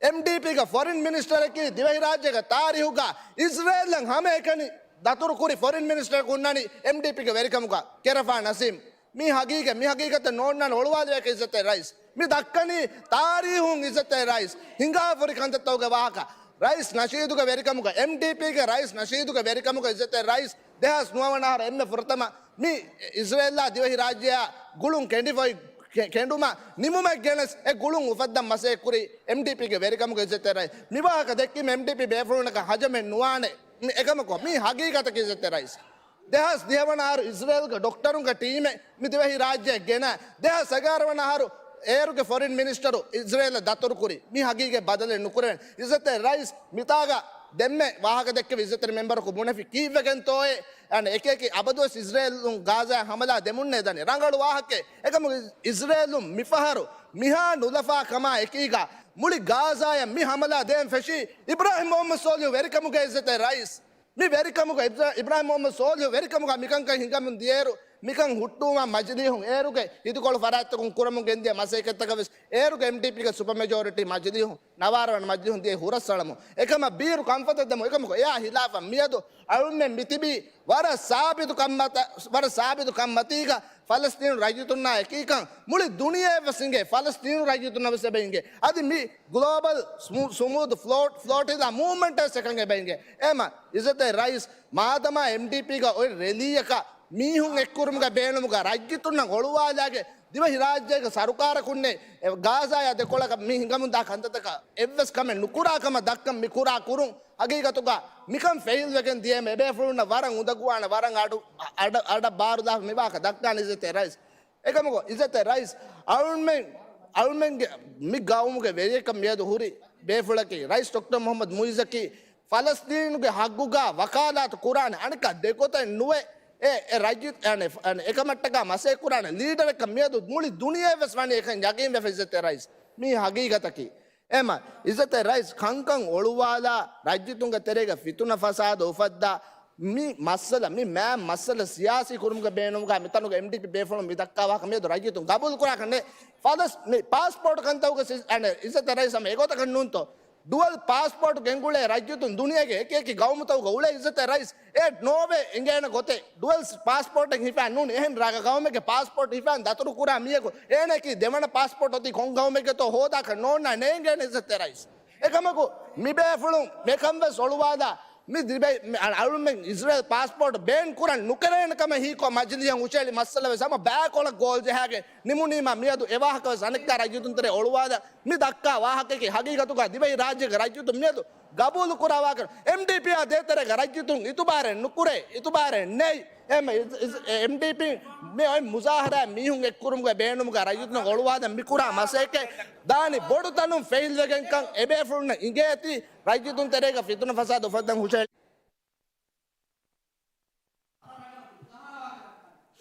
އެމްޑީޕީގެ ފޮރިން މިނިސްޓަރަކީ ދިވެހިރާއްޖޭގެ ތާރީހުގަ އިޒްރޭލަށް ހަމައެކަނި ދަތުރުކުރި ފޮރިން މިނިސްޓަރަކު ހުންނަނީ އެމްޑީޕީގެ ވެރިކަމުގަ، ކެރަފާ ނަސީމް. މީ ހަގީގަތް، މި ހަގީގަތަށް ނޯންނާނެ އޮޅުވާލެވޭކަށް އިއްޒަތްތެރި ރައީސް. މި ދައްކަނީ ތާރީހުން އިއްޒަތްތެރި ރައީސް. ހިނގާފަހުރި ކަންތައްތަކުގެ ވާހަކަ. ރައީސް ނަޝީދުގެ ވެރިކަމުގަ، އެމްޑީޕީގެ ރައީސް ނަޝީދުގެ ވެރިކަމުގަ އިއްޒަތްތެރި ރައީސް ދެހާސް ނުވަ ވަނަ އަހަރު އެންމެ ފުރަތަމަ މި އިޒްރޭލާ ދިވެހިރާއްޖެއާ ގުޅުން ކެނޑިފައި ކެ-، ކެނޑުމަށް ނިމުމެއް ގެނެސް އެ ގުޅުން އުފައްދަން މަސައްކަތްކުރީ އެމްޑީޕީގެ ވެރިކަމުގަ އިއްޒަތްތެރި ރައީސް. މި ވާހަކަ ދެއްކީމަ އެމްޑީޕީ ބޭފުޅުންނަކަށް ހަޖަމެއް ނުވާނެ. މި އެކަމަކު މީ ހަގީގަތަކީ އިއްޒަތްތެރި ރައީސް. ދެހާސް ދިހަ ވަނަ އަހަރު އިޒްރޭލްގެ ޑޮކްޓަރުންގެ ޓީމެއް މި ދިވެހި ރާއްޖެއަށް ގެނައި، ދެހާސް އެގާރަ ވަނަ އަހަރު އޭރުގެ ފޮރިން މިނިސްޓަރު އިޒްރޭލަށް ދަތުރުކުރި. މި ހަގީގަތް ބަދަލެއް ނުކުރެވެން. އިއްޒަތްތެރި ރައީސް މިތާގަ ދެންމެ ވާހަކަ ދެއްކެވި އިއްޒަތްތެރި މެމްބަރަކު ބުނެފި ކީއްވެގެންތޯއޭ؟ އަނެ އެކިއެކި އަބަދުވެސް އިޒްރޭލުން ގާޒާ ހަމަލާ ދެމުންނޭ ދަނީ. ރަނގަޅު ވާހަކައެއް. އެކަމު އިޒްރޭލުން މިފަހަރު މިހާ ނުލަފާ ކަމާ އެކީގަ މުޅި ގާޒާޔަށް މި ހަމަލާ ދޭން ފެށީ އިބްރާހިމް މުހައްމަދު ސޯލިހު ވެރިކަމުގަ އިއްޒަތްތެރި ރައީސް. މި ވެރިކަމުގަ އިބްރާ-، އިބްރާހިމް މުހައްމަދު ސޯލިހު ވެރިކަމުގަ މިކަންކަން ހިނގަމުން ދިޔައިރު، މިކަން ހުއްޓުވުމަށް މަޖިލީހުން އޭރުގެ ހިދުކޮޅު ފަރާތްތަކުން ކުރަމުން ގެންދިޔަ މަސައްކަތްތަކަށް ވެސް އޭރުގެ އެމްޑީޕީގެ ސުޕަ މެޖޯރިޓީ މަޖިލީހުން ނަވާރަވަން މަޖިލީހުން ދިޔަ ހުރަސްއަޅަމުން. އެކަމަށް ބީރު ކަންފަތަށް ދެމުން. އެކަމަކު އެއާ ހިލާފަށް މިއަދު އަޅުމެން މިތިބީ ވަރަށް ސާބިތު ކަންމަތ-، ވަރަށް ސާބިތު ކަންމަތީގަ ފަލަސްތީނު ރައްޔިތުންނާ އެކީކަން މުޅި ދުނިޔެއަށް ވެސް އިނގޭ، ފަލަސްތީނު ރައްޔިތުންނަށް ވެސް އެބަ އިނގޭ. އަދި މި ގްލޯބަލް ސްމޫ-، ސުމޫދު ފްލޯޓް، ފްލޯޓިލާ މޫވްމަންޓަށް ވެސް އެކަން އެބަ އިނގޭ. އެމަ އިއްޒަތްތެރި ރައީސް، މާދަމާ އެމްޑީޕީގަ އޮތް ރެލީއަކަށް މީހުން އެއްކުރުމުގަ ބޭނުމުގަ ރައްޔިތުންނަށް އޮޅުވާލާގެ ދިވެހިރާއްޖޭގެ ސަރުކާރަކުންނެއް ގާޒާޔާ ދެކޮޅަކަށް މި ހިނގަމުންދާ ކަންތައްތަކަށް އެއްވެސް ކަމެއް ނުކުރާ ކަމަށް ދައްކަން މި ކުރާ ކުރުން. ހަގީގަތުގަ މިކަން ފެއިލް ވެގެން ދިޔައީމަ އެބޭފުޅުންނަށް ވަރަށް އުނދަގޫވާނެ، ވަރަށް އަޑު، އަޑަށް، އަޑަށް ބާރުދާފަ މި ވާހަކަ ދައްކާނެ އިއްޒަތްތެރި ރައީސް. އެކަމަކު އިއްޒަތްތެރި ރައީސް އަޅުމެން، އަޅުމެންގެ މި ގައުމުގެ ވެރިޔަކަށް މިއަދު ހުރި ބޭފުޅަކީ ރައީސް ޑޮކްޓަރ މުހައްމަދު މުއިއްޒަކީ ފަލަސްތީނުގެ ހައްގުގަ ވަކާލާތު ކުރާނެ އަނެއްކާ ދެގޮތެއް ނުވެ އެ، އެ ރައްޔި-، އަނެ، އަނެ، އެކަމަށްޓަކާ މަސައްކަތް ކުރާނެ ލީޑަރެއްކަން މިއަދު މުޅި ދުނިޔެ ވެސް ވަނީ އެކަން ޔަގީން ވެފަ އިއްޒަތްތެރި ރައީސް. މީ ހަގީގަތަކީ. އެމަ އިއްޒަތްތެރި ރައީސް ކަންކަން އޮޅުވާލާ ރައްޔިތުންގެ ތެރޭގަ ފިތުނަ ފަސާދަ އުފައްދާ މި މައްސަލަ، މި މާ މައްސަލަ ސިޔާސީ ކުރުމުގެ ބޭނުމުގަ މިތަނުގެ އެމްޑީޕީ ބޭފުޅުން މި ދައްކާ ވާހަކަ މިއަދު ރައްޔިތުން ގަބޫލު ކުރާކަށް ނެ-، ފަލަސް-، މި ޕާސްޕޯޓް ކަންތަކުގެ ސި-، އަނެ، އިއްޒަތްތެރި ރައީސް ހަމަ އެގޮތަކަށް ނޫންތޯ؟ ޑުއަލް ޕާސްޕޯޓް ގެންގުޅޭ ރައްޔިތުން ދުނިޔޭގެ އެކި އެކި ގައުމުތަކުގަ އުޅޭ އިއްޒަތްތެރި ރައީސް އެ ނޯވޭ އެނގޭނެ ގޮތެއް. ޑުއަލް ޕާސްޕޯޓެއް ހިފާ ނޫން. އެހެން ރަގަ ގައުމެއްގެ ޕާސްޕޯޓް ހިފާން ދަތުރު ކުރާ މީހަކު އޭނައަކީ ދެވަނަ ޕާސްޕޯޓް އޮތީ ކޮން ގައުމެއްގެތޯ ހޯދާކަށް ނޯންނާ ނޭނގޭނެ އިއްޒަތްތެރި ރައީސް. އެކަމަކު މިބޭފުޅުން މިކަން ވެސް އޮޅުވާލާ މި ދިބެ-، މި އަ-، އަޅުމެން އިޒްރޭލް ޕާސްޕޯޓް ބޭން ކުރަން ނުކެރޭނެ ކަމަށް ހީކޮށް މަޖިލީހަށް ހުށައެޅި މައްސަލަ ވެސް ހަމަ ބައިކޮޅަށް ގޯލް ޖަހާގެން ނިމުނީމަ މިއަދު އެ ވާހަކަ ވެސް އަނެއްކާ ރައްޔިތުން ތެރޭ އޮޅުވާލާ މި ދައްކާ ވާހަކައަކީ ހަގީގަތުގަ ދިވެހި ރާއްޖޭގެ ރައްޔިތުން މިއަދު ގަބޫލު ކުރާ ވާހަކަ. އެމްޑީޕީއާ ދޭތެރޭގަ ރައްޔިތުން އިތުބާރެއް ނުކުރޭ، އިތުބާރެއް ނެތް. އެމް-، އިޒް-، އިޒް-، އެމްޑީޕީ މި އޮތް މުޒާހަރާ މީހުން އެއްކުރުމުގެ ބޭނުމުގަ ރައްޔިތުން އޮޅުވާދަން މި ކުރާ މަސައްކަތް ދާނީ ބޮޑު ތަނުން ފެއިލް ވެގެންކަން އެބޭފުޅުންނަށް އިނގޭތީ ރައްޔިތުން ތެރޭގަ ފިތުނަ ފަސާދަ އުފައްދަން ހުށައެޅި.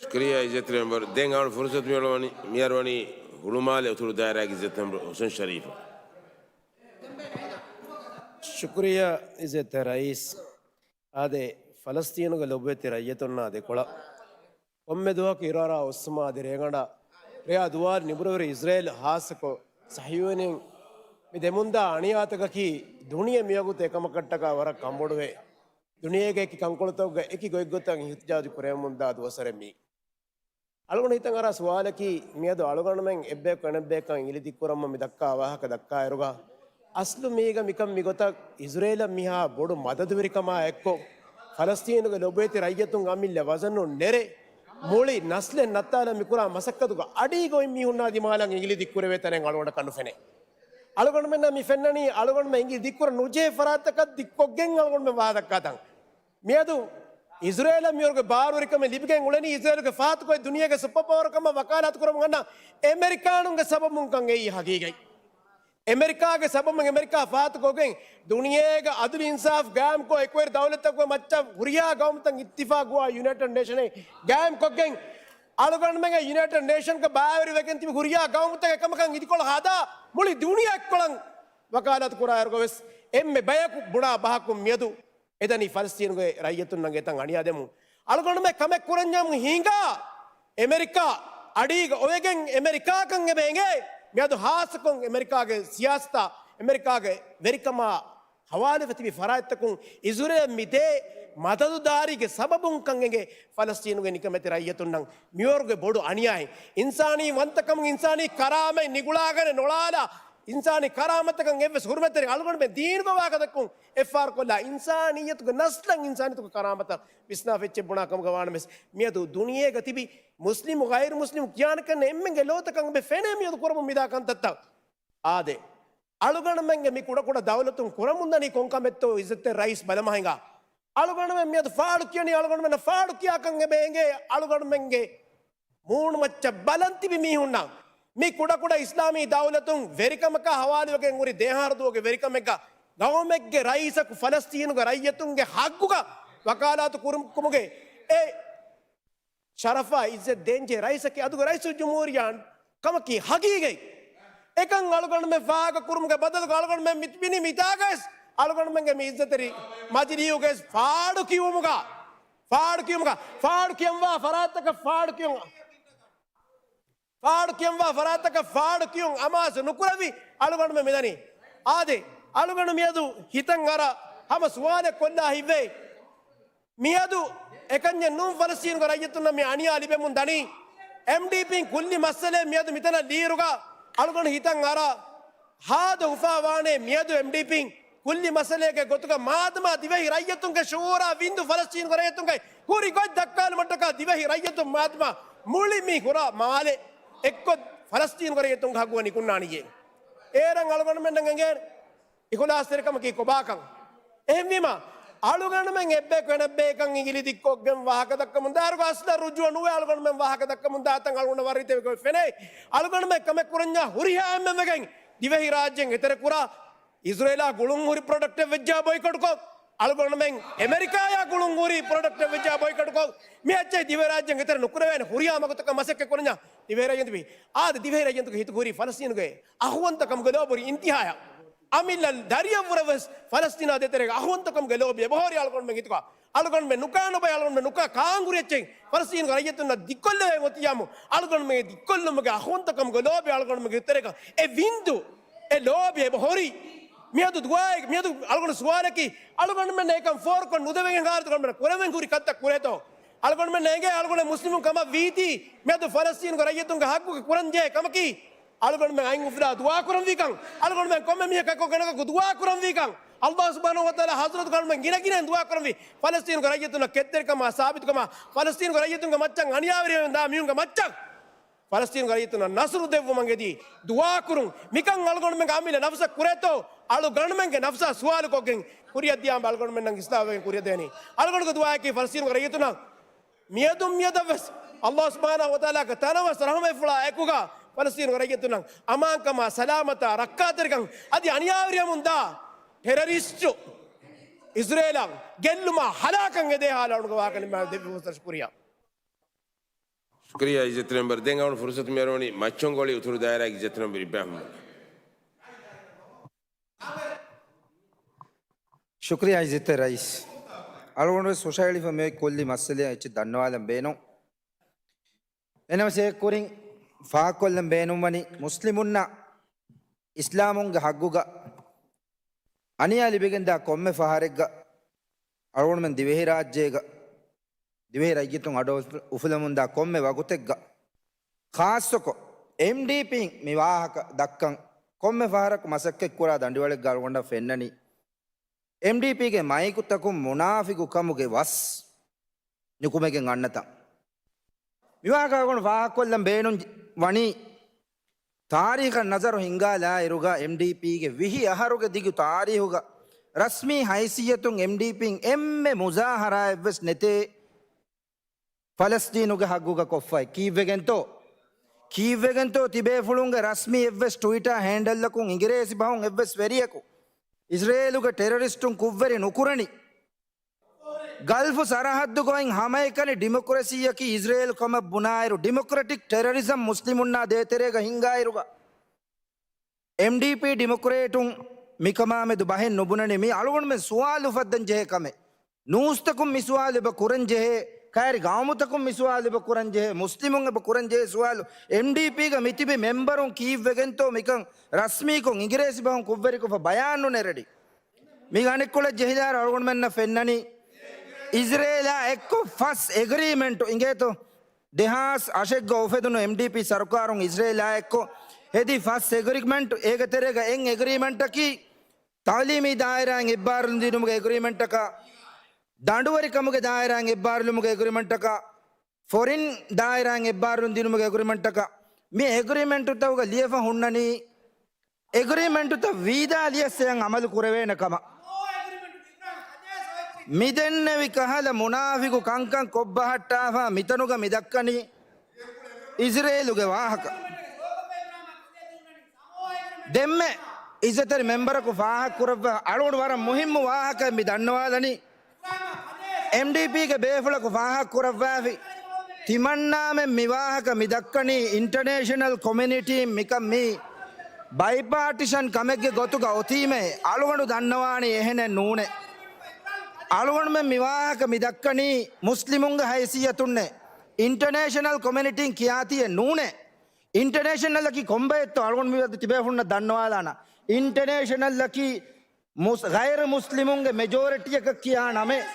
ޝުކުރިއްޔާ އިއްޒަތްތެރި މެމްބަރު. ދެން އަޅު ފުރުސަތު މިއުޅެވަނީ، މިއަރުވަނީ ހުޅުމާލެ އުތުރު ދާއިރާގެ އިއްޒަތްތެރި މެމްބަރު ހުސެން ޝަރީފަށް. ޝުކުރިއްޔާ އިއްޒަތްތެރި ރައީސް. އާދެ، ފަލަސްތީނުގެ ލޮބުވެތި ރައްޔިތުންނާ ދެކޮޅަށް ކޮންމެ ދުވަހަކު އިރުއަރާ އޮއްސުމާ އަދި ރޭގަނޑާ ރެޔާ ދުވާލި ނިބުރަވެރި އިޒްރޭލް ހާއްސަކޮށް ޞަހިޔޫނީން މި ދެމުންދާ އަނިޔާތަކަކީ ދުނިޔެ މިވަގުތު އެކަމަކަށްޓަކާ ވަރަށް ކަނބޮޑުވޭ. ދުނިޔޭގެ އެކި ކަންކޮޅުތަކުގެ އެކި ގޮތްގޮތަށް އިހުތިޖާޖު ކުރެވެމުންދާ ދުވަސްވަރެއް މީ. އަޅުގަނޑު ހިތަށް އަރާ ސުވާލަކީ، މިއަދު އަޅުގަނޑުމެން އެއްބަޔަކު އެނެއްބަޔަކަށް އިނގިލި ދިއްކުރަމުން މި ދައްކާ ވާހަކަ ދައްކާއިރުގަ، އަސްލު މީގަ މިކަން މިގޮތަށް އިޒްރޭލަށް މިހާ ބޮޑު މަދަދުވެރިކަމާ އެއްކޮށް، ފަލަސްތީނުގެ ލޮބުވެތި ރައްޔިތުން އަމިއްލަ ވަޒަނުން ނެރެ، މުޅި ނަސްލެއް ނައްތާލަން މިކުރާ މަސައްކަތުގަ އަޑީގަ އޮތް މީހުންނާ ދިމާލަށް އިނގިލި ދިއްކުރެވޭ ތަނެއް އަޅުގަނޑަކަށް ނުފެނޭ. އަޅުގަނޑުމެންނަށް މި ފެންނަނީ އަޅުގަނޑުމެން އިނގިލި ދިއްކުރަން ނުޖެހޭ ފަރާތްތަކަށް ދިއްކޮށްގެން އަޅުގަނޑުމެން ވާހަކަ ދައްކާތަން. މިއަދު އިޒްރޭލަށް މިވަރުގެ ބާރުވެރިކަމެއް ލިބިގެން އުޅެނީ އިޒްރޭލުގެ ފާތުކޮށް ދުނިޔޭގެ ސުޕަރ ޕަވަރު ކަމަށް ވަކާލާތު ކުރަމުން އަންނަ އެމެރިކާނުންގެ ސަބަބުން ކަން އެއީ ހަގީގަތް. އެމެރިކާގެ ސަބަބުން އެމެރިކާ ފާތުކޮށްގެން ދުނިޔޭގެ އަދުލު އިންސާފް ގާއިމްކޮށް އެކުވެރި ދައުލަތްތަކުގެ މައްޗަށް ހުރިހާ ގައުމުތައް އިއްތިފާގުވާ ޔުނައިޓެޑް ނޭޝަނެއް ގާއިމްކޮށްގެން އަޅުގަނޑުމެންގެ ޔުނައިޓެޑް ނޭޝަންގެ ބައިވެރިވެގެން ތިބި ހުރިހާ ގައުމުތަކެއް އެކަމަކަށް އިދިކޮޅު ހަދާ މުޅި ދުނިޔެ އެއްކޮޅަށް ވަކާލާތު ކުރާއިރުގަވެސް އެންމެ ބަޔަކު ބުނާ ބަހަކުން މިއަދު އެދަނީ ފަލަސްތީނުގެ ރައްޔިތުންނަށް އެތަން އަނިޔާ ދެމުން. އަޅުގަނޑުމެން ކަމެއް ކުރަންޏާމު ހިނގާ އެމެރިކާ އަޑީގަ އޮވެގެން އެމެރިކާކަން އެބަ އެނގޭ. މިއަދު ހާއްސަކޮށް އެމެރިކާގެ ސިޔާސަތާ އެމެރިކާގެ ވެރިކަމާ ހަވާލުވެ ތިބި ފަރާތްތަކުން އިޒުރޭލް މިދޭ މަދަދުދާރީގެ ސަބަބުން ކަން އެނގޭ ފަލަސްތީނުގެ ނިކަމެތި ރައްޔިތުންނަށް މިވަރުގެ ބޮޑު އަނިޔާއެއް. އިންސާނީ ވަންތަކަމުން އިންސާނީ ކަރާމަތް ނިގުޅާގަނެ ނޮޅާލާ އިންސާނީ ކަރާމަތަކަށް އެއްވެސް ހުރުމަތްތެރި އަޅުގަނޑުމެން ދީނުގެ ވާހަކަ ދައްކުން އެއްފަހަރު ކޮށްލާ އިންސާނިއްޔަތުގެ ނަސްލަށް އިންސާނިއްޔަތުގެ ކަރާމަތަށް ވިސްނާފަ އެއްޗެއް ބުނާ ކަމުގަ ވާނަމަވެސް މިއަދު ދުނިޔޭގަ ތިބި މުސްލިމު ޣައިރު މުސްލިމު ކިޔާނެކަން އެންމެންގެ ލޯތަކަށް އެބަ ފެނޭ މިއަދު ކުރަމުން މިދާ ކަންތައްތައް. އާދެ، އަޅުގަނޑުމެންގެ މި ކުޑަކުޑަ ދައުލަތުން ކުރަމުންދަނީ ކޮންކަމެއްތޯ އިއްޒަތްތެރި ރައީސް ބަލަމާ ހިނގާ. އަޅުގަނޑުމެން މިއަދު ފާޑު ކިޔަނީ އަޅުގަނޑުމެންނަށް ފާޑު ކިޔާކަން އެބަ އެނގޭ އަޅުގަނޑުމެންގެ މޫނުމައްޗަށް ބަލަން ތިބި މީހުންނަށް މި ކުޑަކުޑަ އިސްލާމީ ދައުލަތުން ވެރިކަމަކާ ހަވާލުވެގެން ހުރި ދެއަހަރު ދުވަހުގެ ވެރިކަމެއްގަ ގައުމެއްގެ ރައީސަކު ފަލަސްތީނުގެ ރައްޔިތުންގެ ހައްގުގަ ވަކާލާތު ކުރުމުގެ އެ ޝަރަފާ އިއްޒަތް ދޭންޖެހޭ ރައީސަކީ އަދުގެ ރައީސުލްޖުމްހޫރިއްޔާ ކަމަކީ ހަގީގަތް. އެކަން އަޅުގަނޑުމެން ފާހަގަ ކުރުމުގެ ބަދަލުގަ އަޅުގަނޑުމެން މި ތިބިނީ މިތާގަވެސް އަޅުގަނޑުމެންގެ މި އިއްޒަތްތެރި މަޖިލީހުގަވެސް ފާޑު ކިޔުމުގަ، ފާޑު ކިޔުމުގަ، ފާޑު ކިޔަންވާ ފަރާތަކަށް ފާޑު ކިޔުން، ފާޑު ކިޔަންވާ ފަރާތަކަށް ފާޑު ކިޔުން އަމާޒު ނުކުރެވި އަޅުގަނޑުމެން މިދަނީ. އާދެ، އަޅުގަނޑު މިއަދު ހިތަށް އަރާ ހަމަ ސުވާލެއް ކޮށްލާ ހިތްވޭ. މިއަދު އެކަންޏެއް ނޫން ފަލަސްތީނުގެ ރައްޔިތުންނަށް މި އަނިޔާ ލިބެމުން ދަނީ. އެމްޑީޕީން ކުއްލި މައްސަލައެއް މިއަދު މިތަނަށް ލިއިރުގަ އަޅުގަނޑު ހިތަށް އަރާ ހާދަ ހުފާ ވާނެ މިއަދު އެމްޑީޕީން ކުއްލި މައްސަލައެއްގެ ގޮތުގަ މާދަމާ ދިވެހި ރައްޔިތުންގެ ޝުއޫރާ ވިންދު ފަލަސްތީނުގެ ރައްޔިތުންގެ ހުރި ގޮތް ދައްކާލުމަށްޓަކާ ދިވެހި ރައްޔިތުން މާދަމާ މުޅި މި ހުރާ މާލެ އެއްކޮށް ފަލަސްތީނުގެ ރައްޔިތުންގެ ހައްގުގަ ނިކުންނާނީއޭ. އޭރަށް އަޅުގަނޑުމެންނަށް އެނގޭނެ އިޚުލާޞްތެރިކަމަކީ ކޮބާކަން. އެހެންވީމަ، އަޅުގަނޑުމެން އެއްބަޔަކު އެނެއްބަޔަކަށް އިނގިލި ދިއްކޮށްގެން ވާހަކަ ދައްކަމުން ދާއިރުގަ އަސްލަށް ރުޖޫޢަ ނުވެ އަޅުގަނޑުމެން ވާހަކަ ދައްކަމުން ދާތަން އަޅުގަނޑަށް ވަރަށް ރީތި ފެނޭ. އަޅުގަނޑުމެން ކަމެއް ކުރަންޏާ ހުރިހާ އެންމެން ވެގެން ދިވެހި ރާއްޖޭން އެތެރެކުރާ އިޒްރޭލާ ގުޅުން ހުރި ޕްރޮޑަކްޓެއް ވެއްޖާ ބޮއިކޮޓްކޮށް، އަޅުގަނޑުމެން އެމެރިކާޔާ ގުޅުން ހުރި ޕްރޮޑަކްޓެއް ވެއްޖާ ބޮއިކޮޓްކޮށް، މި އެއްޗެހި ދިވެހިރާއްޖޭން އެތެރެ ނުކުރެވޭނެ ހުރިހާ މަގުތަކަށް މަސައްކަތް ކުރަންޏާ ދިވެހިރާއްޖޭން ތިބީ. އާދެ، ދިވެހިރާއްޖޭން ހިތު ހުރީ ފަލަސްތީނުގެ އަހުވަންތަކަމުގެ ލޯބި ހުރީ އިންތިހާޔަށް. އަމިއްލަ ދަރިއަށްވުރެ ވެސް ފަލަސްތީނާ ދޭތެރޭގަ އަހުވަންތަކަމުގެ ލޯބި އެބަހުރި އަޅުގަނޑުމެން ހިތުގަ. އަޅުގަނޑުމެން ނުކާ ނުބައި އަޅުގަނޑުމެން ނުކާ ކާން ހުރި އެއްޗެއް ފަލަސްތީނުގެ ރައްޔިތުންނަށް ދިއްކޮށްލެވޭ އޮތިޔާމު އަޅުގަނޑުމެން ދިއްކޮށްލުމުގެ އަހުވަންތަކަމުގެ ލޯބި އަޅުގަނޑުމެންގެ ތެރޭގަ އެ ވިންދު އެ ލޯބި އެބަ ހުރި. މިއަދު ދުވާއެއް، މިއަދު އަޅުގަނޑު ސުވާލަކީ، އަޅުގަނޑުމެން އެކަން ފޯރުކޮށް ނުދެވެގެން ހާލަތު އަޅުގަނޑުމެން ކުރެވެން ހުރި ކަންތައް ކުރޭތޯ؟ އަޅުގަނޑުމެން އެނގޭ އަޅުގަނޑު މުސްލިމުން ކަމަށް ވީތީ، މިއަދު ފަލަސްތީނުގެ ރައްޔިތުންގެ ހައްގުގެ ކުރަންޖެހޭ ކަމަކީ، އަޅުގަނޑުމެން އަތް އުފުލާ ދުޢާ ކުރަންވީކަން، އަޅުގަނޑުމެން ކޮންމެ މީހަކަކު ގެނަކަކު ދުޢާ ކުރަންވީކަން، ﷲ ސުބްޙާނަހޫ ވަތަޢާލާ ޙަޟްރަތުގަ އަޅުގަނޑުމެން ގިނަ ގިނައިން ދުޢާ ކުރަންވީ، ފަލަސްތީނުގެ ރައްޔިތުންނަށް ކެތްތެރިކަމާ ސާބިތުކަމާ، ފަލަސްތީނުގެ ރައްޔިތުންގެ މައްޗަށް އަނިޔާވެރިވެމުންދާ މީހުންގެ މައްޗަށް. ފަލަސްތީނުގެ ރައްޔިތުންނަށް ނަޞްރު ދެއްވުމަށް އެދި ދުޢާ ކުރުން. މިކަން އަޅުގަނޑުމެންގެ އަމިއްލަ ނަފްސަށް ކުރޭތޯ؟ އަޅުގަނޑުމެންގެ ނަފްސާ ސުވާލުކޮށްގެން ކުރިއަށް ދިޔާ އަޅުގަނޑުމެންނަށް އިސްލާހުވެގެން ކުރިއަށް ދޭނީ. އަޅުގަނޑުގެ ދުޢާއަކީ ފަލަސްތީނުގެ ރައްޔިތުންނަށް މިއަދުން މިއަދަށްވެސް ﷲ ސުބްޙާނަހޫ ވަތަޢާލާގެ ތަނަވަސް ރަޙުމަތްފުޅާ އެކުގަ ފަލަސްތީނުގެ ރައްޔިތުންނަށް އަމާންކަމާ، ސަލާމަތާ، ރައްކާތެރިކަން އަދި އަނިޔާވެރިވެމުންދާ ޓެރަރިސްޓު އިޒްރޭލަށް ގެއްލުމާ ހަލާކަށް އެދޭ ހާލަށް އަޅުގަނޑުގެ ވާހަކަ ނިންމާލަން ދެއްވި ހުސް ޝުކުރިއްޔާ. ޝުކުރިއްޔާ އިއްޒަތްތެރި މެމްބަރު. ދެން އަޅުގަނޑު ފުރުސަތު މިއަރުވަނީ މައްޗަންގޮޅި އުތުރު ދާއިރާގެ އިއްޒަތްތެރި މެމްބަރު އިބްރާހިމް. ޝުކުރިއްޔާ އިއްޒަތްތެރި ރައީސް. އަޅުގަނޑުވެސް ހުށަހެޅިފަ މިއޮތް ކުއްލި މައްސަލައަށް އެއްޗެއް ދަންނަވާލަން ބޭނުން. އެނަމަސް އެކުރިން ފާހަގަކޮށްލަން ބޭނުންވަނީ، މުސްލިމުންނަށް އިސްލާމުންގެ ހައްގުގަ އަނިޔާ ލިބިގެންދާ ކޮންމެ ފަހަރެއްގަ، އަޅުގަނޑުމެން ދިވެހިރާއްޖޭގަ ދިވެހި ރައްޔިތުން އަޑު އުފުލަމުންދާ ކޮންމެ ވަގުތެއްގަ، ޚާއްޞަކޮށް އެމްޑީޕީން މި ވާހަކަ ދައްކަން ކޮންމެ ފަހަރަކު މަސައްކަތްކުރާ ދަނޑިވަޅެއްގަ އަޅުގަނޑަށް ފެންނަނީ، އެމްޑީޕީގެ މައިކުތަކުން މުނާފިގުކަމުގެ ވަސް ނުކުމެގެން އަންނަތަން. މިވާހަކަ އަޅުގަނޑު ފާހަގަކޮށްލަން ބޭނުން ވަނީ، ތާރީޚަށް ނަޒަރު ހިންގާލާއިރުގަ އެމްޑީޕީގެ ވިހި އަހަރުގެ ދިގު ތާރީޚުގަ ރަސްމީ ހައިސިއްޔަތުން އެމްޑީޕީން އެންމެ މުޒާހަރާއެއްވެސް ނެތޭ ފަލަސްތީނުގެ ހައްގުގަ ކޮށްފައި. ކީއްވެގެންތޯ؟ ކީއްވެގެންތޯ ތިބޭފުޅުންގެ ރަސްމީ އެއްވެސް ޓުވިޓާ ހޭންޑަލްއަކުން އިނގިރޭސި ބަހުން އެއްވެސް ވެރިޔަކު އިޒްރޭލުގެ ޓެރަރިސްޓުން ކުށްވެރި ނުކުރަނީ؟ ގަލްފު ސަރަހައްދުގައި ހަމައެކަނި ޑިމޮކްރަސީއަކީ އިޒްރޭލް ކަމަށް ބުނާއިރު، ޑިމޮކްރެޓިކް ޓެރަރިޒަމް މުސްލިމުންނާ ދޭތެރޭގަ ހިންގާއިރުގަ، އެމްޑީޕީ ޑިމޮކްރޭޓުން މިކަމާމެދު ބަހެއް ނުބުނަނީ. މީ އަޅުގަނޑުމެން ސުވާލު އުފައްދަން ޖެހޭ ކަމެއް. ނޫސްތަކުން މި ސުވާލު އެބަ ކުރަން ޖެހޭ، ކައިރި ގައުމުތަކުން މި ސުވާލު އެބަ ކުރަން ޖެހޭ، މުސްލިމުން އެބަ ކުރަން ޖެހޭ ސުވާލު، އެމްޑީޕީގަ މިތިބި މެމްބަރުން ކީއްވެގެންތޯ މިކަން ރަސްމީކޮށް އިނގިރޭސި ބަހުން ކުށްވެރިކޮށްފަ ބަޔާން ނުނެރެނީ؟ މީގެ އަނެއްކޮޅަށް ޖެހިލާއިރު އަޅުގަނޑުމެންނަށް ފެންނަނީ، އިޒްރޭލާ އެއްކޮށް ފަސް އެގްރީމެންޓު އިނގޭތޯ؟ ދެހާސް އަށެއްގަ އުފެދުނު އެމްޑީޕީ ސަރުކާރުން އިޒްރޭލާ އެއްކޮށް ހެދި ފަސް އެގްރީމެންޓު، އޭގެ ތެރޭގަ އެއް އެގްރީމެންޓަކީ ތައުލީމީ ދާއިރާއިން އެއްބާރުލުން ދިނުމުގެ އެގްރީމެންޓަކާ، ދަނޑުވެރިކަމުގެ ދާއިރާއިން އެއްބާރުލުމުގެ އެގްރީމެންޓަކާ، ފޮރިން ދާއިރާއިން އެއްބާރުލުން ދިނުމުގެ އެގްރީމެންޓަކާ، މި އެގްރީމެންޓުތަކުގަ ލިޔެފަ ހުންނަނީ، އެގްރީމެންޓުތައް ވީދާ ލިޔަސް އެޔަށް އަމަލު ކުރެވޭނެ ކަމަށް. މިދެންނެވި ކަހަލަ މުނާފިގު ކަންކަން ކޮށްބަހައްޓާފަ މިތަނުގަ މި ދައްކަނީ އިޒްރޭލުގެ ވާހަކަ. ދެންމެ އިއްޒަތްތެރި މެމްބަރަކު ފާހަގަކުރައްވާ އަޅުގަނޑު ވަރަށް މުހިއްމު ވާހަކައެއް މި ދަންނަވާލަނީ. އެމްޑީޕީގެ ބޭފުޅަކު ފާހަގަކުރައްވާފި ތިމަންނާމެން މި ވާހަކަ މި ދައްކަނީ އިންޓަނޭޝަނަލް ކޮމިއުނިޓީން މިކަން މީ ބައިޕާޓިޝަން ކަމެއްގެ ގޮތުގަ އޮތީމޭ. އަޅުގަނޑު ދަންނަވާނީ އެހެނެއް ނޫނޭ. އަޅުގަނޑުމެން މި ވާހަކަ މި ދައްކަނީ މުސްލިމުންގެ ހައިސިއްޔަތުންނޭ. އިންޓަނޭޝަނަލް ކޮމިއުނިޓީން ކިޔާތީއެއް ނޫނޭ. އިންޓަނޭޝަނަލްއަކީ ކޮންބައެއްތޯ އަޅުގަނޑު މި ތިބޭފުޅުންނަށް ދަންނަވާލާނަ. އިންޓަނޭޝަނަލްއަކީ މުސް-، ޣައިރު މުސްލިމުންގެ މެޖޯރިޓީއަކަށް ކިޔާ ނަމެއް.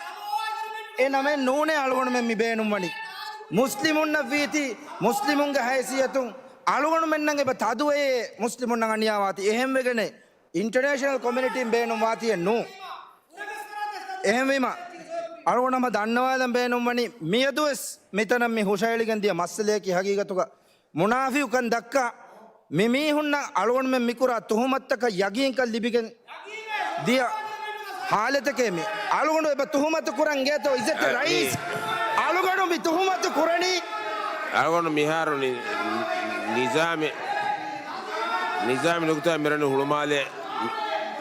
އެ ނަމެއް ނޫނޭ އަޅުގަނޑުމެން މި ބޭނުންވަނީ. މުސްލިމުންނަށް ވީތީ މުސްލިމުންގެ ހައިސިއްޔަތުން އަޅުގަނޑުމެންނަށް އެބަ ތަދުވެޔޭ މުސްލިމުންނަށް އަނިޔާވާތީ. އެހެންވެގެނޭ އިންޓަނޭޝަނަލް ކޮމިއުނިޓީން ބޭނުންވާތީއެއް ނޫން. އެހެންވީމަ، އަޅުގަނޑު ހަމަ ދަންނަވާލަން ބޭނުންވަނީ، މިއަދުވެސް މިތަނަށް މި ހުށަހެޅިގެން ދިޔަ މައްސަލަޔަކީ ހަގީގަތުގަ މުނާފިގުކަން ދައްކާ، މި މީހުންނަށް އަޅުގަނޑުމެން މިކުރާ ތުހުމަތުތަކަށް ޔަގީންކަން ލިބިގެން ދިޔަ ހާލަތެކޭ މި. އަޅުގަނޑު އެބަ ތުހުމަތު ކުރަން އިނގޭތޯ އިއްޒަތްތެރި އަ، މި ރައީސް؟ އަޅުގަނޑު މި ތުހުމަތު ކުރަނީ. އަޅުގަނޑު މިހާރު ނި-، ނިޒާމެ-، ނިޒާމީ ނުކުތާ މިރަނި ހުޅުމާލެ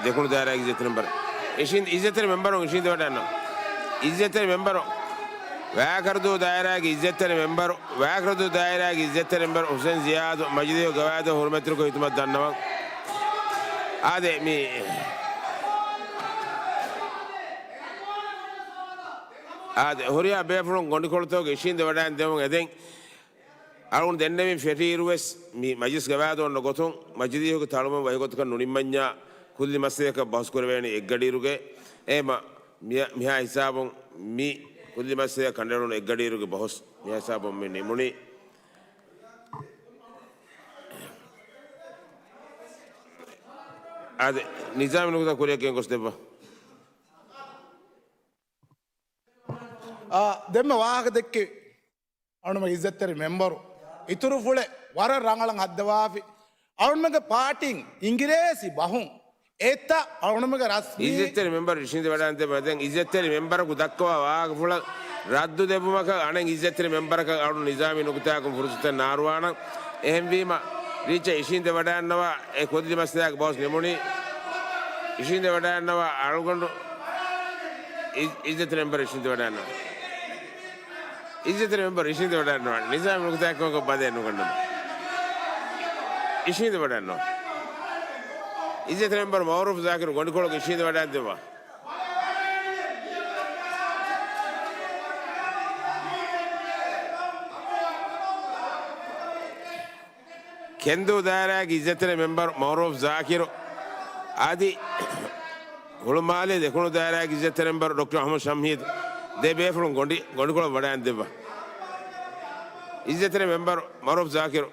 ދެކުނު ދާއިރާގެ އިއްޒަތްތެރި މެމްބަރު. އިށީނދެ-، އިއްޒަތްތެރި މެމްބަރު އިށީނދެވަޑައިގަންނަވާ. އިއްޒަތްތެރި މެމްބަރު، ވާކަރަދޫ ދާއިރާގެ އިއްޒަތްތެރި މެމްބަރު، ވާކަރަދޫ ދާއިރާގެ އިއްޒަތްތެރި މެމްބަރު ހުސެން ޒިޔާދު، މަޖިލީހުގެ ގަވާއިދަށް ހުރުމަތްތެރިކޮށް ހިދުމަތް ދަންނަވަން. އާދެ، މި، އާދެ، ހުރިހާ ބޭފުޅުން ގޮނޑިކޮޅުތަކުގެ އިށީނދެވަޑައިގެން ދެމުން އެދެން. އަޅުގަނޑު ދެންނެވިން ފެށިއިރުވެސް، މި މަޖިލިސް ގަވާއިދު އޮންނަ ގޮތުން، މަޖިލީހުގެ ތަޅުމެން ވަހިގޮތަކަށް ނުނިންމަންޏާ، ކުއްލި މައްސަލަޔަކަށް ބަހުސް ކުރެވޭނީ އެއްގަޑިއިރުގައި. އެހެމަ މި-، މިހާ ހިސާބުން މި ކުއްލި މައްސަލަޔަށް ކަނޑައެޅުނު އެއްގަޑިއިރުގެ ބަހުސް މިހާ ހިސާބުން މި ނިމުނީ. އާދެ، ނިޒާމީ ނުކުތާ ކުރިއަށް ގެންގޮސްދެއްވާ. އާ، ދެންމެ ވާހަކަ ދެއްކި އަޅުގަނޑުމެން އިއްޒަތްތެރި މެމްބަރު، އިތުރުފުޅެއް ވަރަށް ރަނގަޅަށް ހައްދަވާފި. އަޅުގަނޑުމެންގެ ޕާޓީން އިނގިރޭސި ބަހުން އެތައް އަޅުގަނޑުމެންގެ ރަސްމީ އިއްޒަތްތެރި މެމްބަރު އިށީނދެވަޑައިގެން ދެން އިއްޒަތްތެރި މެމްބަރަކު ދައްކަވާ ވާހަކަފުޅަށް ރައްދު ދެއްވުމަކަށް އަނެއް އިއްޒަތްތެރި މެމްބަރަކަށް އަޅުގަނޑު ނިޒާމީ ނުކުތާއަކުން ފުރުސަތެއް ނާރުވާނަން. އެހެންވީމަ، ރީއްޗަށް އިށީނދެވަޑައިގަންނަވާ އެ ކުއްލި މައްސަލައިގެ ބަހުސް ނިމުނީ. އިށީނދެވަޑައިގަންނަވާ އަޅުގަނޑު އި-، އިއްޒަތްތެރި މެމްބަރު އިށީނދެވަޑައިގަންނަވާ. އިއްޒަތްތެރި މެމްބަރު އިށީނދެވަޑައިގަންނަވާ. ނިޒާމީ ނުކުތާއަކުން ބަދަލެއް ނުގަންނަމު. އިށީނދެވަޑައިގަންނަވާ. އިއްޒަތްތެރި މެމްބަރު މައުރޫފް ޒާކިރު ގޮނޑިކޮޅުގަ އިށީނދެވަޑައިގެން ދެއްވާ. ކެންދޫ ދާއިރާގެ އިއްޒަތްތެރި މެމްބަރު މައުރޫފް ޒާކިރު އަދި ހުޅުމާލޭ ދެކުނު ދާއިރާގެ އިއްޒަތްތެރި މެމްބަރު ޑޮކްޓަރ އަޙްމަދު ޝަމްހީދު ދެ ބޭފުޅުން ގޮނޑި، ގޮނޑިކޮޅަށް ވަޑައިން ދެއްވާ. އިއްޒަތްތެރި މެމްބަރު މައުރޫފް ޒާކިރު.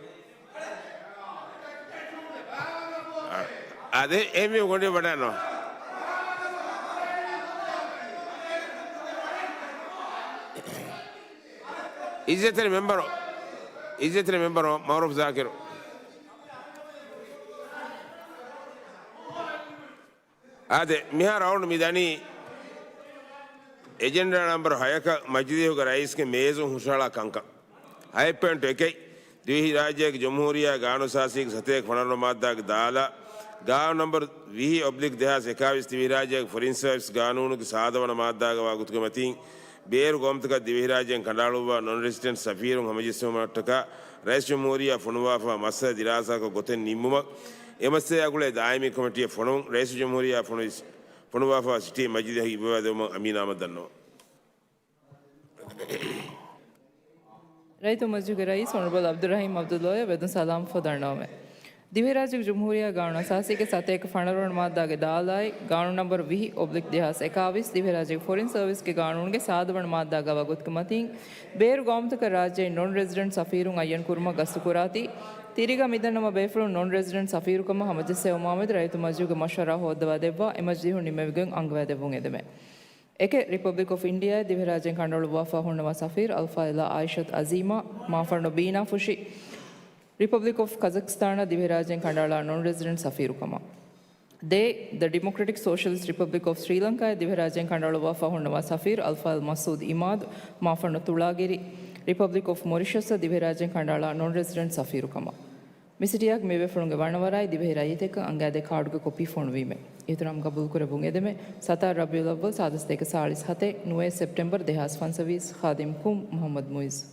އާދެ، އެހެންވީމަ ގޮނޑި ވަޑައިންނަވާ. އިއްޒަތްތެރި މެމްބަރު، އިއްޒަތްތެރި މެމްބަރު މައުރޫފް ޒާކިރު. އާދެ، މިހާ ރައުންޑް މި ދަނީ އެޖެންޑާ ނަމްބަރު ހަޔަކަށް މަޖިލީހުގެ ރައީސްގެ މޭޒުން ހުށަހަޅާ ކަންކަން. ހަތް ޕޮއިންޓު އެކެއް، ދިވެހިރާއްޖޭގެ ޖުމްހޫރިއްޔާ ގާނޫނުސާޒީގެ ސަތޭކަ ފަނަރަ ނަމްބަރު މާއްދާގެ ދާލާ، ގާނޫނު ނަމްބަރު ވިހި އޮބްލިކް ދެހާސް އެކާވީސް ދިވެހިރާއްޖޭގެ ފޮރިން ސާވިސް ގާނޫނުގެ ސާދަ ވަނަ މާއްދާގަ ވާ ގޮތުގެ މަތީން، ބޭރު ގައުމުތަކަށް ދިވެހިރާއްޖޭން ކަނޑައަޅުއްވާ ނޮން ރެސިޑެންޓް ސަފީރުން ހަމަޖެއްސުމަށްޓަކާ، ރައީސްޖުމްހޫރިއްޔާ ފޮނުވާފަ މައްސަލަ ދިރާސާކޮށް ގޮތެއް ނިންމުމަށް، އެ މައްސަލައާ ގުޅޭ ދާއިމީ ކޮމިޓީއަށް ފޮނުވުން، ރައީސްޖުމްހޫރިއްޔާ ފޮނުވި، ފޮނުވާފަ ސިޓީ މަޖިލީހަށް އިއްވާ ދެއްވުމަށް އަމީނާމަ ދަންނަވަން. ރައްޔިތުންގެ މަޖިލީހުގެ ރައީސް އޮނަރަބަލް ޢަބްދުއްރަޙީމް ޢަބްދުﷲ އަށް ވެދުން ސަލާމް ފޮދަންނަވަމެ. ދިވެހިރާއްޖޭގެ ޖުމްހޫރިއްޔާ ގާނޫނު އަސާސީގެ ސަތޭކަ ފަނަރަ ވަނަ މާއްދާގެ ދާލާއި، ގާނޫނު ނަމްބަރު ވިހި އޮބްލިކް ދެހާސް އެކާވީސް ދިވެހިރާއްޖޭގެ ފޮރިން ސަރވިސްގެ ގާނޫނުގެ ސާދަ ވަނަ މާއްދާގަ ވާ ގޮތުގެ މަތީން، ބޭރު ގައުމުތަކަށް ރާއްޖޭން ނޮން ރެސިޑެންޓް ސަފީރުން އައްޔަން ކުރުމަށް ގަސްތުކުރާތީ، ތިރީގަ މިދަންނަވާ ބޭފުޅުން ނޮން ރެސިޑެންޓް ސަފީރުކަމަށް ހަމަޖެއްސެވުމާމެދު ރައްޔިތުންގެ މަޖިލީހުގެ މަޝްވަރާ ހޯއްދަވާ ދެއްވާ އެ މަޖިލީހުން ނިންމެވިގެން އަންގަވާ ދެއްވުން އެދެމެ. އެކެއް، ރިޕަބްލިކް އޮފް އިންޑިއާއާއި ދިވެހިރާއްޖޭން ކަނޑައަޅުއްވާފަ ހުންނަވާ ސަފީރު އަލްފާޟިލާ އާއިޝަތު އަޒީމާ، މާފަންނު ބީނާ ފުށި، ރިޕަބްލިކް އޮފް ކަޒަކްސްތާނާ ދިވެހިރާއްޖޭން ކަނޑައަޅާ ނޮން ރެސިޑެންޓް ސަފީރުކަމަށް. ދޭއް، ދަ ޑިމޮކްރެޓިކް ސޯޝަލިސްޓް ރިޕަބްލިކް އޮފް ސްރީލަންކާއާއި ދިވެހިރާއްޖޭން ކަނޑައަޅުއްވާފަ ހުންނަވާ ސަފީރު އަލްފާޟިލް މަސްޢޫދު އިމާދު، މާފަންނު ތުޅާގިރި، ރިޕަބްލިކް އޮފް މޮރިޝަސްއަށް ދިވެހިރާއްޖޭން ކަނޑައަޅާ ނޮން ރެސިޑެންޓް ސަފީރުކަމަށް. މިސިޓީއާއެކު މިބޭފުޅުންގެ ވަނަވަރާއި ދިވެހި ރައްޔިތެއްކަން އަނގައިދޭ ކާޑުގެ ކޮޕީ ފޮނުވީމެ. އިޙްތިރާމް ގަބޫލުކުރެއްވުން އެދެމެ. ސަތާރަ ރަބީޢުލް އައްވަލް ސާދަ ސަތޭކަ ސާޅީސް ހަތެއް، ނުވައެއް ސެޕްޓެމްބަރު ދެހާސް ފަންސަވީސް، ޚާދިމް ކުން، މުޙައްމަދު މުޢިއްޒު.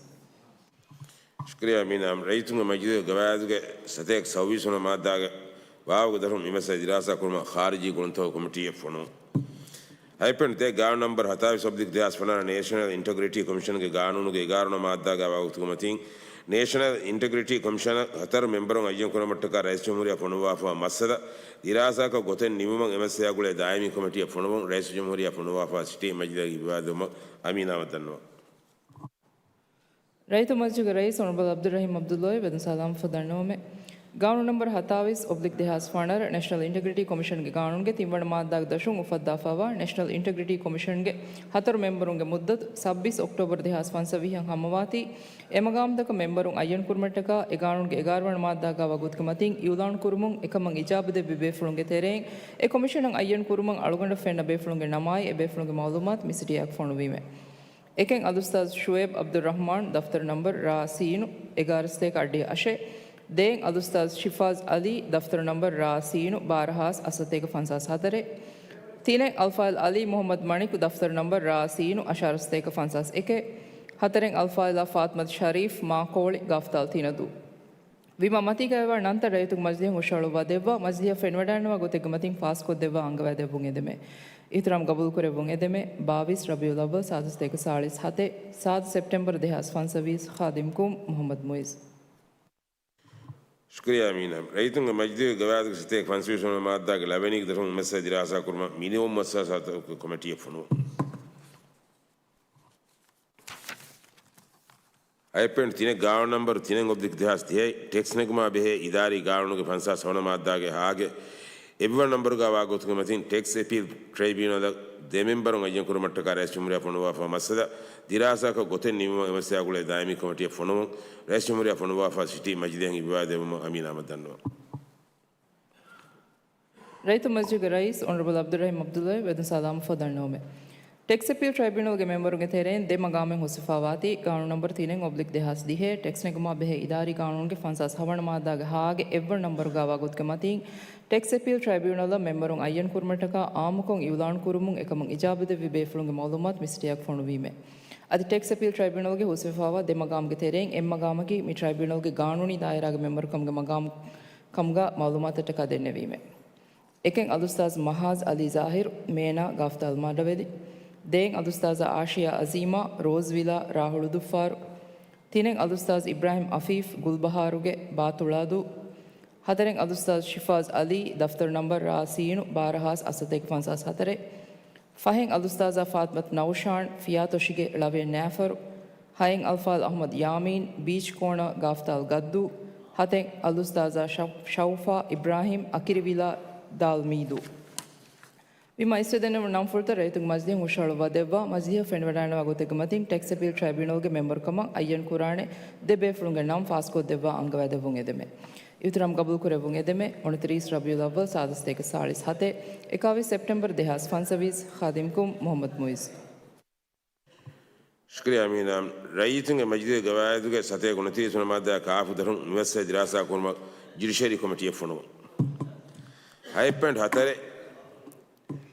ޝުކުރިއްޔާ މީނާ. ރައްޔިތުންގެ މަޖިލީހުގެ ގަވާއިދުގެ ސަތޭކަ ސައުވީސް ވަނަ މާއްދާގެ ބާވަތުގެ ދަށުން މި މައްސަލަ ދިރާސާ ކުރުމަށް ޚާރިޖީ ގުޅުންތަކުގެ ކޮމިޓީއެއް ފޮނުވުން. ހަތް ޕޮއިންޓް ދެ، ގާނޫނު ނަމްބަރު ހަތާވީސް އޮބްލިކް ދެހާސް ފަނަރަ، ނޭޝަނަލް އިންޓަގްރިޓީ ކޮމިޝަންގެ ގާނޫނުގެ އެގާރަ ވަނަ މާއްދާގަ ވާ ގޮތުގެ މަތީން، ނޭޝަނަލް އިންޓަގްރިޓީ ކޮމިޝަނަށް ހަތަރު މެމްބަރުން އައްޔަން ކުރުމަށްޓަކާ ރައީސްޖުމްހޫރިއްޔާ ފޮނުވާފަ މައްސަލަ ދިރާސާކޮށް ގޮތެއް ނިންމުމަށް އެ މައްސަލައާ ގުޅޭ ދާއިމީ ކޮމިޓީއަށް ފޮނުވުން، ރައީސްޖުމްހޫރިއްޔާ ފޮނުވާފަ ސިޓީ މަޖިލީހަށް އިއްވާ ދެއްވުމަށް އަމީނާމަ ދަންނަވަން. ރައްޔިތުންގެ މަޖިލީހުގެ ރައީސް އޮނަރަބަލް ޢަބްދުއްރަޙީމް ޢަބްދުﷲ އަށް ވެދުން ސަލާމް ފޮދަންނަވަމެ. ގާނޫނު ނަމްބަރު ހަތާވީސް އޮބްލިކް ދެހާސް ފަނަރަ، ނޭޝަނަލް އިންޓަގްރިޓީ ކޮމިޝަންގެ ގާނޫނުގެ ތިންވަނަ މާއްދާގެ ދަށުން އުފައްދާފައިވާ ނޭޝަނަލް އިންޓަގްރިޓީ ކޮމިޝަންގެ ހަތަރު މެމްބަރުންގެ މުއްދަތު ސައްބީސް އޮކްޓޯބަރު ދެހާސް ފަންސަވީހަށް ހަމަވާތީ، އެ މަގާމުތަކަށް މެމްބަރުން އައްޔަން ކުރުމަށްޓަކާ އެ ގާނޫނުގެ އެގާރަ ވަނަ މާއްދާގަ ވާ ގޮތުގެ މަތިން އިޢުލާނު ކުރުމުން އެކަމަށް އިޖާބަ ދެއްވި ބޭފުޅުންގެ ތެރެއިން އެ ކޮމިޝަނަށް އައްޔަން ކުރުމަށް އަޅުގަނޑަށް ފެންނަ ބޭފުޅުންގެ ނަމާއި އެ ބޭފުޅުންގެ މަޢުލޫމާތު މި ސިޓީއާއެކު ފޮނުވީމެ. އެކެއް، އަލްއުސްތާޛު ޝުޢައިބް ޢަބްދުއްރަޙްމާން، ދަފްތަރު ނަމްބަރު ރާ ސީނު، އެގާރަ ސަތޭކަ އަށްޑިހަ އަށެއް. ދޭއް، އަލްއުސްތާޛު ޝިފާޒް ޢަލީ، ދަފްތަރު ނަމްބަރު ރާ ސީނު، ބާރަ ހާސް އަށް ސަތޭކަ ފަންސާސް ހަތަރެއް. ތިނެއް، އަލްފާޟިލް ޢަލީ މުޙައްމަދު މަނިކު، ދަފްތަރު ނަމްބަރު ރާ ސީނު، އަށާރަ ސަތޭކަ ފަންސާސް އެކެއް. ހަތަރެއް، އަލްފާޟިލާ ފާތިމަތު ޝަރީފް، މާކޯޅި، ގާފްތާލް ތިނަދޫ. ވީމާ މަތީގައިވާ ނަންތައް ރައްޔިތުންގެ މަޖިލީހަށް ހުށަހަޅުއްވާ ދެއްވާ، މަޖިލީހަށް ފެނިވަޑައިންނަވާ ގޮތެއްގެ މަތިން ފާސްކޮށްދެއްވާ އަންގަވާދެއްވުން އެދެމެ. އިޙްތިރާމް ގަބޫލުކުރެއްވުން އެދެމެ. ބާވީސް ރަބީޢުލް އައްވަލް ސާދަ ސަތޭކަ ސާޅީސް ހަތެއް، ސާދަ ސެޕްޓެމްބަރު ދެހާސް ފަންސަވީސް، ޚާދިމް ކުން، މުޙައްމަދު މުޢިއްޒު. ޝުކުރިއްޔާ މީނާ. ރައްޔިތުންގެ މަޖިލީހުގެ ގަވާއިދުގެ ސަތޭކަ ފަންސަވީސް ވަނަ މާއްދާގެ ޅަވަނީގެ ދަށުން މައްސަލަ ދިރާސާ ކުރުމަށް މިނިވަން މައްސަލަ ސަތޭކަ ކޮމިޓީއެއް ފޮނުވުން. އައިޕެންޓް ތިނެއް ގާނޫނު ނަމްބަރު ތިނެއް އޮބްލިކް ދެހާސް ތިހައި ޓެކްސް ނެގުމާ ބެހޭ އިދާރީ ގާނޫނުގެ ފަންސާސް ހަވަނަ މާއްދާގެ ހާގެ އެއްވަނަ ނަމްބަރުގަ ވާ ގޮތުގެ މަތިން ޓެކްސް އެޕީލް ޓްރައިބިއުނަލަށް ދެ މެމްބަރުން އައްޔަން ކުރުމަށްޓަކާ ރައީސް ޖުމްހޫރިއްޔާ ފޮނުވާފަ މައްސަލަ ދިރާސާކޮށް ގޮތެއް ނިމުމަށް އެ މައްސަލަ ގުޅޭ ދާއިމީ ކޮމިޓީއަށް ފޮނުވުން ރައީސް ޖުމްހޫރިއްޔާ ފޮނުވާފަ ސިޓީ މަޖިލީހަށް އިއްވާ ދެއްވުމަށް އަމީނާމަ ދަންނަވަން. ރައްޔިތުންގެ މަޖިލީހުގެ ރައީސް އޮނަރަބަލް ޢަބްދުއްރަޙީމް ޢަބްދުﷲ ވެދުން ސަލާމަތް ފޮދަންނަވަމެ. ޓެކްސް އެޕީލް ޓްރައިބިއުނަލްގެ މެމްބަރުންގެ ތެރެއިން ދެ މަގާމެއް ހުސްވެފައިވާތީ، ގާނޫނު ނަމްބަރު ތިނެއް އޮބްލިކް ދެހާސް ދިހައެއް ޓެކްސް ނެގުމާ ބެހޭ އިދާރީ ގާނޫނުގެ ފަންސާސް ހަވަނަ މާއްދާގެ ހާގެ އެއްވަނަ ނަމްބަރުގަ ވާ ގޮތުގެ މަތީން، ޓެކްސް އެޕީލް ޓްރައިބިއުނަލަށް މެމްބަރުން އައްޔަން ކުރުމަށްޓަކާ އާއްމުކޮށް އިއުލާނު ކުރުމުން އެކަމަށް އިޖާބަ ދެއްވި ބޭފުޅުންގެ މައުލޫމާތު މި ސިޓީއާއެކު ފޮނުވީމެ. އަދި ޓެކްސް އެޕީލް ޓްރައިބިއުނަލްގެ ހުސްވެފައިވާ ދެ މަގާމުގެ ތެރެއިން އެއް މަގާމަކީ މި ޓްރައިބިއުނަލްގެ ގާނޫނީ ދާއިރާގެ މެމްބަރުކަމުގެ މަގާމު ކަމުގަ މައުލޫމާތަށްޓަކާ ދެންނެވީމެ. އެކެއް، އަލްއުސްތާޛު މަހާޒް ޢަލީ ޒާހިރު، މޭނާ، ގާފްތާލް މަޑަވެލި. ދެއެއް، އަލްއުސްތާޛާ އާޝިޔާ ޢަޒީމާ، ރޯޒްވިލާ، ރާހުޅުދުއްފާރު. ތިނެއް، އަލްއުސްތާޛު އިބްރާހިމް އަފީފް، ގުލްބަހާރުގެ، ބާތުޅާދޫ. ހަތަރެއް އަލްއުސްތާޛު ޝިފާޒް އަލީ، ދަފްތަރު ނަންބަރު ރ ސީނު ބާރަ ހާސް އަށްސަތޭކަ ފަންސާސް ހަތަރެއް. ފަހެއް އަލްއުސްތާޛާ ފާތިމަތު ނައުޝާން، ފިޔާތޮށިގެ ޅަވެއް ނާފަރު. ހައެއް އަލްފާޟިލް އަޙްމަދު ޔާމީން، ބީޗް ކޯނަރ، ގާފްތާލް ގައްދޫ. ހަތެއް އަލްއުސްތާޛާ ޝަ-، ޝައުފާ އިބްރާހިމް، އަކިރިވިލާ، ދާލް މީދޫ. ވީމާ އިސްވެދެން ނަންފުޅުތައް ރައްޔިތުންގެ މަޖިލީހުން ހުށަހަޅުއްވާ ދެއްވާ، މަޖިލީހަށް ފެނިވަޑައިގަންނަވާ ގޮތެއްގެ މަތިން ޓެކްސް އަޕީލް ޓްރައިބިއުނަލްގެ މެމްބަރު ކަމަށް އައްޔަން ކުރާނެ ދެ ބޭފުޅުންގެ ނަން ފާސްކޮށްދެއްވާ އަންގަވައިދެއްވުން އެދެމެ. އިހުތިރާމް ގަބޫލު ކުރެއްވުން އެދެމެ. އުނަތިރީސް ރަބީޢުލް އައްވަލް ސާދަ ސަތޭކަ ސާޅީސް ހަތެއް، އެކާވީސް ސެޕްޓެމްބަރު ދެހާސް ފަންސަވީސް، ޚާދިމްކުން މުޙައްމަދު މުއިއްޒު. ޝުކުރިއްޔާ އަމީނާ. ރައްޔިތުންގެ މަޖިލީހުގެ ގަވާއިދުގެ ސަތޭކަ އުނަތިރީސް ވަނަ މާއްދާ ކާފު ދަށުން މި މައްސަލަ ދިރާސާ ކުރުމަށް ޖުޑިޝަރީ ކޮމިޓީއެއް ފޮނުވުން. ހަތް ޕޮއިންޓް ހަތަރެއް،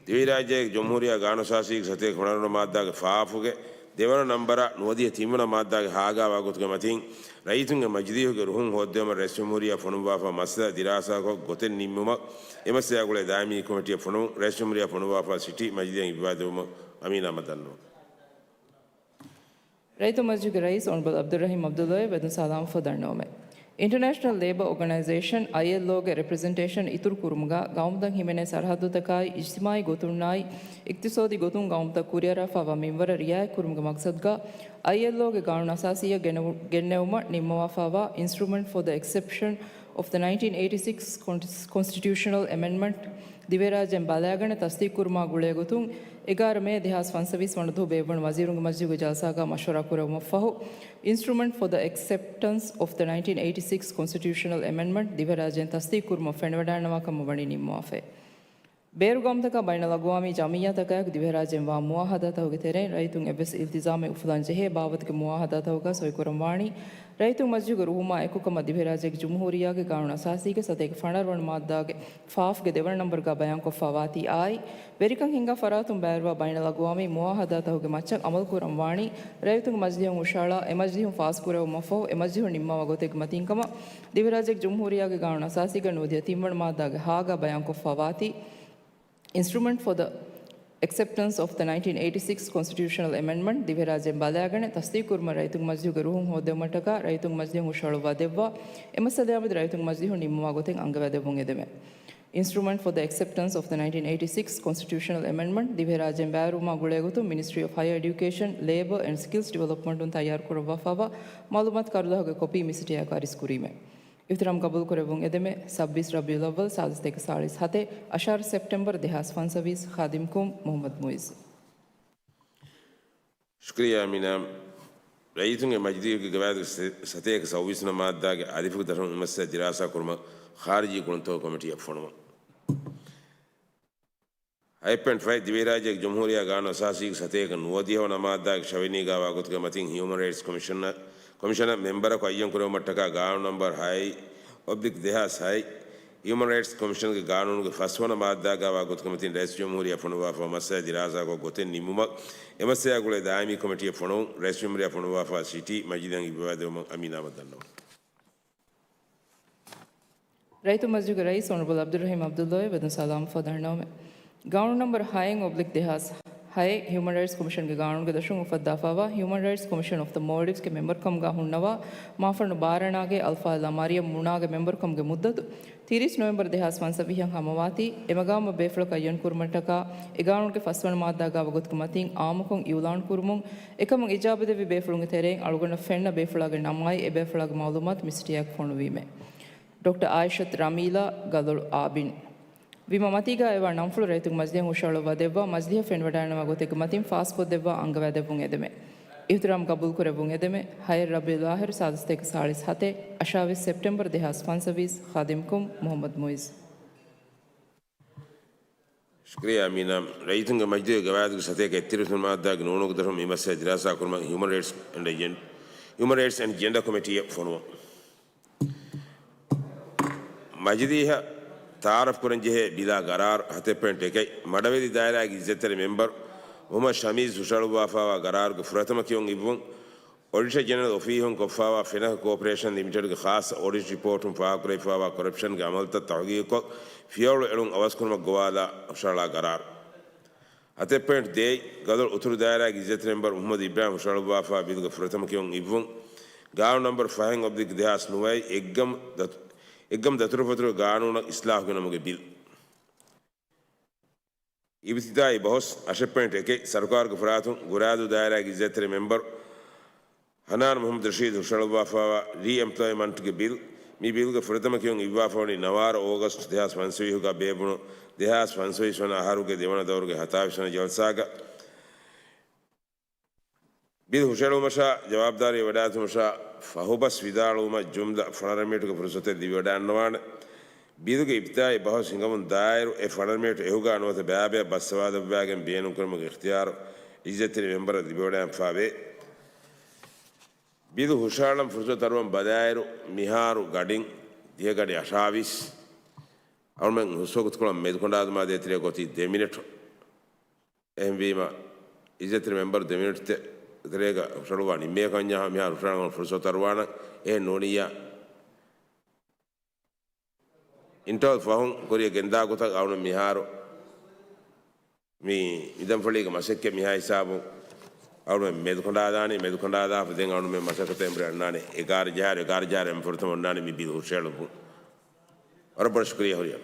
ދިވެހިރާއްޖޭގެ ޖުމްހޫރިއްޔާ ގާނޫނުއަސާސީގެ ސަތޭކަ ފަނަރަ ވަނަ މާއްދާގެ ފާފުގެ ދެވަނަ ނަންބަރާ ނުވަދިހަ ތިންވަނަ މާއްދާގެ ހާގާ ވާގޮތުގެ މަތިން ރައްޔިތުންގެ މަޖިލީހުގެ ރުހުން ހޯއްދެވުމަށް ރައީސްޖުމްހޫރިއްޔާ ފޮނުއްވާފާ މައްސަލަ ދިރާސާކޮށް ގޮތެއް ނިންމުމަށް އެ މައްސަލައާ ގުޅޭ ދާއިމީ ކޮމިޓީއެއް ފޮނުވުން. ރައީސްޖުމްހޫރިއްޔާ ފޮނުއްވާފާ ސިޓީ މަޖިލީހަށް އިއްވާދެވުމަށް އަމީނާ މަ ދަންނަވަން. ރައްޔިތުންގެ މަޖިލީހުގެ ރައީސް އޮނަރަބަލް އަބްދުއްރަޙީމް ޢަބްދުﷲ ވެދުން ސަލާމަތް ފަދަންނަވަމެ. އިންޓަރނޭޝަނަލް ލޭބަ އޯގަނައިޒޭޝަން، އައިއެލްއޯގެ ރެޕްރެޒެންޓޭޝަން އިތުރު ކުރުމުގަ ގައުމުތައް ހިމެނޭ ސަރަހައްދުތަކާއި އިޖްތިމާޢީ ގޮތުންނާއި އިޤްތިޞާދީ ގޮތުން ގައުމުތައް ކުރިއަރާފައިވާ މިންވަރަށް ރިޢާޔަތްކުރުމުގެ މަޤްޞަދުގަ އައިއެލްއޯގެ ގާނޫނު އަސާސީއަށް ގެނެވު-، ގެންނެވުމަށް ނިންމަވާފައިވާ Instrument for the Exception of the nineteen eighty-six Constitutional Amendment ދިވެހިރާއްޖޭން ބަލާގަނެ ތަޞްދީޤުކުރުމާ ގުޅޭގޮތުން އެގާރަ މޭ ދެހާސް ފަންސަވީސް ވަނަ ދުވަހު ބޭއްވުނު ވަޒީރުންގެ މަޖިލީހުގެ ޖަލްސާގަ މަޝްވަރާ ކުރެއްވުމަށްފަހު، Instrument for the Acceptance of the nineteen eighty-six Constitutional Amendment ދިވެހިރާއްޖޭން ތަޞްދީޤުކުރުމަށް ފެނިވަޑައިގަންނަވާ ކަމަށް ވަނީ ނިންމަވާފައި. ބޭރުގައުމުތަކާ ބައިނަލްއަގްވާމީ ޖަމިއްޔާތަކާއެކު ދިވެހިރާއްޖޭން ވާ މުޢާހަދާތަކުގެ ތެރެއިން ރައްޔިތުން އެއްވެސް އިލްތިޒާމެއް އުފުލާން ޖެހޭ ބާވަތުގެ މުޢާހަދާތަކުގަ ސޮއިކުރަން ވާނީ، ރައްޔިތުންގެ މަޖިލީހުގެ ރުހުމާ އެކު ކަމަށް ދިވެހިރާއްޖޭގެ ޖުމްހޫރިއްޔާގެ ގާނޫނު އަސާސީގެ ސަތޭކަ ފަނަރަ ވަނަ މާއްދާގެ ފާފުގެ ދެވަނަ ނަންބަރުގަ ބަޔާންކޮށްފައިވާތީ އާއި، ވެރިކަން ހިންގާ ފަރާތުން ބައިވެރިވާ ބައިނަލްއަގްވާމީ މުޢާހަދާތަކުގެ މައްޗަށް އަމަލުކުރަން ވާނީ، ރައްޔިތުންގެ މަޖިލީހުން ހުށަހަޅާ އެ މަޖިލީހުން ފާސްކުރެއްވުމަށްފަހު އެ މަޖިލީހުން ނިންމަވާ ގޮތެއްގެ މަތިން ކަމަށް ދިވެހިރާއްޖޭގެ ޖުމްހޫރިއްޔާގެ ގާނޫނު އަސާސީގެ ނުވަދިހަ ތިންވަނަ މާއްދާގެ ހާގާ ބަޔާންކޮށްފައިވާތީ، Instrument for the Acceptance of the nineteen eighty-six Constitutional Amendment ދިވެހިރާއްޖޭން ބަލާގަނެ ތަޞްދީޤުކުރުމަށް ރައްޔިތުންގެ މަޖިލީހުގެ ރުހުން ހޯއްދެވުމަށްޓަކާ ރައްޔިތުންގެ މަޖިލީހުން ހުށަހަޅުއްވާ ދެއްވާ އެ މައްސަލައާމެދު ރައްޔިތުންގެ މަޖިލީހުން ނިންމަވާ ގޮތެއް އަންގަވައިދެއްވުން އެދެމެ. Instrument for the Acceptance of the nineteen eighty-six Constitutional Amendment ދިވެހިރާއްޖޭން ބައިވެރިވުމާ ގުޅޭގޮތުން Ministry of Higher Education, Labour and Skills Development އުން ތައްޔާރުކުރައްވާފައިވާ މަޢުލޫމާތު ކަރުދާހުގެ ކޮޕީ މިސިޓީއާއެކު އަރިސްކުރީމެ. އިހުތިރާމް ގަބޫލުކުރެއްވުން އެދެމެ. ސައްބީސް ރަބީޢުލްއައްވަލް ސާދަ ސަތޭކަ ސާޅީސް ހަތެއް، އަށާރަ ސެޕްޓެމްބަރު ދެހާސް ފަންސަވީސް، ޚާދިމްކުން މުޙައްމަދު މުއިއްޒު. ޝުކުރިއްޔާ އަމީނާ. ރައްޔިތުންގެ މަޖިލީހުގެ ގަވާއިދުގެ ސަ-، ސަތޭކަ ސައުވީސް ވަނަ މާއްދާގެ އަލިފުގެ ދަށުން މި މައްސަލަ ދިރާސާ ކުރުމަށް ޚާރިޖީ ގުޅުންތަކުގެ ކޮމިޓީއެއް ފޮނުވުން. ހަތް ޕޮއިންޓް ފައިވް، ދިވެހިރާއްޖޭގެ ޖުމްހޫރިއްޔާ ގާނޫނު އަސާސީގެ ސަތޭކަ ނުވަދިހަ ވަނަ މާއްދާގެ ށަވި ނީގާވާ ގޮތުގެ މަތިން ހިއުމަން ރައިޓްސް ކޮމިޝަނަށް، ކޮމިޝަނަށް މެމްބަރަކު އައްޔަން ކުރެވުމަށްޓަކާ ގާނޫނު ނަންބަރު ހައެއް އޮބްލިކް ދެހާސް ހައެއް، ހިއުމަން ރައިޓްސް ކޮމިޝަންގެ ގާނޫނުގެ ފަސްވަނަ މާއްދާގާވާ ގޮތުގެ މަތިން ރައީސް ޖުމްހޫރިއްޔާ ފޮނުއްވާފައިވާ މައްސަލަ ދިރާސާކޮށް ގޮތެއް ނިންމުމަށް އެ މައްސަލައާ ގުޅޭ ދާއިމީ ކޮމިޓީއެއް ފޮނުވުން. ރައީސް ޖުމްހޫރިއްޔާ ފޮނުއްވާފައިވާ ސިޓީ މަޖިލީހަށް އިއްވާދެވުމަށް އަމީނާ މަ ދަންނަވަން. ރައްޔިތުންގެ މަޖިލީހުގެ ރައީސް އޮނަރަބަލް ޢަބްދުއްރަޙީމް ޢަބްދުﷲ ވެދުން ސަލާމަތް ފަދަންނަވަމެ. ގާނޫނު ނަންބަރު ހައެއް އޮބްލިކް ދެހާސް ހައެއް، ހިއުމަން ރައިޓްސް ކޮމިޝަންގެ ގާނޫނުގެ ދަށުން އުފައްދާފައިވާ ހިއުމަން ރައިޓްސް ކޮމިޝަން އޮފް ދަ މޯލްޑިވްސްގެ މެމްބަރުކަމުގަ ހުންނަވާ މާފަންނު ބާރަނާގެ އަލްފާޟިލާ މަރިޔަމް މުނާގެ މެމްބަރުކަމުގެ މުއްދަތު ތިރީސް ނޮވެމްބަރު ދެހާސް ފަންސަވީހަށް ހަމަވާތީ، އެމަގާމަށް ބޭފުޅަކު އައްޔަން ކުރުމަށްޓަކާ އެ ގާނޫނުގެ ފަސްވަނަ މާއްދާގާ ވަގުތުގެ މަތިން އާއްމުކޮށް އިއުލާން ކުރުމުން، އެކަމަށް އިޖާބަދެއްވި ބޭފުޅުންގެ ތެރެއިން އަޅުގަނޑަށް ފެންނަ ބޭފުޅާގެ ނަމާއި އެ ބޭފުޅާގެ މައުލޫމާތު މިސިޓީއާއެކު ފޮނުވީމެ. ޑޮކްޓަރ އާއިޝަތު ރަމީލާ ގަލޮޅު އާބިން. ވީމާ މަތީގާ އެވާ ނަންފުޅު ރައްޔިތުންގެ މަޖިލީހަށް ހުށަހަޅުއްވާ ދެއްވާ މަޖިލީހަށް ފެނިވަޑައިގަންނަވާ ގޮތެއްގެ މަތިން ފާސްކޮށްދެއްވާ އަންގަވައިދެއްވުން އެދެމެ. އިހުތިރާމް ގަބޫލުކުރެއްވުން އެދެމެ. ހައެއް ރަބީޢުލްއާޚިރު ސާދަ ސަތޭކަ ސާޅީސް ހަތެއް، އަށާވީސް ސެޕްޓެމްބަރު ދެހާސް ފަންސަވީސް، ޚާދިމްކުން މުޙައްމަދު މުއިއްޒު. ޝުކުރިއްޔާ އަމީނާ. ރައްޔިތުންގެ މަޖިލީހުގެ ގަވާއިދުގެ ސަތޭކަ އެއްތިރީސް ވަނަ މާއްދާގެ ނޫނުގެ ދަށުން މި މައްސަލަ ދިރާސާ ކުރުމަށް ހިއުމަން ރައިޓްސް އެންޑް ޖެން-، ހިއުމަން ރައިޓްސް އެންޑް ޖެންޑާ ކޮމިޓީއެއް ފޮނުވުން. މަޖިލީހަށް ތައާރަފް ކުރަން ޖެހޭ ބިލާ ގަރާރު ހަތެއް ޕޮއިންޓް އެކެއް، މަޑަވެލި ދާއިރާގެ އިއްޒަތްތެރި މެމްބަރު މުޙައްމަދު ޝަމީޒް ހުށަހަޅުއްވާފައިވާ ގަރާރުގެ ފުރަތަމަ ކިޔުން އިއްވުން. އޮޑިޓަރ ޖެނެރަލް އޮފީހުން ކޮށްފައިވާ ފެނަކަ ކޯޕަރޭޝަން ލިމިޓެޑްގެ ޚާއްޞަ އޮޑިޓް ރިޕޯޓުން ފާހަގަކުރެވިފައިވާ ކޮރަޕްޝަންގެ އަމަލުތައް ތަހުގީގުކޮށް، ފިޔަވަޅު އެޅުން އަވަސްކުރުމަށް ގޮވާލާ ހުށަހަޅާ ގަރާރު. ހަތެއް ޕޮއިންޓް ދޭއް، ގަލޮޅު އުތުރު ދާއިރާގެ އިއްޒަތްތެރި މެމްބަރު މުޙައްމަދު އިބްރާހިމް ހުށަހަޅުއްވާފައިވާ ބިލުގެ ފުރަތަމަ ކިޔުން އިއްވުން. ގާނޫނު ނަންބަރު ފަހެއް އޮބްލިކް ދެހާސް ނުވައެއް، އެއްގަމު ދަތު-، އެއްގަމު ދަތުރުފަތުރުގެ ގާނޫނަށް އިސްލާހު ގެނައުމުގެ ބިލް. އިބްތިދާއީ ބަހުސް އަށެއް ޕޮއިންޓް އެކެއް، ސަރުކާރުގެ ފަރާތުން ގުރާދޫ ދާއިރާގެ އިއްޒަތްތެރި މެމްބަރު ހަނާން މުހައްމަދު ރަޝީދު ހުށަހަޅުއްވާފައިވާ ރީއެމްޕްލޮއިމަންޓްގެ ބިލް. މި ބިލްގެ ފުރަތަމަ ކިޔުން އިއްވާފަ ވަނީ ނަވާރަ އޯގަސްޓް ދެހާސް ފަންސަވީހުގަ ބޭއްވުނު ދެހާސް ފަންސަވީސް ވަނަ އަހަރުގެ ދެވަނަ ދައުރުގެ ހަތާވީސް ވަނަ ޖަލްސާގަ. ބިލް ހުށަހެޅުމަށާ ޖަވާބުދާރީ ވެވަޑާއެތުމަށާ ފަހުބަސް ވިދާޅުވުމަށް ޖުމްލަ ފަނަރަ މިނިޓުގެ ފުރުސަތެއް ލިބިވަޑާންނަވާނެ. ބިލުގެ އިބްތިދާއީ ބަހުސް ހިނގަމުން ދާއިރު އެ ފަނަރަ މިނިޓު އެހުގާ ނުވަތަ ބައިބަޔަށް ބަސް ސަވާލު ލައްވާގެން ބޭނުންކުރުމުގެ އިޚްތިޔާރު އިއްޒަތްތެރި މެމްބަރަށް ލިބިވަޑާންފާވޭ. ބިލު ހުށަހަޅަން ފުރުސަތު އަރުވަން ބަލާއިރު، މިހާރު ގަޑިން ދިހަ ގަޑި އަށާވީސް، އަޅުމެން ހުސްވަގުތުކޮޅަށް މެދުކަނޑާލުމާ ދޭތެރޭ ގޮތީ ދެ މިނެޓު. އެހެންވީމަ، އިއްޒަތްތެރި މެމްބަރު ދެ މިނެޓު ތެ-، ތެރޭގަ ހުށަހަޅުވާ ނިންމޭ ކަންޏާ މިހާރު ހުށަހަޅަން ފުރުސަތު އަރުވާނަން. އެހެން ނޫނިއްޔާ، އިންޓަވަލް ފަހުން ކުރިއަށް ގެންދާ ގޮތަށް އަޅުމެން މިހާރު މި މިދަންފަޅީގެ މަސައްކަތް މިހާ ހިސާބުން އަޅުމެން މެދުކަނޑާލާނީ. މެދުކަނޑާލާފަ ދެން އަޅުމެން މަސައްކަތަށް އެނބުރި އަންނާނެ އެގާރަ ޖަހާއިރު، އެގާރަ ޖަހާއިރު އެންމެ ފުރަތަމަ އޮންނާނީ މި ބިލް ހުށަހެޅުމުން. ވަރަށް ބޮޑަށް ޝުކުރިއްޔާ ހުރިހާ.